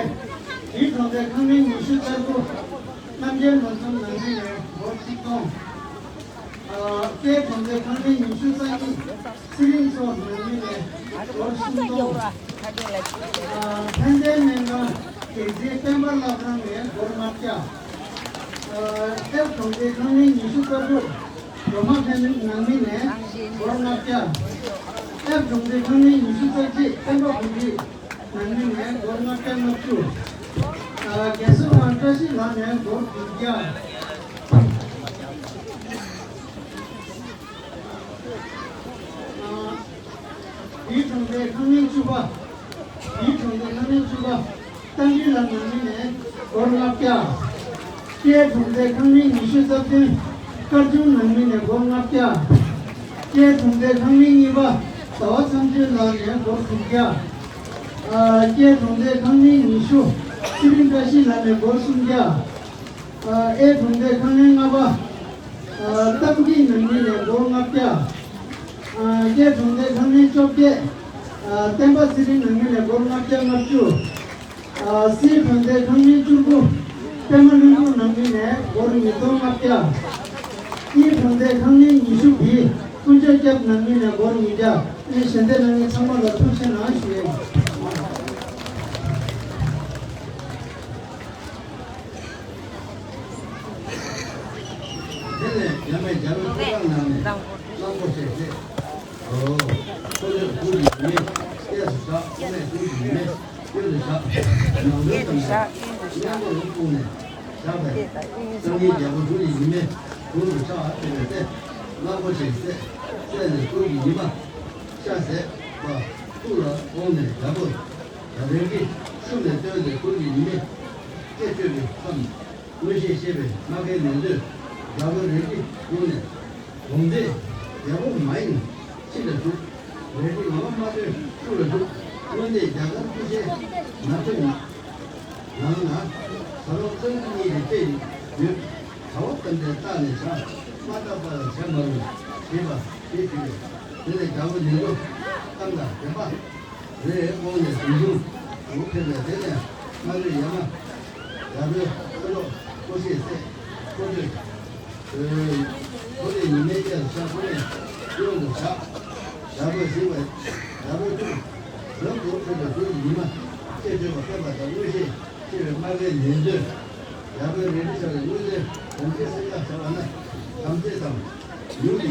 དེའི་གྲོང་སྡེ་ཁང་མིག་ཉི་ཤུ་རྩ་དགུ། རྣམ་རྒྱལ་ལོ་ཚང་ནང་མི་ནས་སྒོར་ཆིག་སྟོང་། ཨ། སྐྱེས་གྲོང་སྡེ་ཁང་མིག་ཉི་ཤུ་རྩ་གཉིས། ཚེ་རིང་མཚོ་ནང་མི་ནས་སྒོར་སུམ་སྟོང་། ཨ། ཕན་བདེ་སྨན་ཁང་འགན་འཛིན་སྤེན་པ་བླ་བྲང་ནས་སྒོར་ལྔ་བརྒྱ། ཨ། ཨེབ་གྲོང་སྡེ་ཁང་མིག་ཉི་ཤུ་རྩ་དྲུག། སྒྲོལ་མ་ཕན་ནང་མི་ནས་སྒོར་ལྔ་བརྒྱ། ཨེབ་གྲོང་སྡེ་ཁང་མིག་ཉི་ཤུ་རྩ་གཅིག། སྤེན་པ་བུ་ཁྲིད་ནང་མི་ནས་སྒོར་ལྔ་བརྒྱ་ལྔ་བཅུ། ཨ། རྒྱལ་སྲས་དབང་བཀྲ་ཤིས་ལགས་ནས་སྒོར་དགུ་བརྒྱ། ཨ། དེའི་གྲོང་སྡེ་ཁང་མིག་བཅུ་པ། དེའི་གྲོང་སྡེ་ཁང་མིག་བཅུ་པ། ཏང་ཅིན་ལགས་ནང་མི་ནས་སྒོར་ལྔ་བརྒྱ། སྐྱེས་གྲོང་སྡེ་ཁང་མིག་ཉི་ཤུ་རྩ་བདུན། སྐར་ཆུང་ནང་མི་ནས་སྒོར་ལྔ་བརྒྱ། སྐྱེས་གྲོང་སྡེ་ཁང་མིག་གཉིས་པ། ཟླ་བ་མཚམས་གཅོད་ལགས་ནས་སྒོར་དྲུག་བརྒྱ། ཨ། སྐྱེས་གྲོང་སྡེ་ཁང་མིག་ཉི་ཤུ། ཚེ་རིང་བཀྲ་ཤིས་ལགས་ནས་སྒོར་སུམ་བརྒྱ། ཨ། ཨེ་གྲོང་སྡེ་ཁང་མིག་ལྔ་པ། ཨ། གཏམ་སྐྱིད་ནང་མི་ནས་སྒོར་ལྔ་བརྒྱ། ཨ། སྐྱེས་གྲོང་སྡེ་ཁང་མིག་བཅོ་བརྒྱད། ཨ། བསྟན་པ་ཚེ་རིང་ནང་མི་ནས་སྒོར་ལྔ་བརྒྱ་ལྔ་བཅུ། ཨ། སྲིད་གྲོང་སྡེ་ཁང་མིག་བཅུ་དགུ། པད་མ་ལྷུན་གྲུབ་ནང་མི་ནས་སྒོར་ཉིས་སྟོང་ལྔ་བརྒྱ། དབྱིན་གྲོང་སྡེ་ཁང་མིག་ཉི་ཤུ་བཞི། ཀུན་སྤྱོད་སྐྱབས་ནང་མི་ནས་སྒོར་ཉིས་བརྒྱ། ངས་ཞལ་འདེབས་གནང་མཁན་ཚང་མ་ལ་ཐུགས་རྗེ་གནང་ཞུ་ཡས་ཡིན། དེ་ནས་ཡང་མེད་རྒྱ་བོད་ཐུགས་རང་ནང་ནས་གླང་པོ་ཆེ་བཤད། ཨོ། ཁོ་ཚོས་དུག་གི་མེ་ལྟས་སུ་བཞག་ཁོ་ནས་དུག་གི་མེ་སྐྱོན་དུ་བཞག་ནང་དོན་ཙམ་ལ་མཉམ་པོ་རུ་སྤུངས་ནས་བཞག་པས། སངས་རྒྱས་རྒྱལ་པོ་དུག་གི་མེ་དུག་ཏུ་ཆགས་པ་དེ་བས་ཏེ། གླང་པོ་ཆེའི་སྲས་སྲས་ནས་དུག་གི་ཉི་མ་ཤ་ཟད་པ་ཐུགས་ལ་དགོངས་ནས་རྒྱལ་པོ་རང་གི་ཤུབས་ནས་བཏོན་ཏེ་དུག་གི་ཉི་མས་སྐེ་གཅོད་པའི་མཚམས། མངོན་ཤེས་ཤེས་པའི་རྨ་ཁའི་ནེ་ཙོས་རྒྱལ་པོའི་རལ་གྲི་བསྒྱུར་ནས། དགོངས་ཏེ་རྒྱལ་པོ་མ་ཡེངས་ཕྱི་ལ་བཞུགས། རལ་གྲི་ངོ་མ་མ་ཐོན་དབུ་ལ་བཞུགས། སྔོན་གནས་རྒྱ་གར་སྐུ་ཕྲེང་ནག་ཕྲེང་ནང་ན་ཟ་འཕྲོག་གཙང་སྒྲིག་གཉིས་ཀྱི་དཔེ་ཡོད། གྲྭ་པ་ཙམ་དེ་བརྟགས་ནས་བྱ། མ་བརྟགས་པ་ལ་བྱ་མ་རུང་ཞེས་པ་དེ་ཞུས་པས། དེ་ནས་རྒྱལ་པོ་ནེ་ཙོ་གཏམ་དང་བདེན་པ། རེ་རེ་དབང་ནས་ཟུང་ཟུང་དུ་ཕེབས་པས། དེ་ནས་སྔར་ལུས་ཡ་མ་རྒྱལ་པོའི་ཕོ་ལོ་ཀོ་ཤའི་སྲས་ཁོ་ཚོས་ཁོ་ཚོས་ཉི་མའི་སྐད་ལ་ཤར་ཁོ་ནས་གཡོན་དུ་བཞག་རྒྱལ་པོས་གཟིགས་པས། རྒྱལ་པོས་ཐུགས་རབ་ཏུ་ཁྲོས་པའི་དུག་གི་ཉི་མ་སྐེ་གཅོད་པ་སྤེན་པ་དང་མངོན་ཤེས་ཤེས་པའི་རྨ་ཁའི་ནེ་ཙོས་རྒྱལ་པོའི་རལ་གྲི་ཆག་ལས་མངོན་གསལ་དམ་ཚིག་སེམས་ཐག་བྱ་བ་ན་དམ་ཚིག་དང་། ཡུལ་གྱི་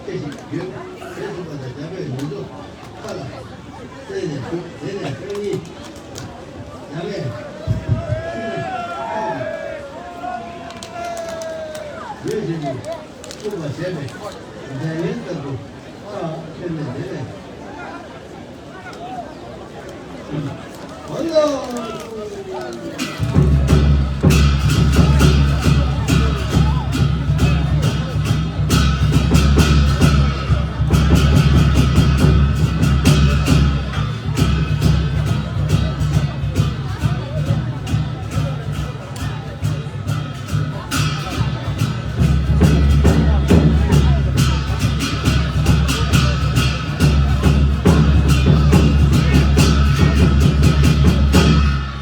སྐད་ཅིག་ཡོད་ཟེར་གསུངས་པ་དང་། རྒྱལ་པོས་ནེ་ཙོ་ཁ་ལ་གསན་ནས་བཞུགས། དེ་ནས་སང་ཉིན་ཡང་ངས་ཡུལ་བཞིན་དུ་བཙུགས་པ་བྱས་པས་འཇའ་ཉེར་ལྟར་དུ་ཁ་ཕྱེ་ནས་དེ་ནས།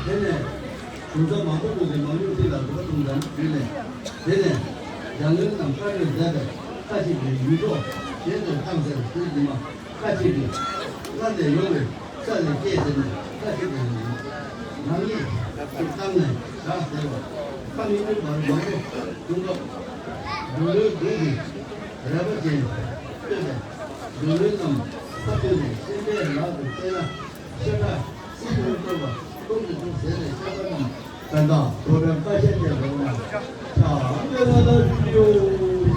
དེ་ནས་གཞུང་ཚབ་མང་པོ་ཀུན་གྱིས་མང་ཉུང་ཐིག་ལ་རུ་ཁ་གཏོང་དང་བརྒྱུད་ནས། དེ་ནས་རྒྱ་ངན་རྣམས་ཁ་རོས་མཛད་པས་ཁ་ཅིག་གིས་ཡུལ་ཕྱོགས་གཞན་དུ་བཏང་ཟེར་བའི་དུག་གི་ཉི་མ། ཁ་ཅིག་གིས་སླར་ནས་ཡོང་བའི་ས་ལས་སྐྱེས་ཟེར་ནས། ཁ་ཅིག་གིས་ནག་ཉེས་ཤིག་བཏང་ནས་བཞག་ཟེར་བ། ཁ་མིག་ནུས་པར་མང་པོ་བྱུང་སྐབས། འདོད་ལྷའི་དུག་གི་རལ་པ་ཅན་བསྟོད་པས། འདོད་ལྷ་རྣམས་ཕར་བཏོན་ནས་སེམས་དཔའི་ལག་ཏུ་སྤྲད་ན་ཤ་ཁྲག་སྲིན་མོའི་བསྟོད་པ་སྟོང་དུ་འཇུག་ཟེར་ནས་ཤ་ཁྲག་རྣམས་གན་དང་གྲོ་པའི་ཀ་ཤ་བཅས་འགྲོ་བ་རྣམས་ཕྱག་འཚལ་ལ་ལ་ཞུགས་ཏེ།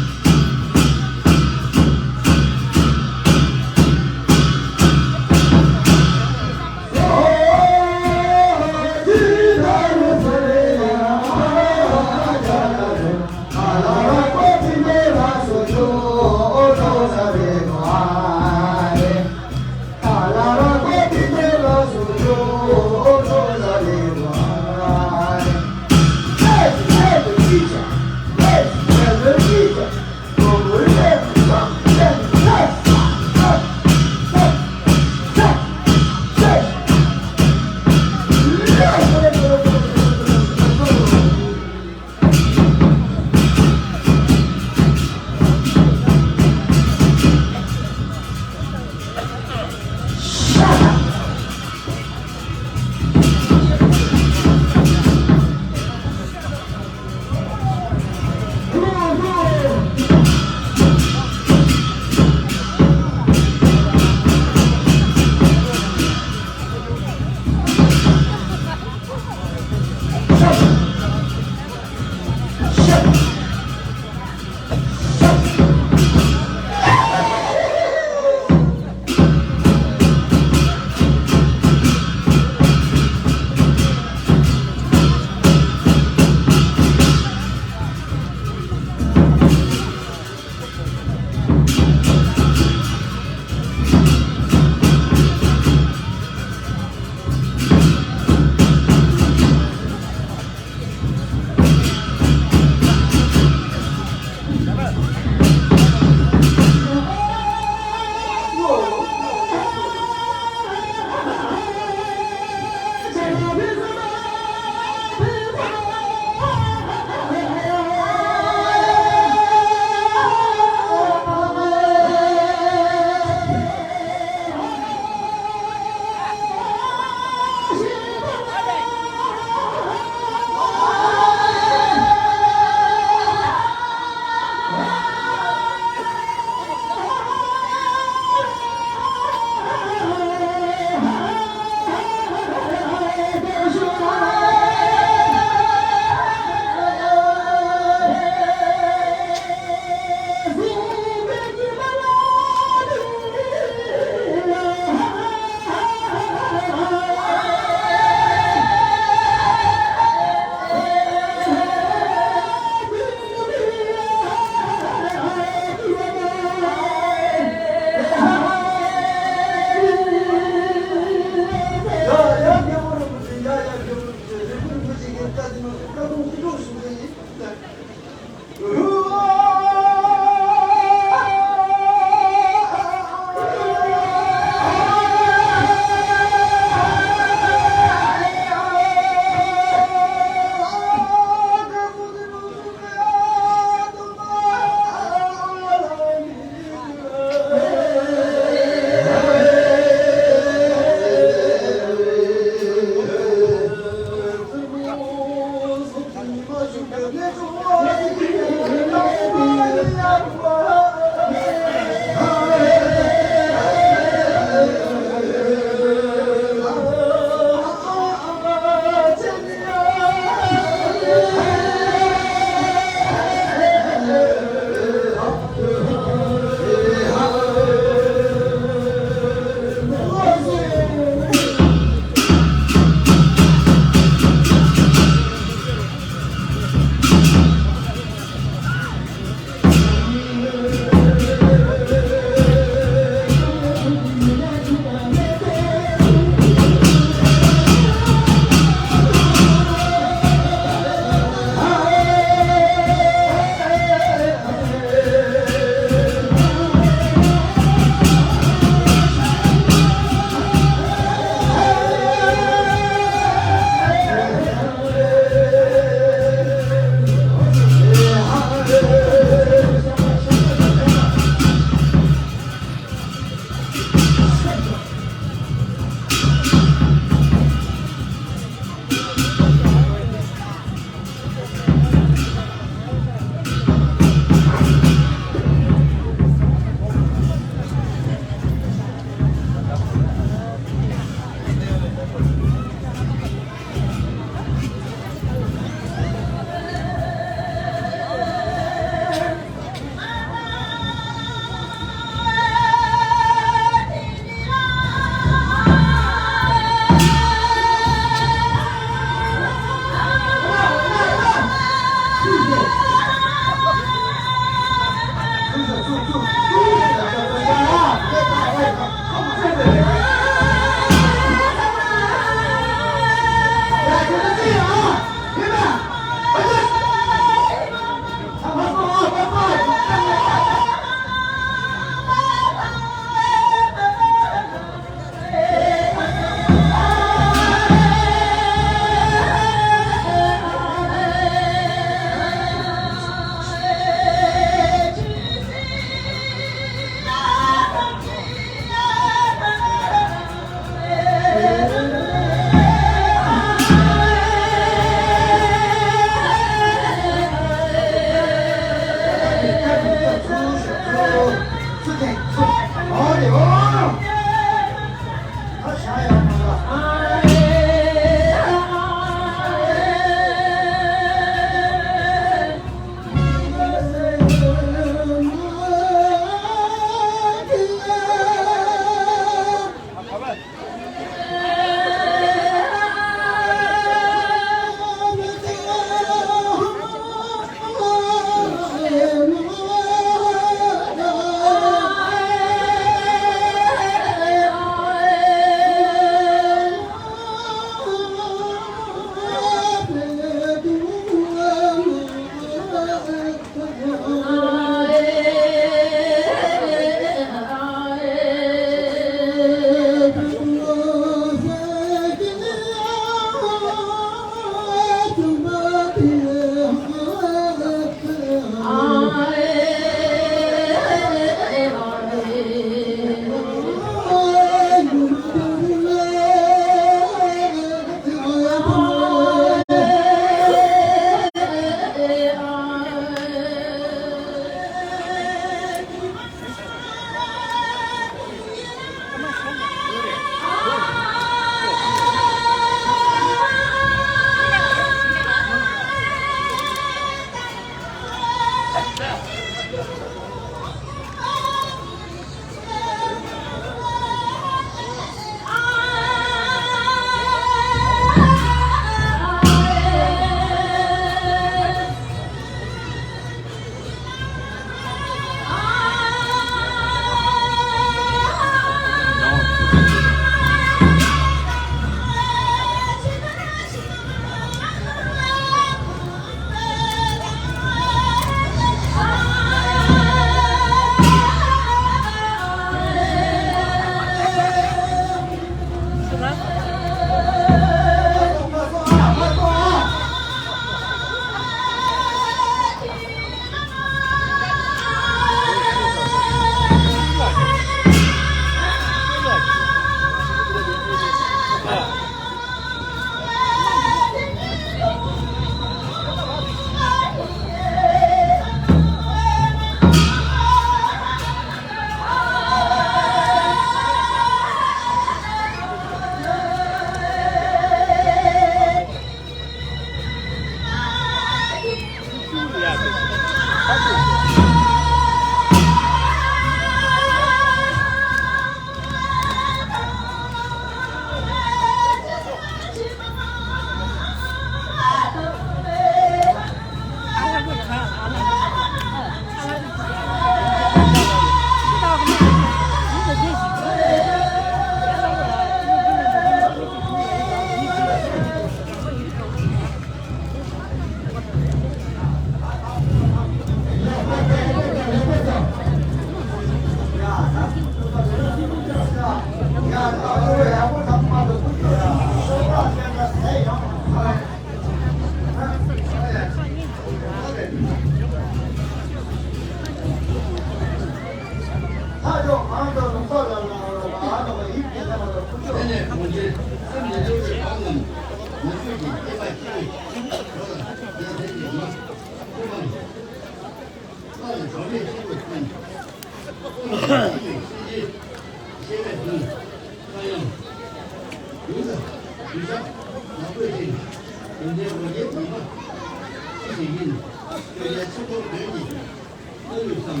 ཨ་ལུས་སམ།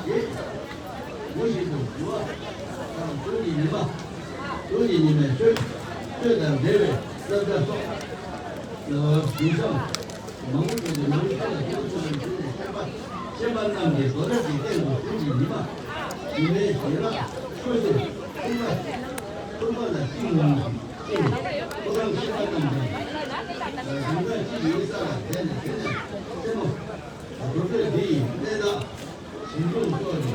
ཡེ། མུ་བཞིན་དུ་འགྲོ་བ་དང་། དུས་ཀྱི་ཉི་མ། དུས་ཀྱི་ཉི་མའི་ཆོས། ཆོས་དང་འབྲེལ་བའི་བསླབ་བྱ་སོགས། ལ་བ་བྱུང་ཙམ། མང་པོ་བྱུང་སྟེ་མང་པོ་ལ་ཐུགས་ཆུང་བའི་དུས་ནས་བཤད་པ། བཤད་པ་རྣམས་ཀྱི་མདོ་སྡེ་འཇིག་རྟེན་དུ་དུས་ཀྱི་ཉི་མ། ཉི་མའི་ཞལ་ལག་ཆོས་ཀྱི་ཕུང་པ། ཕུང་པ་ལ་བཅིངས་ནས་བཅིངས། ཕོ་བྲང་ཤེས་པ་རྣམས་ཀྱང་། རང་དག་གཅིག་ཡོད་ས་ལ་བསྡད་ནས་དེ་ནས་རྩེ་མོ། རྡོ་བྲག་འདི་ཡི་གནས་བདག་ཞིང་སྐྱོང་སོགས་ཀྱི་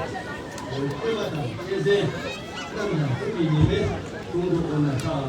སྐྱེས་པ་དང་སྐྱེས་ཚལ་རྣམས་དང་ཐུགས་ཀྱི་ཉི་མའི་གསུང་དུ་འོ་ན་ས།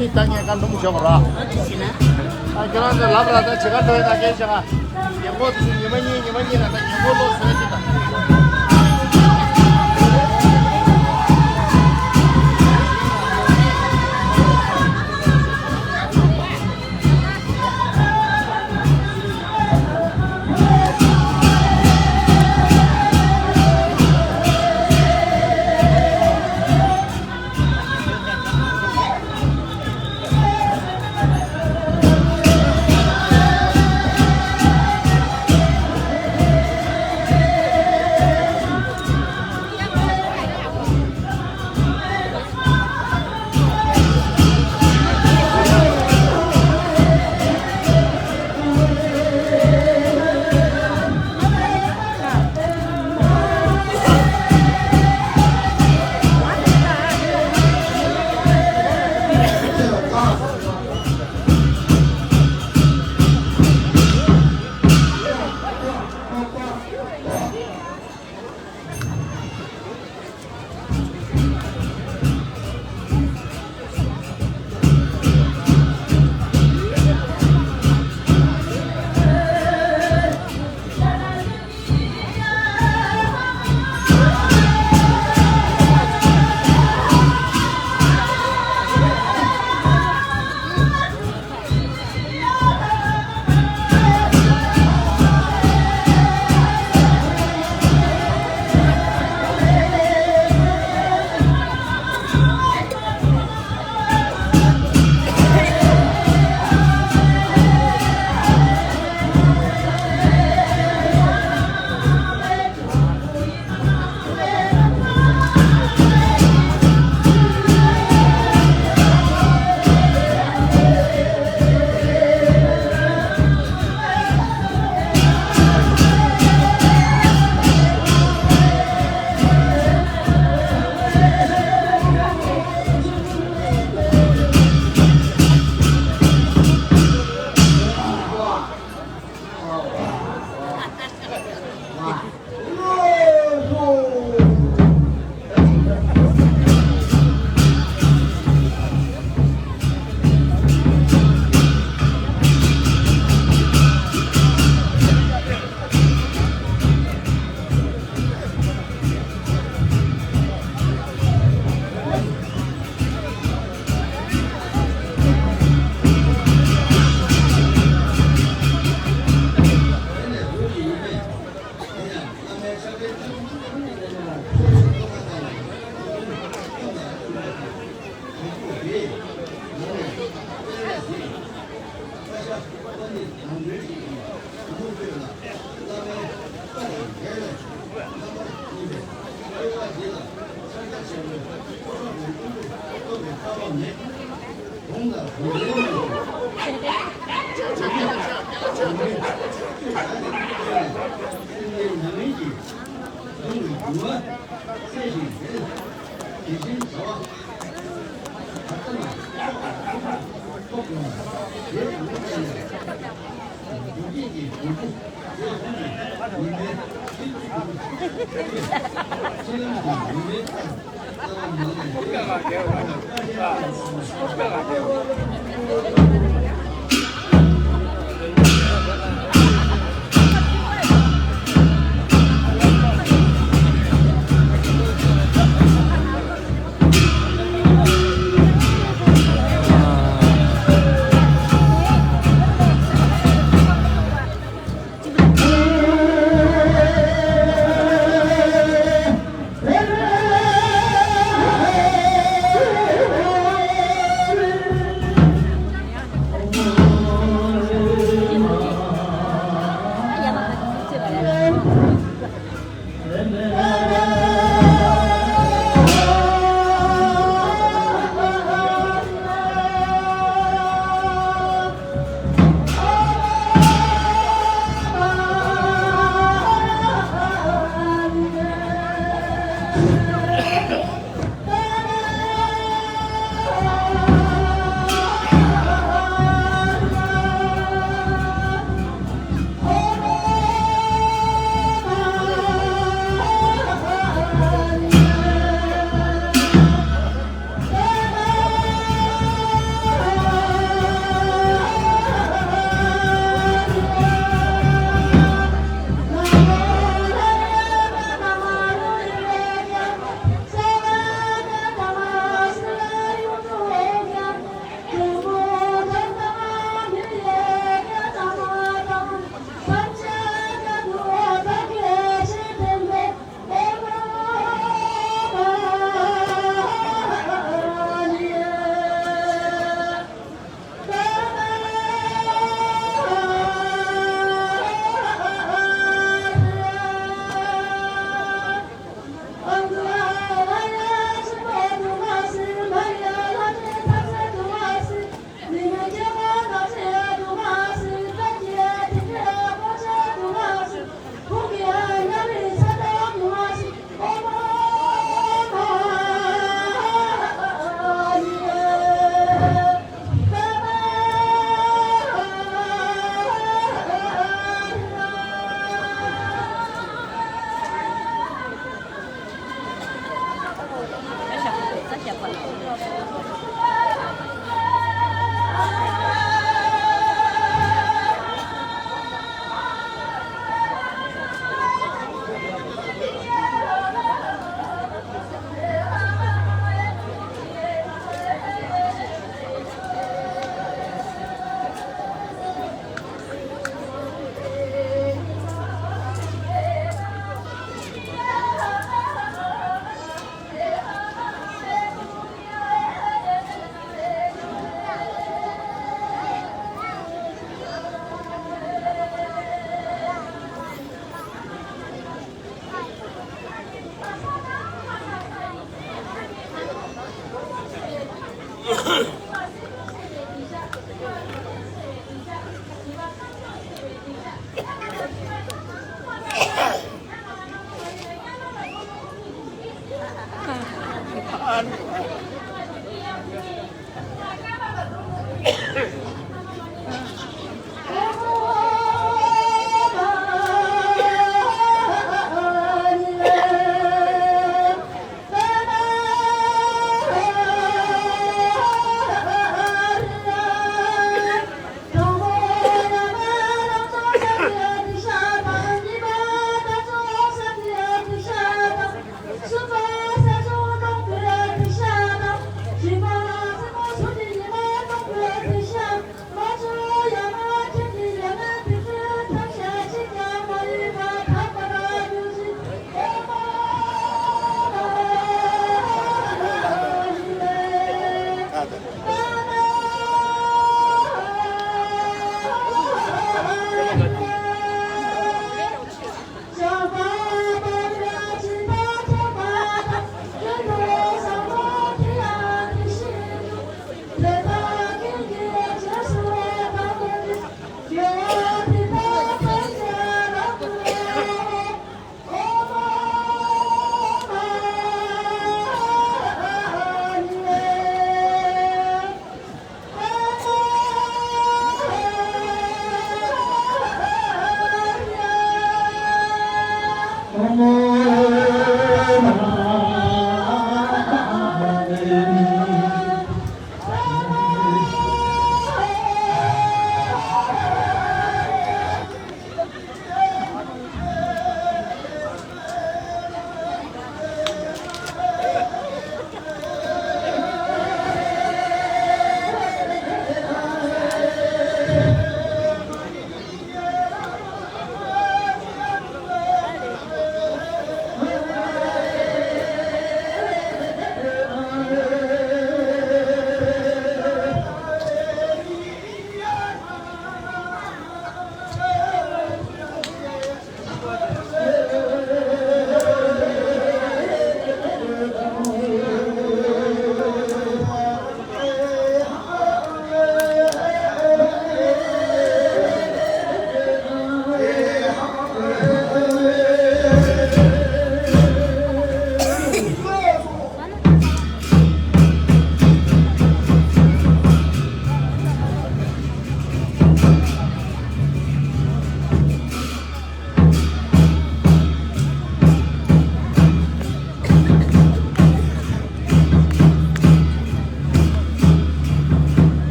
ད་ངས་བཀའ་འདུམ་ཞོག་ར། ཨ་ཁྱེད་རང་ཚོ་ལབ་ར། ད་བྱེད་ག་འགྲོ་ཡ། ད་སྐད་ཆ་ག་ཉིན་མོ་དེ་ཚོ་ཉི་མ་གཉིས་ཉི་མ་གཉིས་ལ་ད་ཉིན་མོ་ལོ་བཟོས་ཏེ་ད།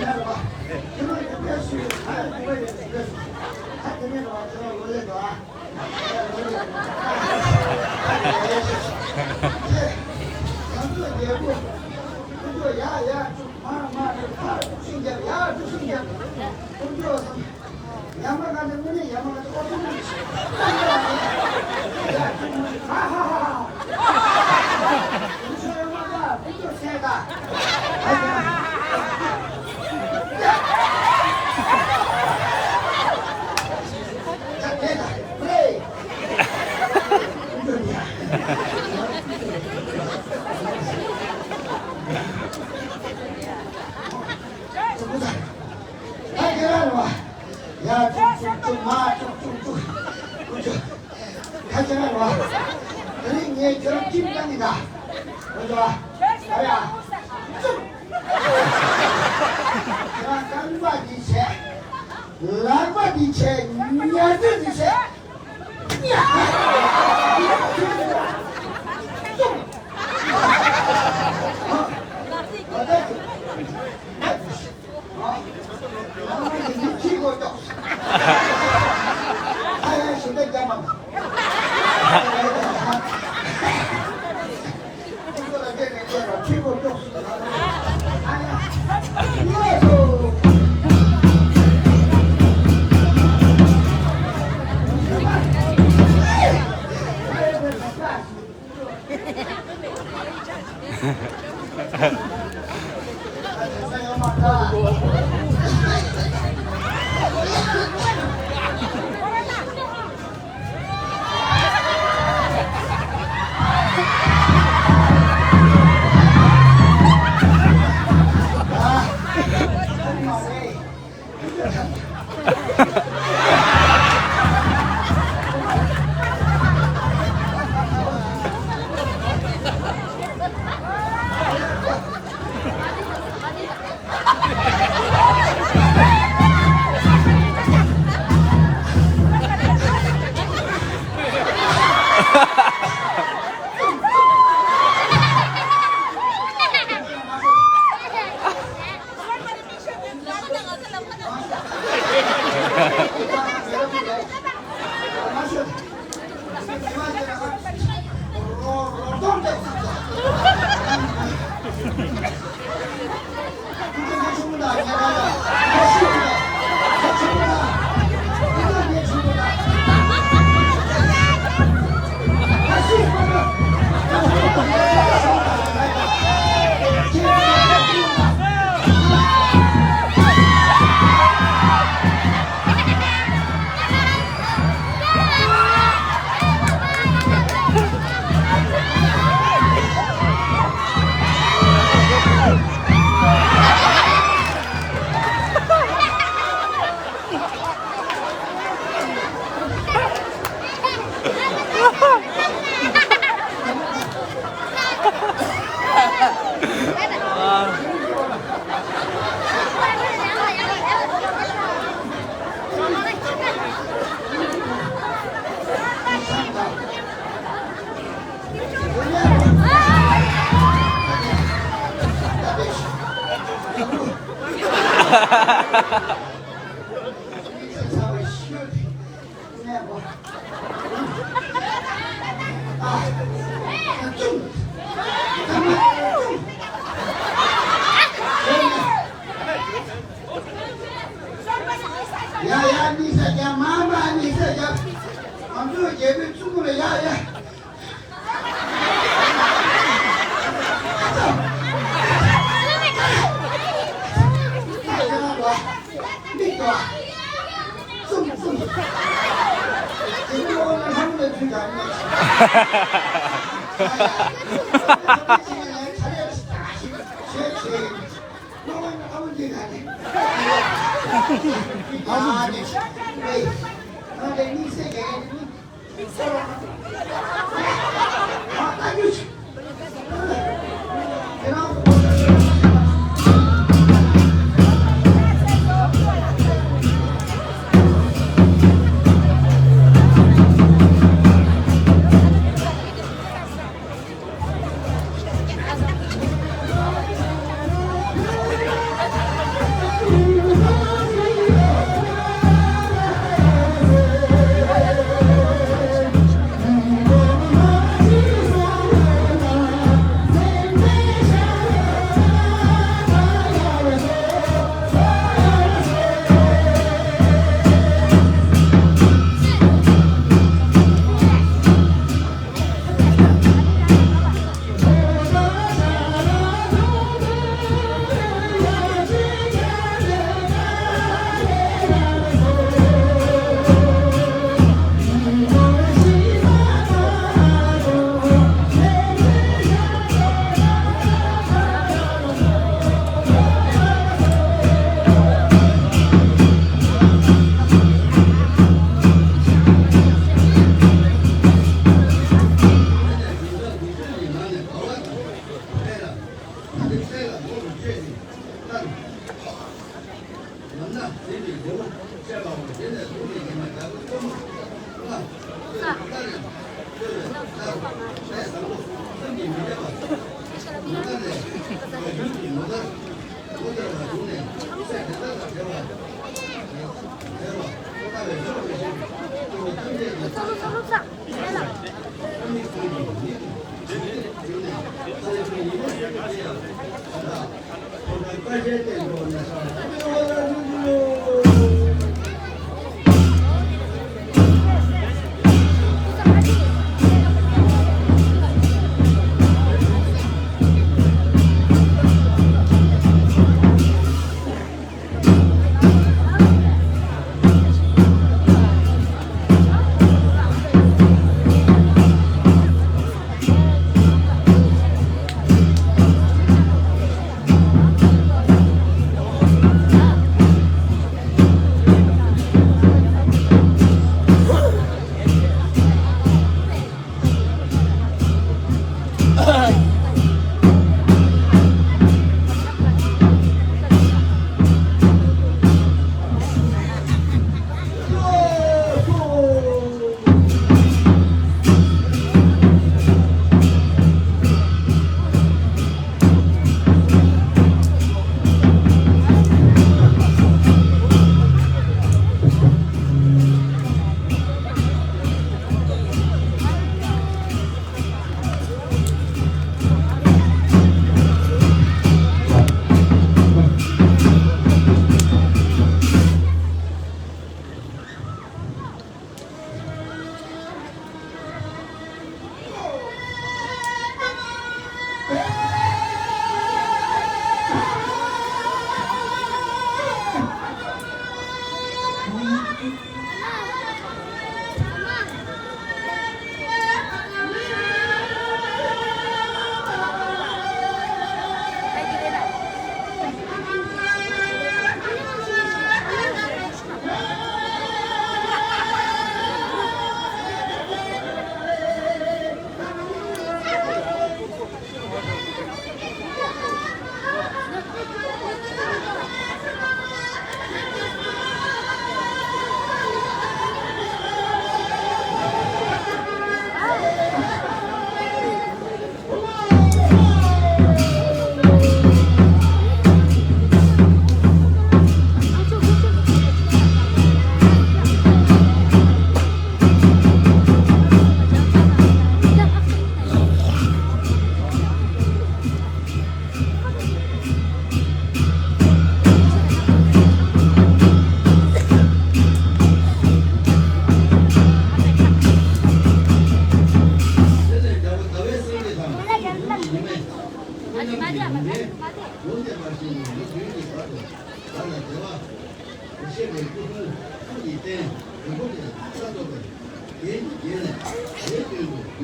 ཡ་མ་ག་ནས་མི་ནི་ཡ་མ་ག་ནས་ཨོ་ཏོ་མི་ནི་ཧ་ཧ་ཧ་ཧ། ཁྱོད་ཡ་མ་ག་ཁྱོད་ཚོ་སེ་ག་ད་ཁྱེད་རང་ལ་ཡ་ཅུག་ཅུག་ཅུག་མ་ཅུག་ཅུག་ཅུག་ཅུག་ཅུག་ད་ཁྱེད་རང་ལ་དེ་རིང་ངས་ཁྱོད་རང་ཁྲིམས་བཏང་གི་ད། འོ་ཅོ་ཨ་རེ་ཨ་ཅུག་ཁྱེད་རང་རྐང་པ་འདི་བྱས། ལག་པ་འདི་བྱས། ཉ་རྩེ་འདི་བྱས། ཉ་ཅུག་ཨ་ད་ཅུག་ཨ་ད་ཅུག་ཨ་ང་གཉིས་ཁྱི་སྒོ་ཀྱོག་ཨ་ཡ་ཞེ་དྲག་རྒྱ་མ་མ། ཁྱི་སྒོ་ལ་བསྡད་ནས་བསྡད་ར་ཁྱི་སྒོ་ཀྱོག་ཨ་ཡ་ཡོད་སོ། ཡ་ཡ་གཉིས་ས་རྒྱ་མ་མ་གཉིས་ས་རྒྱ། ང་ཚོའི་རྒྱལ་པོའི་གཙུག་གུ་ལ་ཡ་ཡ།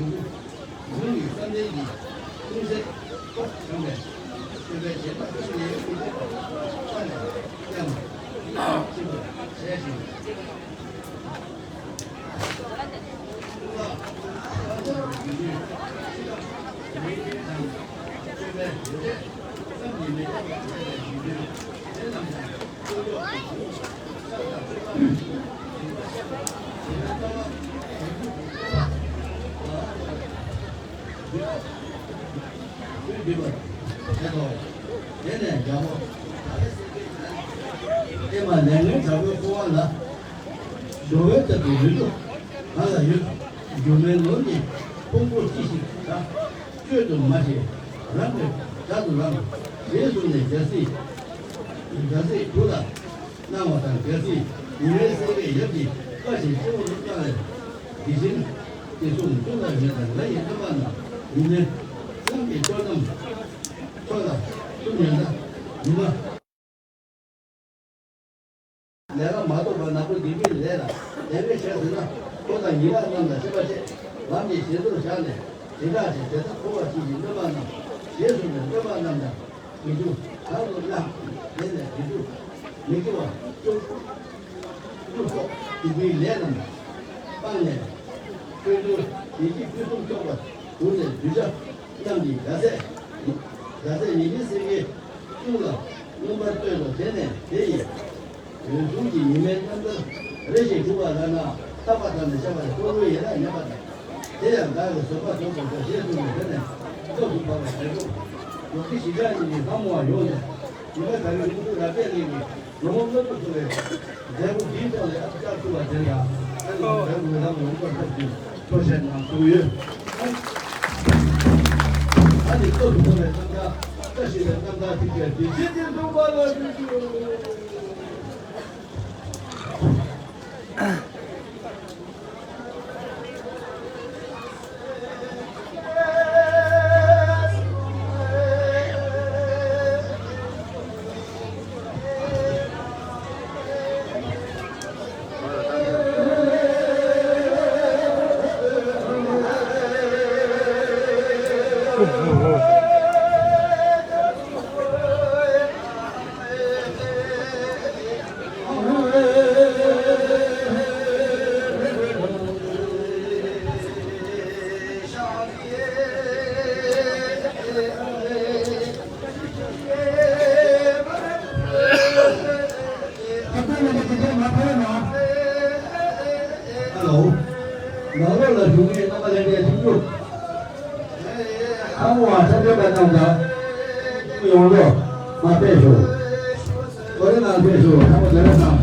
ཡུལ་གྱི་བསམ་གཏན་གྱི་ཀུན་གཞི་ཐོབ་དྲངས་པས། སྤྱོད་པའི་བྱེ་བྲག་ཀུན་ནས་ཀུན་ཏུ་ས་ནས་ཀྱང་ཆེན་པོར་བྱས་ཤིང་། ཨེ་མ་ལས་ངན་དྲག་པོའི་འཁོར་བ་ལ། སྦྱོར་བའི་ཚབ་ཏུ་ཡུལ་དུ་ང་ལ་ཡོད། སྒྱུ་མའི་ལོ་ནི་ཕུང་པོ་ཅི་ཞིག་བྱ། བཅོས་སུ་མ་བྱས་རང་གི་བྱ་དུ་རང་། ཞེས་གསུངས་ནས་རྒྱལ་སྲིད། རྒྱལ་སྲིད་དུ་ལ། གནང་བ་དང་རྒྱལ་སྲིད་ཉི་མའི་སེང་གེ་ཡབ་ཀྱི་བཀའ་བཞིན་སྤྱི་བོར་གནང་བས། དེ་བཞིན་དེ་གསུང་ཐུགས་ལ་ཉོན་དང་ང་ཡི་བསྟན་པ་རྣམས་ཉི་མའི་སེང་གེ་ཕྱོགས་རྣམས་ཕྱོགས་ལ་གསུམ་ཉོན་ན་ཉི་མ། ལས་ཀ་མ་གཏོགས་པ་ནག་པོ་སྡིག་པའི་ལས་ལ་དེ་འདྲ་བྱས་ཟིན་ན་ཁོ་དང་ཉེ་བ་རྣམས་ལ་སེམས་པ་བྱེད་ལམ་གྱི་ཞེ་དོར་བཞག་ནས་དེ་དག་ཅིག་དེ་ལྟར་འཁོར་བ་ཅན་གྱི་བསྟན་པ་རྣམས་ཞེས་གསུངས་པའི་བསྟན་པ་རྣམས་དང་། དགེ་སྦྱོར་བྱང་དུ་བླངས། དེ་ནས་དགེ་སྦྱོར་མི་དགེ་བ་བཅུ་བཅུ་སོགས་སྡིག་པའི་ལས་རྣམས་སྤངས་ནས། ཆོས་འབྱོར་བདེ་སྐྱིད་ཕུན་སུམ་ཚོགས་པར་གྱུར་ནས་གདུལ་བྱ་རྣམས་ཀྱི་རྒྱལ་སྲས་རྒྱལ་སྲས་ཉི་མའི་སེང་གེའི་གསུང་ལ་མངོན་པར་བསྟོད་དོ། དེ་ནས་དེ་ཡི་ འོད་སྲུང་གི་ཉི་མའི་རྣམ་ཐར་རེ་ཞིག་བསྒྲུབ་པ་ལ་ན། ཐར་པ་དང་ནི་བཤགས་པ་ལ་ལྟོ་གོས་ཡན་ལག་ཉམས་པ་དང་། དེ་ཡང་བདག་གི་བཟོད་པ་རྫོགས་པར་ཤོག་ཞེས་གསུངས་པའི་སྒོ་ནས་སྐབས་སུ་བབ་པའི་མཛད་སྒོ། ལོ་རྒྱུས་གཞིས་ཆགས་གཉིས་ཀྱི་ལྷ་མོ་བ་ཡོངས་ནས་ཉི་མ་ག་རེ་ཀུན་སྤྱོད་རབ་རྒྱས་གླིང་གི་ལོ་ངོ་ལྔ་བཅུ་འཁོར་བའི་མཛད་སྒོ་འདིའི་ཐོག་ལ་ཨ་ཅག་ཐུབ་པ་དེ་ལ་ཨ་ནི་མཛད་སྒོའི་ལམ་ལུགས་པར་ཐབས་ཀྱིས་ཐུགས་བཞེས་གནང་ཐུབ་ཡོད། ཨ་ནི་སྐབས་སུ་བབ་པའི་རྣམ་ཐར་བཀྲ་ཤིས་པའི་རྣམ་ཐར་ཐིག་ཚད་འདི་ཕྱིར་དེ་འགྲུབ་པ་ལ་ཐུགས་རྗེ་ཆེ། ཧ་ལོ། ནང་ལོགས་ལ་བཞུགས་མཁན་རྣམ་པ་ལྷན་རྒྱས་ཐུགས་རྗེ་ཆེ། ཚང་མ་འཚམས་འདྲི་པ་རྣམས་དང་། ཡོང་རོགས་མ་ཕེབས་ཤོག་སྐུ་མགྲོན་རྣམས་ཕེབས་ཤོག་ཚང་མ་བདེ་ལེགས་དང་།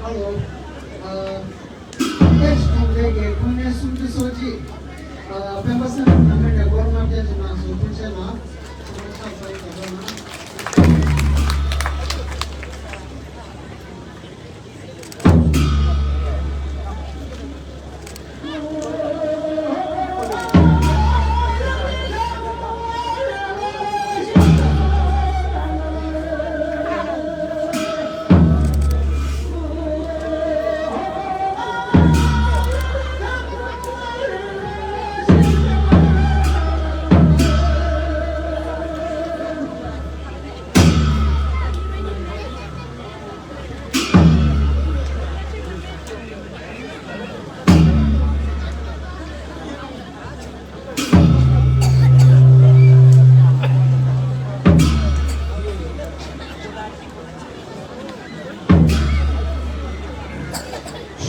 ཧ་ལོ། ཨ། ཨེ་ཤི་ཐང་རེ་གི་ཁོང་ནས་སུམ་ཅུ་སོ་གཅིག་ཨ། སྤེན་པ་སེང་གེ་ནང་མི་ནས་སྒོར་ལྔ་བརྒྱ་ཅིག་གནང་སོང་། ཐུགས་རྗེ་གནང་། ཁོང་ཆ་ཚང་ཡིན་པ་ལ་ན།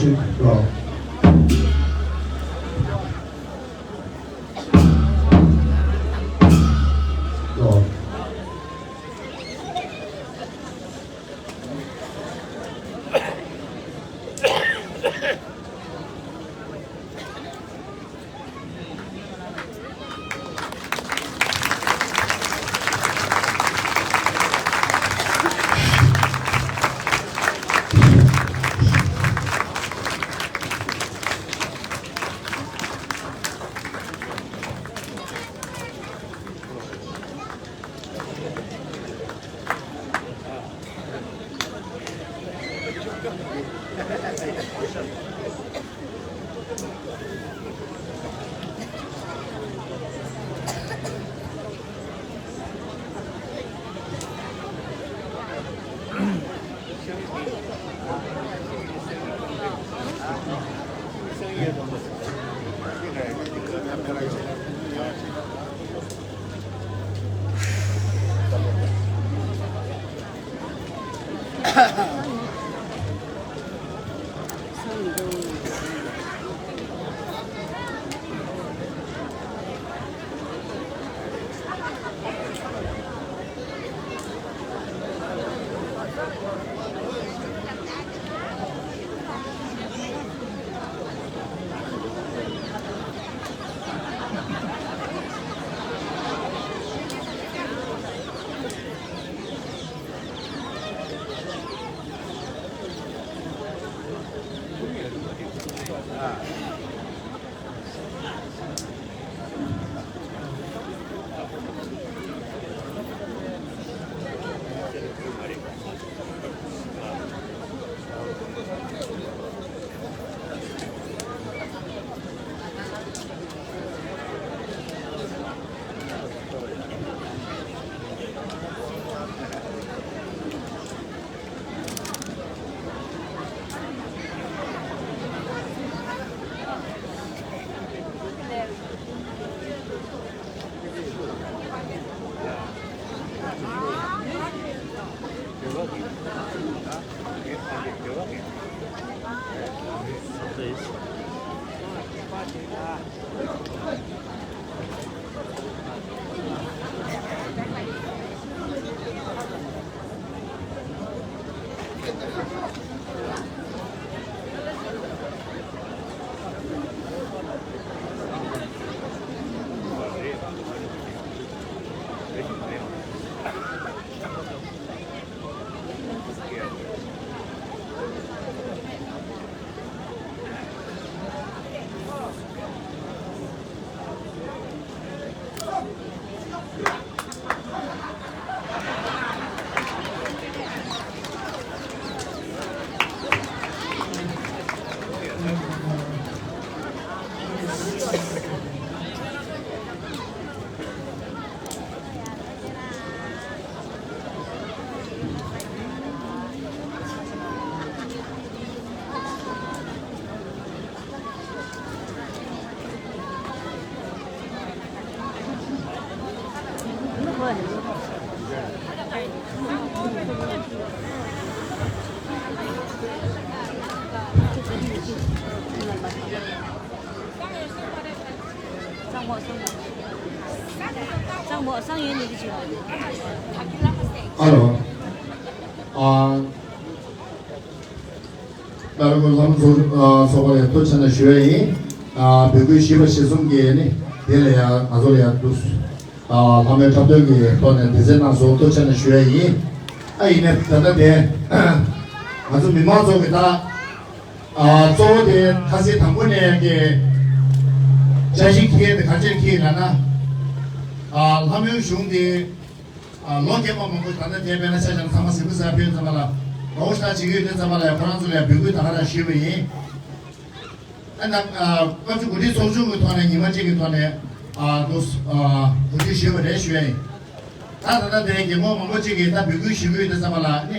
ཤིག་རོགས། ཨ་ལོ། ཨ། ད་རུང་ལྷ་མོ་ཚོགས་ཨ་ཚོགས་པ་ལ་ཐུགས་རྗེ་ཆེ་ཞུ་ཡ་ཡིན། ཨ་འབོད་སྐུལ་ཞུས་པ་གཞིར་བཟུང་གིས་ནི་དེ་ལ་ཡང་ང་ཚོ་ལ་ཡང་འདུག་ཨ་ལྷ་མོའི་འཁྲབ་སྟོན་གྱི་ཐོག་ནས་དེ་ཚེ་གནང་སོང་། ཐུགས་རྗེ་ཆེ་ཞུ་ཡ་ཡིན། ཨ་ཡིན་ནའི་ད་ལྟ་དེ་ང་ཚོ་མི་མང་ཚོ་གི་ད་ཨ་གཙོ་བོ་དེ་ཁ་སང་དང་པོ་ནས་ཀྱི་བཀྲ་ཤིས་འཁྱེར་དེ་ག་ཚོད་འཁྱེར་ལབ་ན། ཨ་ལྷ་མོའི་གཞུང་དེ་ཨ་ལོ་རྒན་པ་མང་པོ་ད་ལྟ་དེ་དཔེར་ན་ཆ་བཞག་ན་ཚང་མ་གཟིགས་མོ་ཟ་ཕེབས་ཙམ་པ་ལ་ལོ་ཤ་བྱེད་ཀྱི་ཡོད་དེ་ཙམ་པ་ལ་ཡང་ཁོ་རང་ཚོ་ལ་ཡང་འབོད་སྐུལ་ད་ག་རང་ཞུས་པ་ཡིན། ཨ་ནང་ཨ་སྐབས་བཅུ་གོ་སྒྲིག་ཚོགས་ཆུང་གི་ཐོག་ནས་ཉི་མ་གཅིག་གི་ཐོག་ནས་ཨ་འདུག་ཨ་གོ་སྒྲིག་ཞུས་པ་རེད་ཞུ་ཡ་ཡིན། ད་ད་ལྟ་དེ་རྒན་མོ་མང་པོ་གཅིག་གིས་ད་འབོད་སྐུལ་ཞུ་གི་ཡོད་དེ་ཙམ་པ་ལ་ནི།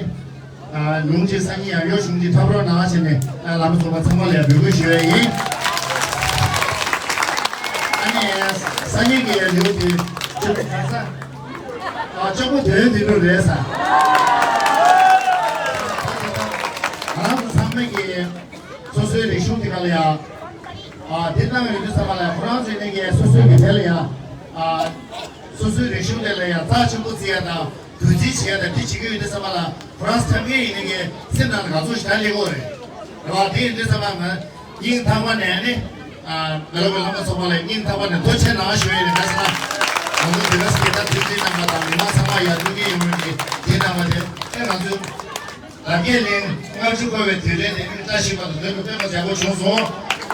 ཨ་ཉུང་ཅིག་སང་ཉིན་ཡང་ཡོད་ཆུང་ཅིག་འཁྲབ་རོགས་གནང་བྱས་ནས་ཨ་ལམ་ཚོགས་པ་ཚང་མ་ལ་ཡང་འབོད་སྐུལ་ཞུ་ཡ་ཡིན། ཨ་ནི་སང་ཉིན་གྱི་ཡང་ལེའུ་དེ་ཅུང་ཟད་ས་ཨ་ཅོག་པོ་དོན་དེ་འདྲ་རེད་ས། ང་རང་ཚོ་ཚང་མས་ཀྱི་སོ་སོའི་རིག་གཞུང་དེ་ག་ལ་ཡང་ཨ་དེ་གནང་ཡོད་དུས་ཙམ་པ་ལ་ཁོ་རང་ཚོའི་ནས་ཀྱི་སོ་སོའི་གི་དེ་ལ་ཡང་ཨ་སོ་སོའི་རིག་གཞུང་དེ་ལ་ཡང་རྩ་ཆེན་པོ་བརྩི་ཡ་དང་། གུས་བརྩི་བྱེད་ཡ་དང་དེ་བྱེད་ཀྱི་ཡོད་དུས་ཙམ་པ་ལ་ཁོ་རང་ཚོ་ཐབས་མཁས་ཡིན་ནའི་གི་སེམས་ནང་ལ་ག་ཚོད་ཞེ་དྲག་སླེབས་ཀྱི་ཡོད་རེད། རེད་བ། དེ་ཡིན་དུས་ཙམ་པ་ང་སྙིང་ཐག་པ་ནས་ནི། ཨ། མི་ལ་བའི་བླ་མ་ཚོགས་པ་ལ་སྙིང་ཐག་པ་ནས་ཐུགས་རྗེ་གནང་ཞུ་ཡས་ཡིན། ག་ཟེར་ན། ང་ཚོ་དེ་ག་ཟེར་ད་མཐུན་སྒྲིལ་རྣམ་པ་དང་མི་མང་ཚང་མ་ཡར་ཐུགས་མཉེས་ཡོང་བའི་དེ་གནང་བ་དེ། ཨེ། ང་ཚོའི་ལ་རྒྱས་གླིང་ལྔ་བཅུ་འཁོར་བའི་དུས་དྲན་དེ་ནི་བཀྲ་ཤིས་པ་དང་ལྡན་པའི་དཔེ་མ་ཡག་པོ་བྱུང་སོང་།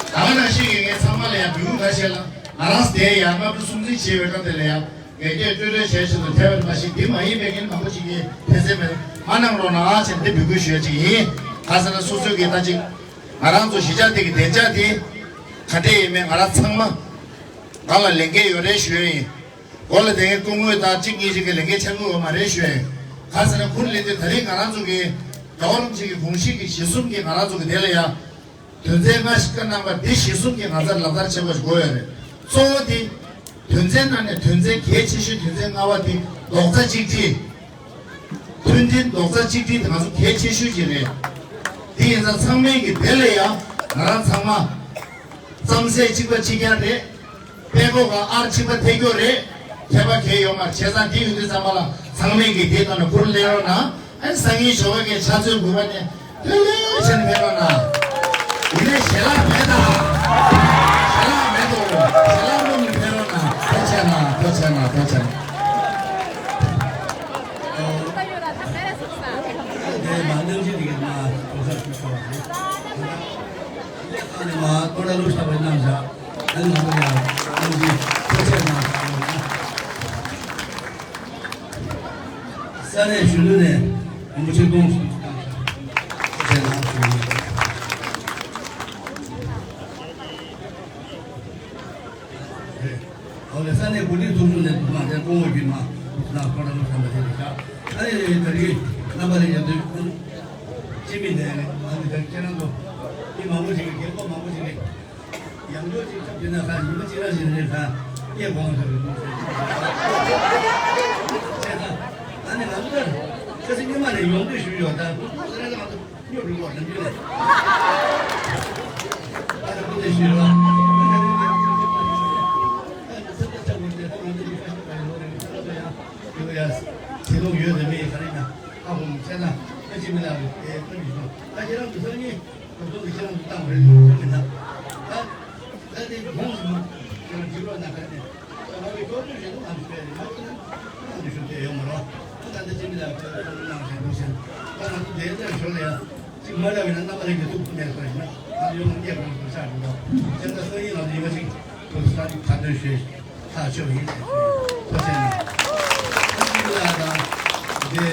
ད་ག་ནང་བཞིན་གྱི་ངས་ཚང་མ་ལ་ཡང་འབོད་སྐུལ་འགའ་ཤས་ལ། ང་རང་དེ་ཡང་ལྔ་བཅུ་སྲུང་བརྩི་བྱེད་པའི་སྐབས་དེ་ལ་ཡང་། ངས་སྐད་ཅོ་ཅོ་བྱས་བཞིན་དུ་ཐལ་བར་མ་ཤེས། འདི་མ་ཡིན་པའི་ངན་མང་པོ་ཅིག་གིས་ཕན་སེམས་མེད་མ་གནང་རོགས་གནང་ཨ་ཅེས་འདི་འབོད་སྐུལ་ཞུ་ཡ་ཅིག་ཡིན། ག་ཟེར་ན་སོ་སོའི་གི་ད་ཅིག་ང་རང་ཚོ་གཞིས་ཆགས་དེ་གི་བདེ་འཇགས་དེ་ག་འདྲས་ཡིན་མིན་ང་རང་ཚང་མ་སྒང་ལ་ལས་འགན་ཡོད་རེད་ཞུ་ཡ་ཡིན། སྒོ་ལ་བསྡད་མཁན་སྐུ་ངོ་དང་གཅིག་གཉིས་ཅིག་གི་ལས་འགན་ཆགས་ཀྱི་ཡོད་མ་རེད་ཞུ་ཡ་ཡིན། ག་ཟེར་ན་ཁུར་ལེན་དུས་ད་རེས་ང་རང་ཚོ་གི་རྒྱལ་བ་རིན་པོ་ཆེ་གི་དགོངས་གཞི་གི་གཞི་གསུམ་གྱི་ང་རང་ཚོ་གི་དེ་ལ་ཡ། དོན་ཚན་ལྔ་ཞིག་བཀའ་གནང་བ་འདི་གཞི་གསུམ་གྱི་ང་ཚོར་ལག་བསྟར་བྱེད་དགོས་ཞིག་དགོས་ཡོད་རེད། གཙོ་བོ་དེ། དོན་ཚན་ནང་ནས་དོན་ཚན་གལ་ཆེ་ཤོས་དོན་ཚན་ལྔ་པ་དེ་རྡོག་རྩ་གཅིག་སྒྲིལ། མཐུན་སྒྲིལ་རྡོག་རྩ་གཅིག་སྒྲིལ་དེ་ང་ཚོ་གལ་ཆེ་ཤོས་ཅིག་རེད། དེ་ཡིན་ཙང་ཚང་མས་ཀྱི་དེ་ལ་ཡང་ང་རང་ཚང་མ་རྩམ་ཟས་གཅིག་པ་གཅིག་རྐྱང་རེད། དཔལ་འབྱོར་ག་ཨར་གཅིག་པ་ཐེ་གྱོ་རེད། ཁྱད་པར་གལ་ཡོད་མ་རེད། བྱས་ཙང་དེ་ཡོད་དུས་ཙམ་པ་ལ་ཚང་མས་ཀྱི་དེའི་ཐོག་ནས་ཁུར་ལེན་རོགས་གནང་། ཨ་ནི་སང་ཉིན་ཞོགས་པ་གི་ཕྱག་ཚོད་དགུ་པ་ནས་ལྷོད་ལྷོད་བྱས་ནས་ཕེབས་རོགས་གནང་། ཡིན་ནའི་ཞལ་ལག་མེད་ད། ཞལ་ལག་མེད་དོ། ཞལ་ལག་བླུགས་ནས་ཕེབས་རོགས་གནང་། ཐུགས་རྗེ་གནང་། ཐུགས་རྗེ་གནང་། ཐུགས་རྗེ་གནང་། དེ་མ་གནང་ཅི་དེ་ག་ན་གོ་ས་ཞུ་ཆོག་རེད། ཨ་ནི་མ་ཐོ་ར་ལུ་ཤ་བའི་རྣམ་བཞག་ཨ་ནི་ང་ཚོ་ཡང་གནང་ཅི་ཐུགས་རྗེ་གནང་། ས་གནས་གཞོན་ནུ་ནས་རིན་པོ་ཆེ་གདོང་ཞིག་བཏང་ཤག་ཁྱེད་རང་ཚོ་ཡིན། འོ་ལེ་ས་གནས་འགོ་ཁྲིད་ཚོགས་ཆུང་ནས་འདུག་མ་དེ་ཀོང་བོ་བརྒྱུད་མ་འདུག་ན་ཁོ་རང་ཚོ་བསམ་པ་དེ་རེད་ཤག་ཨ་ནི་ད་རེས་རྣམ་པ་ལས་ཡར་དུས་སྤྱི་མི་ནས་ཨ་ནི་ད་ཁྱེད་རང་ཚོ་མི་མང་པོ་ཞིག་གིས་རྒན་གོག་མང་པོ་ཞིག་གིས། ཡང་བསྐྱར་ཅིག་སྐབས་དེ་ན་ཁ་ཉི་མ་གཅིག་རང་བཞིན་རེད་ཁ་སྐྱེ་དགོངས་ཟེར་བའི་དུས་ཚོད་ཅིག་བྱས་ན། ཨ་ནི་ང་ཚོ་ལྟར་ཁ་སང་ཉི་མ་ནས་ཡོང་དུས་ཞུས་ཡོད། ད་ཁོང་ཁོང་ཟེར་ན་ང་ཚོ་སྨྱོ་རུ་ལོག་ནམ་རྒྱུན་ནས་ཨ་ད་ཁོང་ཚོས་ཞུས་ཡོད། ཨ་ནི་ཚེ་ད་ཆ་བོར་ཏེ་ད་ང་ཚོ་ཡུལ་ཁ་ཤས་ཀ་ཡོད་རེད། ད་ལྟ་ཡང་ཡོད་ཡ་ཚེ་ལོག་ཡོད་རེད། མི་ཡི་ག་རེ་ན་ཨ་ཧོ་མི་བྱས་ན་ཨ་ཅི་མི་ལ་རེད། ཨེ་ཁ་མི་ཤོག་ད་ཁྱེད་རང་ཚོ་སང་ཉིན། ཁོང་ཚོ་གི་ཁྱེད་རང་ཚོ་བཏང་བ་རེད་འདུག་ཁྱེད་མི་སྣ། ད་ད་དེ་གོང་ཞུ་ཁྱེད་རང་ཇི་ལོ་ན་ག་ནས་ད་ང་གི་ཁྱོད་ཚོ་རེད་འདུག་ང་ཚོ་སྤེལ་རེད། ང་ཚོ་ནི་ང་ཚོ་ཞུ་དེ་ཡོད་མ་རོ། ད་ད་ད་ཅི་མི་ལ་ཁྱོད་ཚོ་ནང་བཞིན་འདུག་ཟེར། ད་ང་ཚོ་དེ་ལྟར་ཞོར་ལ་ཡང་ཅིག་མ་ལ་བས་ན་རྣམ་པ་ལྷན་རྒྱས་ཐུག་ཐུག་མེད་ཟེར་ཡིན་ན་ང་ཚོ་ཡོང་ངེས་པར་དུ་ཆགས་འདུག་ད་ད་སང་ཉིན་ང་ཚོ་ཉི་མ་གཅིག་ཁྱོད་ཚོ་ས་ཁ་འདོན་ཞུས་ཐག་ཆོད་ཡིན་ཟེར་ཞུས་ཐུགས་རྗེ་ཆེ་གནང་། ད་ཅི་མི་ལ་ད་དེ་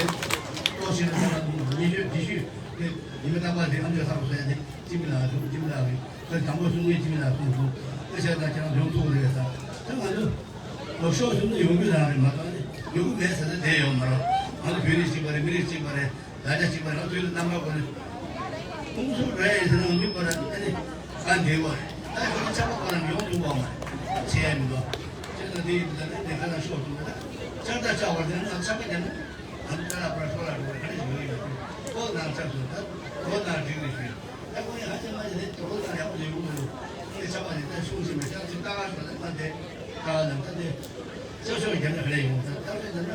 ཏོག་ཞིག་ལ་ང་ཚོ་ཉི་ཤུ་བཞི་ཤུ། དེ་ཉི་མ་རྟག་པར་དེ་ཨ་མཆོག་ཚང་མ་ཟེར་ཏེ་སྤྱི་མི་ལགས་སོང་། སྤྱི་མི་ལགས་རེད། ད་དང་པོ་གསུང་མཁན་སྤྱི་མི་ལགས་གསུང་སོང་། ཨེ་བྱས་ཙང་ཁྱེད་རང་ཡོང་ཐུབ་རེད་ཟེར། ད་ང་ཚོ་ལོ་ཤོག་གསུམ་ནས་ཡོང་རྒྱུ་རང་རེད་མ་གཏོགས་ནི་ཡོང་གི་མེད་ཟེར་ཏེ་བསྡད་ཡོད་མ་རེད། ང་ཚོ་བོད་རིགས་གཅིག་པ་རེད། མི་རིགས་གཅིག་པ་རེད། ལ་རྒྱ་གཅིག་པ་རེད། ང་ཚོའི་རྣམ་པ་ཁོ་རེད། ཁོང་ཚོ་རེད་ཟེར་ན་ང་ཚོའི་བར་ཨ་ནི་ག་འདྲ་བ་རེད། ད་ཁོ་ཚོ་ཆབ་པ་ཁོ་རང་ཡོང་ཐུབ་པ་མ་རེད། བྱས་ཡ་མི་འདུག་བྱས་ཙང་དེ་ཡིན་ཙང་ནི་ཁ་ན་ཤོག་གསུམ་ད་ཆགས་ད་ཆགས་པ་དེ་ན་ཆབ་པ་རྒྱབ་ན། ང་ཚོ་ཏཱ་ལ་པར་ཤོར་ལ་འགྲོ་བ་ག་རེ་ཞིག་ཡོད་ཡོད་ཅིག་ཁོ་ནང་ཆགས་སོང་། ད་ཁོ་ནང་འགྲིག་རེད་ཞུས། ད་ཁོ་ཡང་ཧ་ཅང་མ་ཡིན་ནས་དོ་ཁོ་ནང་ཡག་པོ་ཡོད་གི་མི་འདུག་ཁོ་ནི་ཆབ་པ་ནི་ད་ཤུགས་ཆེ་མེད་ཤག་ཅིག་ཏཱ་ལ་ཤོར་ལ་མ་བསྡད་ཏཱ་ལ་ནང་ད་དེ་ཤོག་ཤོག་རྒྱབ་ན་ག་རེ་ཡོང་། ད་ད་རེ་ད་ན་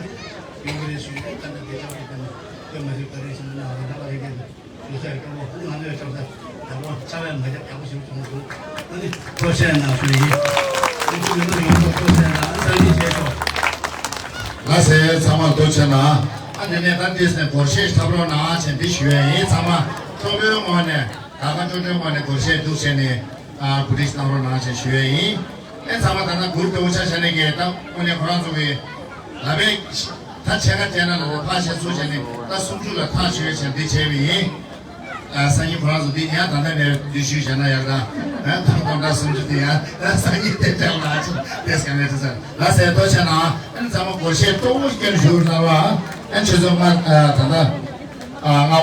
ཡོང་གི་རེད་ཞུས། ད་ད་དེ་ཆབ་པ་ཡིན་ད་ནི་དེ་མ་ཞིག་ག་རེ་ཞིག་ན་ང་ད་པ་རེད་གི་འདུག་ཡོད་ཚད་སྐྱོ་བོ་ཨ་ནི་ང་ཚོའི་ཆབ་སྲིད་དང་པོ་ཆབ་ཡ་མ་རྒྱབ་ཡག་པོ་ཞིག་བྱུང་སོང་། ཨ་ནི་ཐུགས་རྗེ་གནང་ཞུ་ཡིན། ཨ་ནི་ཚུར་མི་མ་ཡོང་ཐོག་ཐུགས་རྗེ་གནང་། ཨ་ནི་སང་ཉིན་མཇལ་ཆོག་ལགས་སེ། ཚང་མ་ཐུགས་རྗེ་གནང་། ཨ་ནི་ནས་ད་འདི་ནས་སྒོར་གཞས་འཁྲབ་རོགས་གནང་བྱས་འདི་ཞུ་ཡ་ཡིན། ཚང་མ་སྤྲོ་པོའི་ངང་ནས་ད་ག་སྤྲོ་སྤྲོའི་ངང་ནས་སྒོར་གཞས་འདུག་བྱས་ནས་ཨ་གོ་སྒྲིག་གནང་རོགས་གནང་བྱས་ཞུ་ཡ་ཡིན། ཨེ་ཚང་མ་ད་ལྟ་གུར་དེ་འུ་ཅག་བྱས་ནས་གས་ད་དངོས་གནས་ཁོ་རང་ཚོ་གི་ལབ་པའི་ད་ཆེ་ཁ་བྱས་ན་ལ་ད་ཕར་བྱས་ཚུར་བྱས་ནས་ད་སུམ་ཅུ་ལ་ཐག་ཆོད་བྱས་འདི་བྱས་པ་ཡིན། ཨ་སང་ཉིན་ཁོ་རང་ཚོ་འདི་ཉལ་ད་ལྟ་ནས་འདི་ཞུས་བྱས་ན་ཡག་ད། ཨ་ད་སྟོང་ཕྲག་སུམ་ཅུ་དེ་ཡང་ཨ་སང་ཉིན་དེ་འདྲ་ལ་ཨ་ཅིག་དེ་སྐད་ནས་དྲི་ཟེར་ལ་ཟེར་ཐུགས་རྗེ་གནང་། ཨ་ནི་ཚང་མ་སྒོར་གཞས་སྤྲོ་བོ་སྐྱོན་ཞུ་གནང་བ། ཨ་ཆུ་ཚོད་ལྔ་ཨ་ད་ལྟ་ཨ་ལྔ་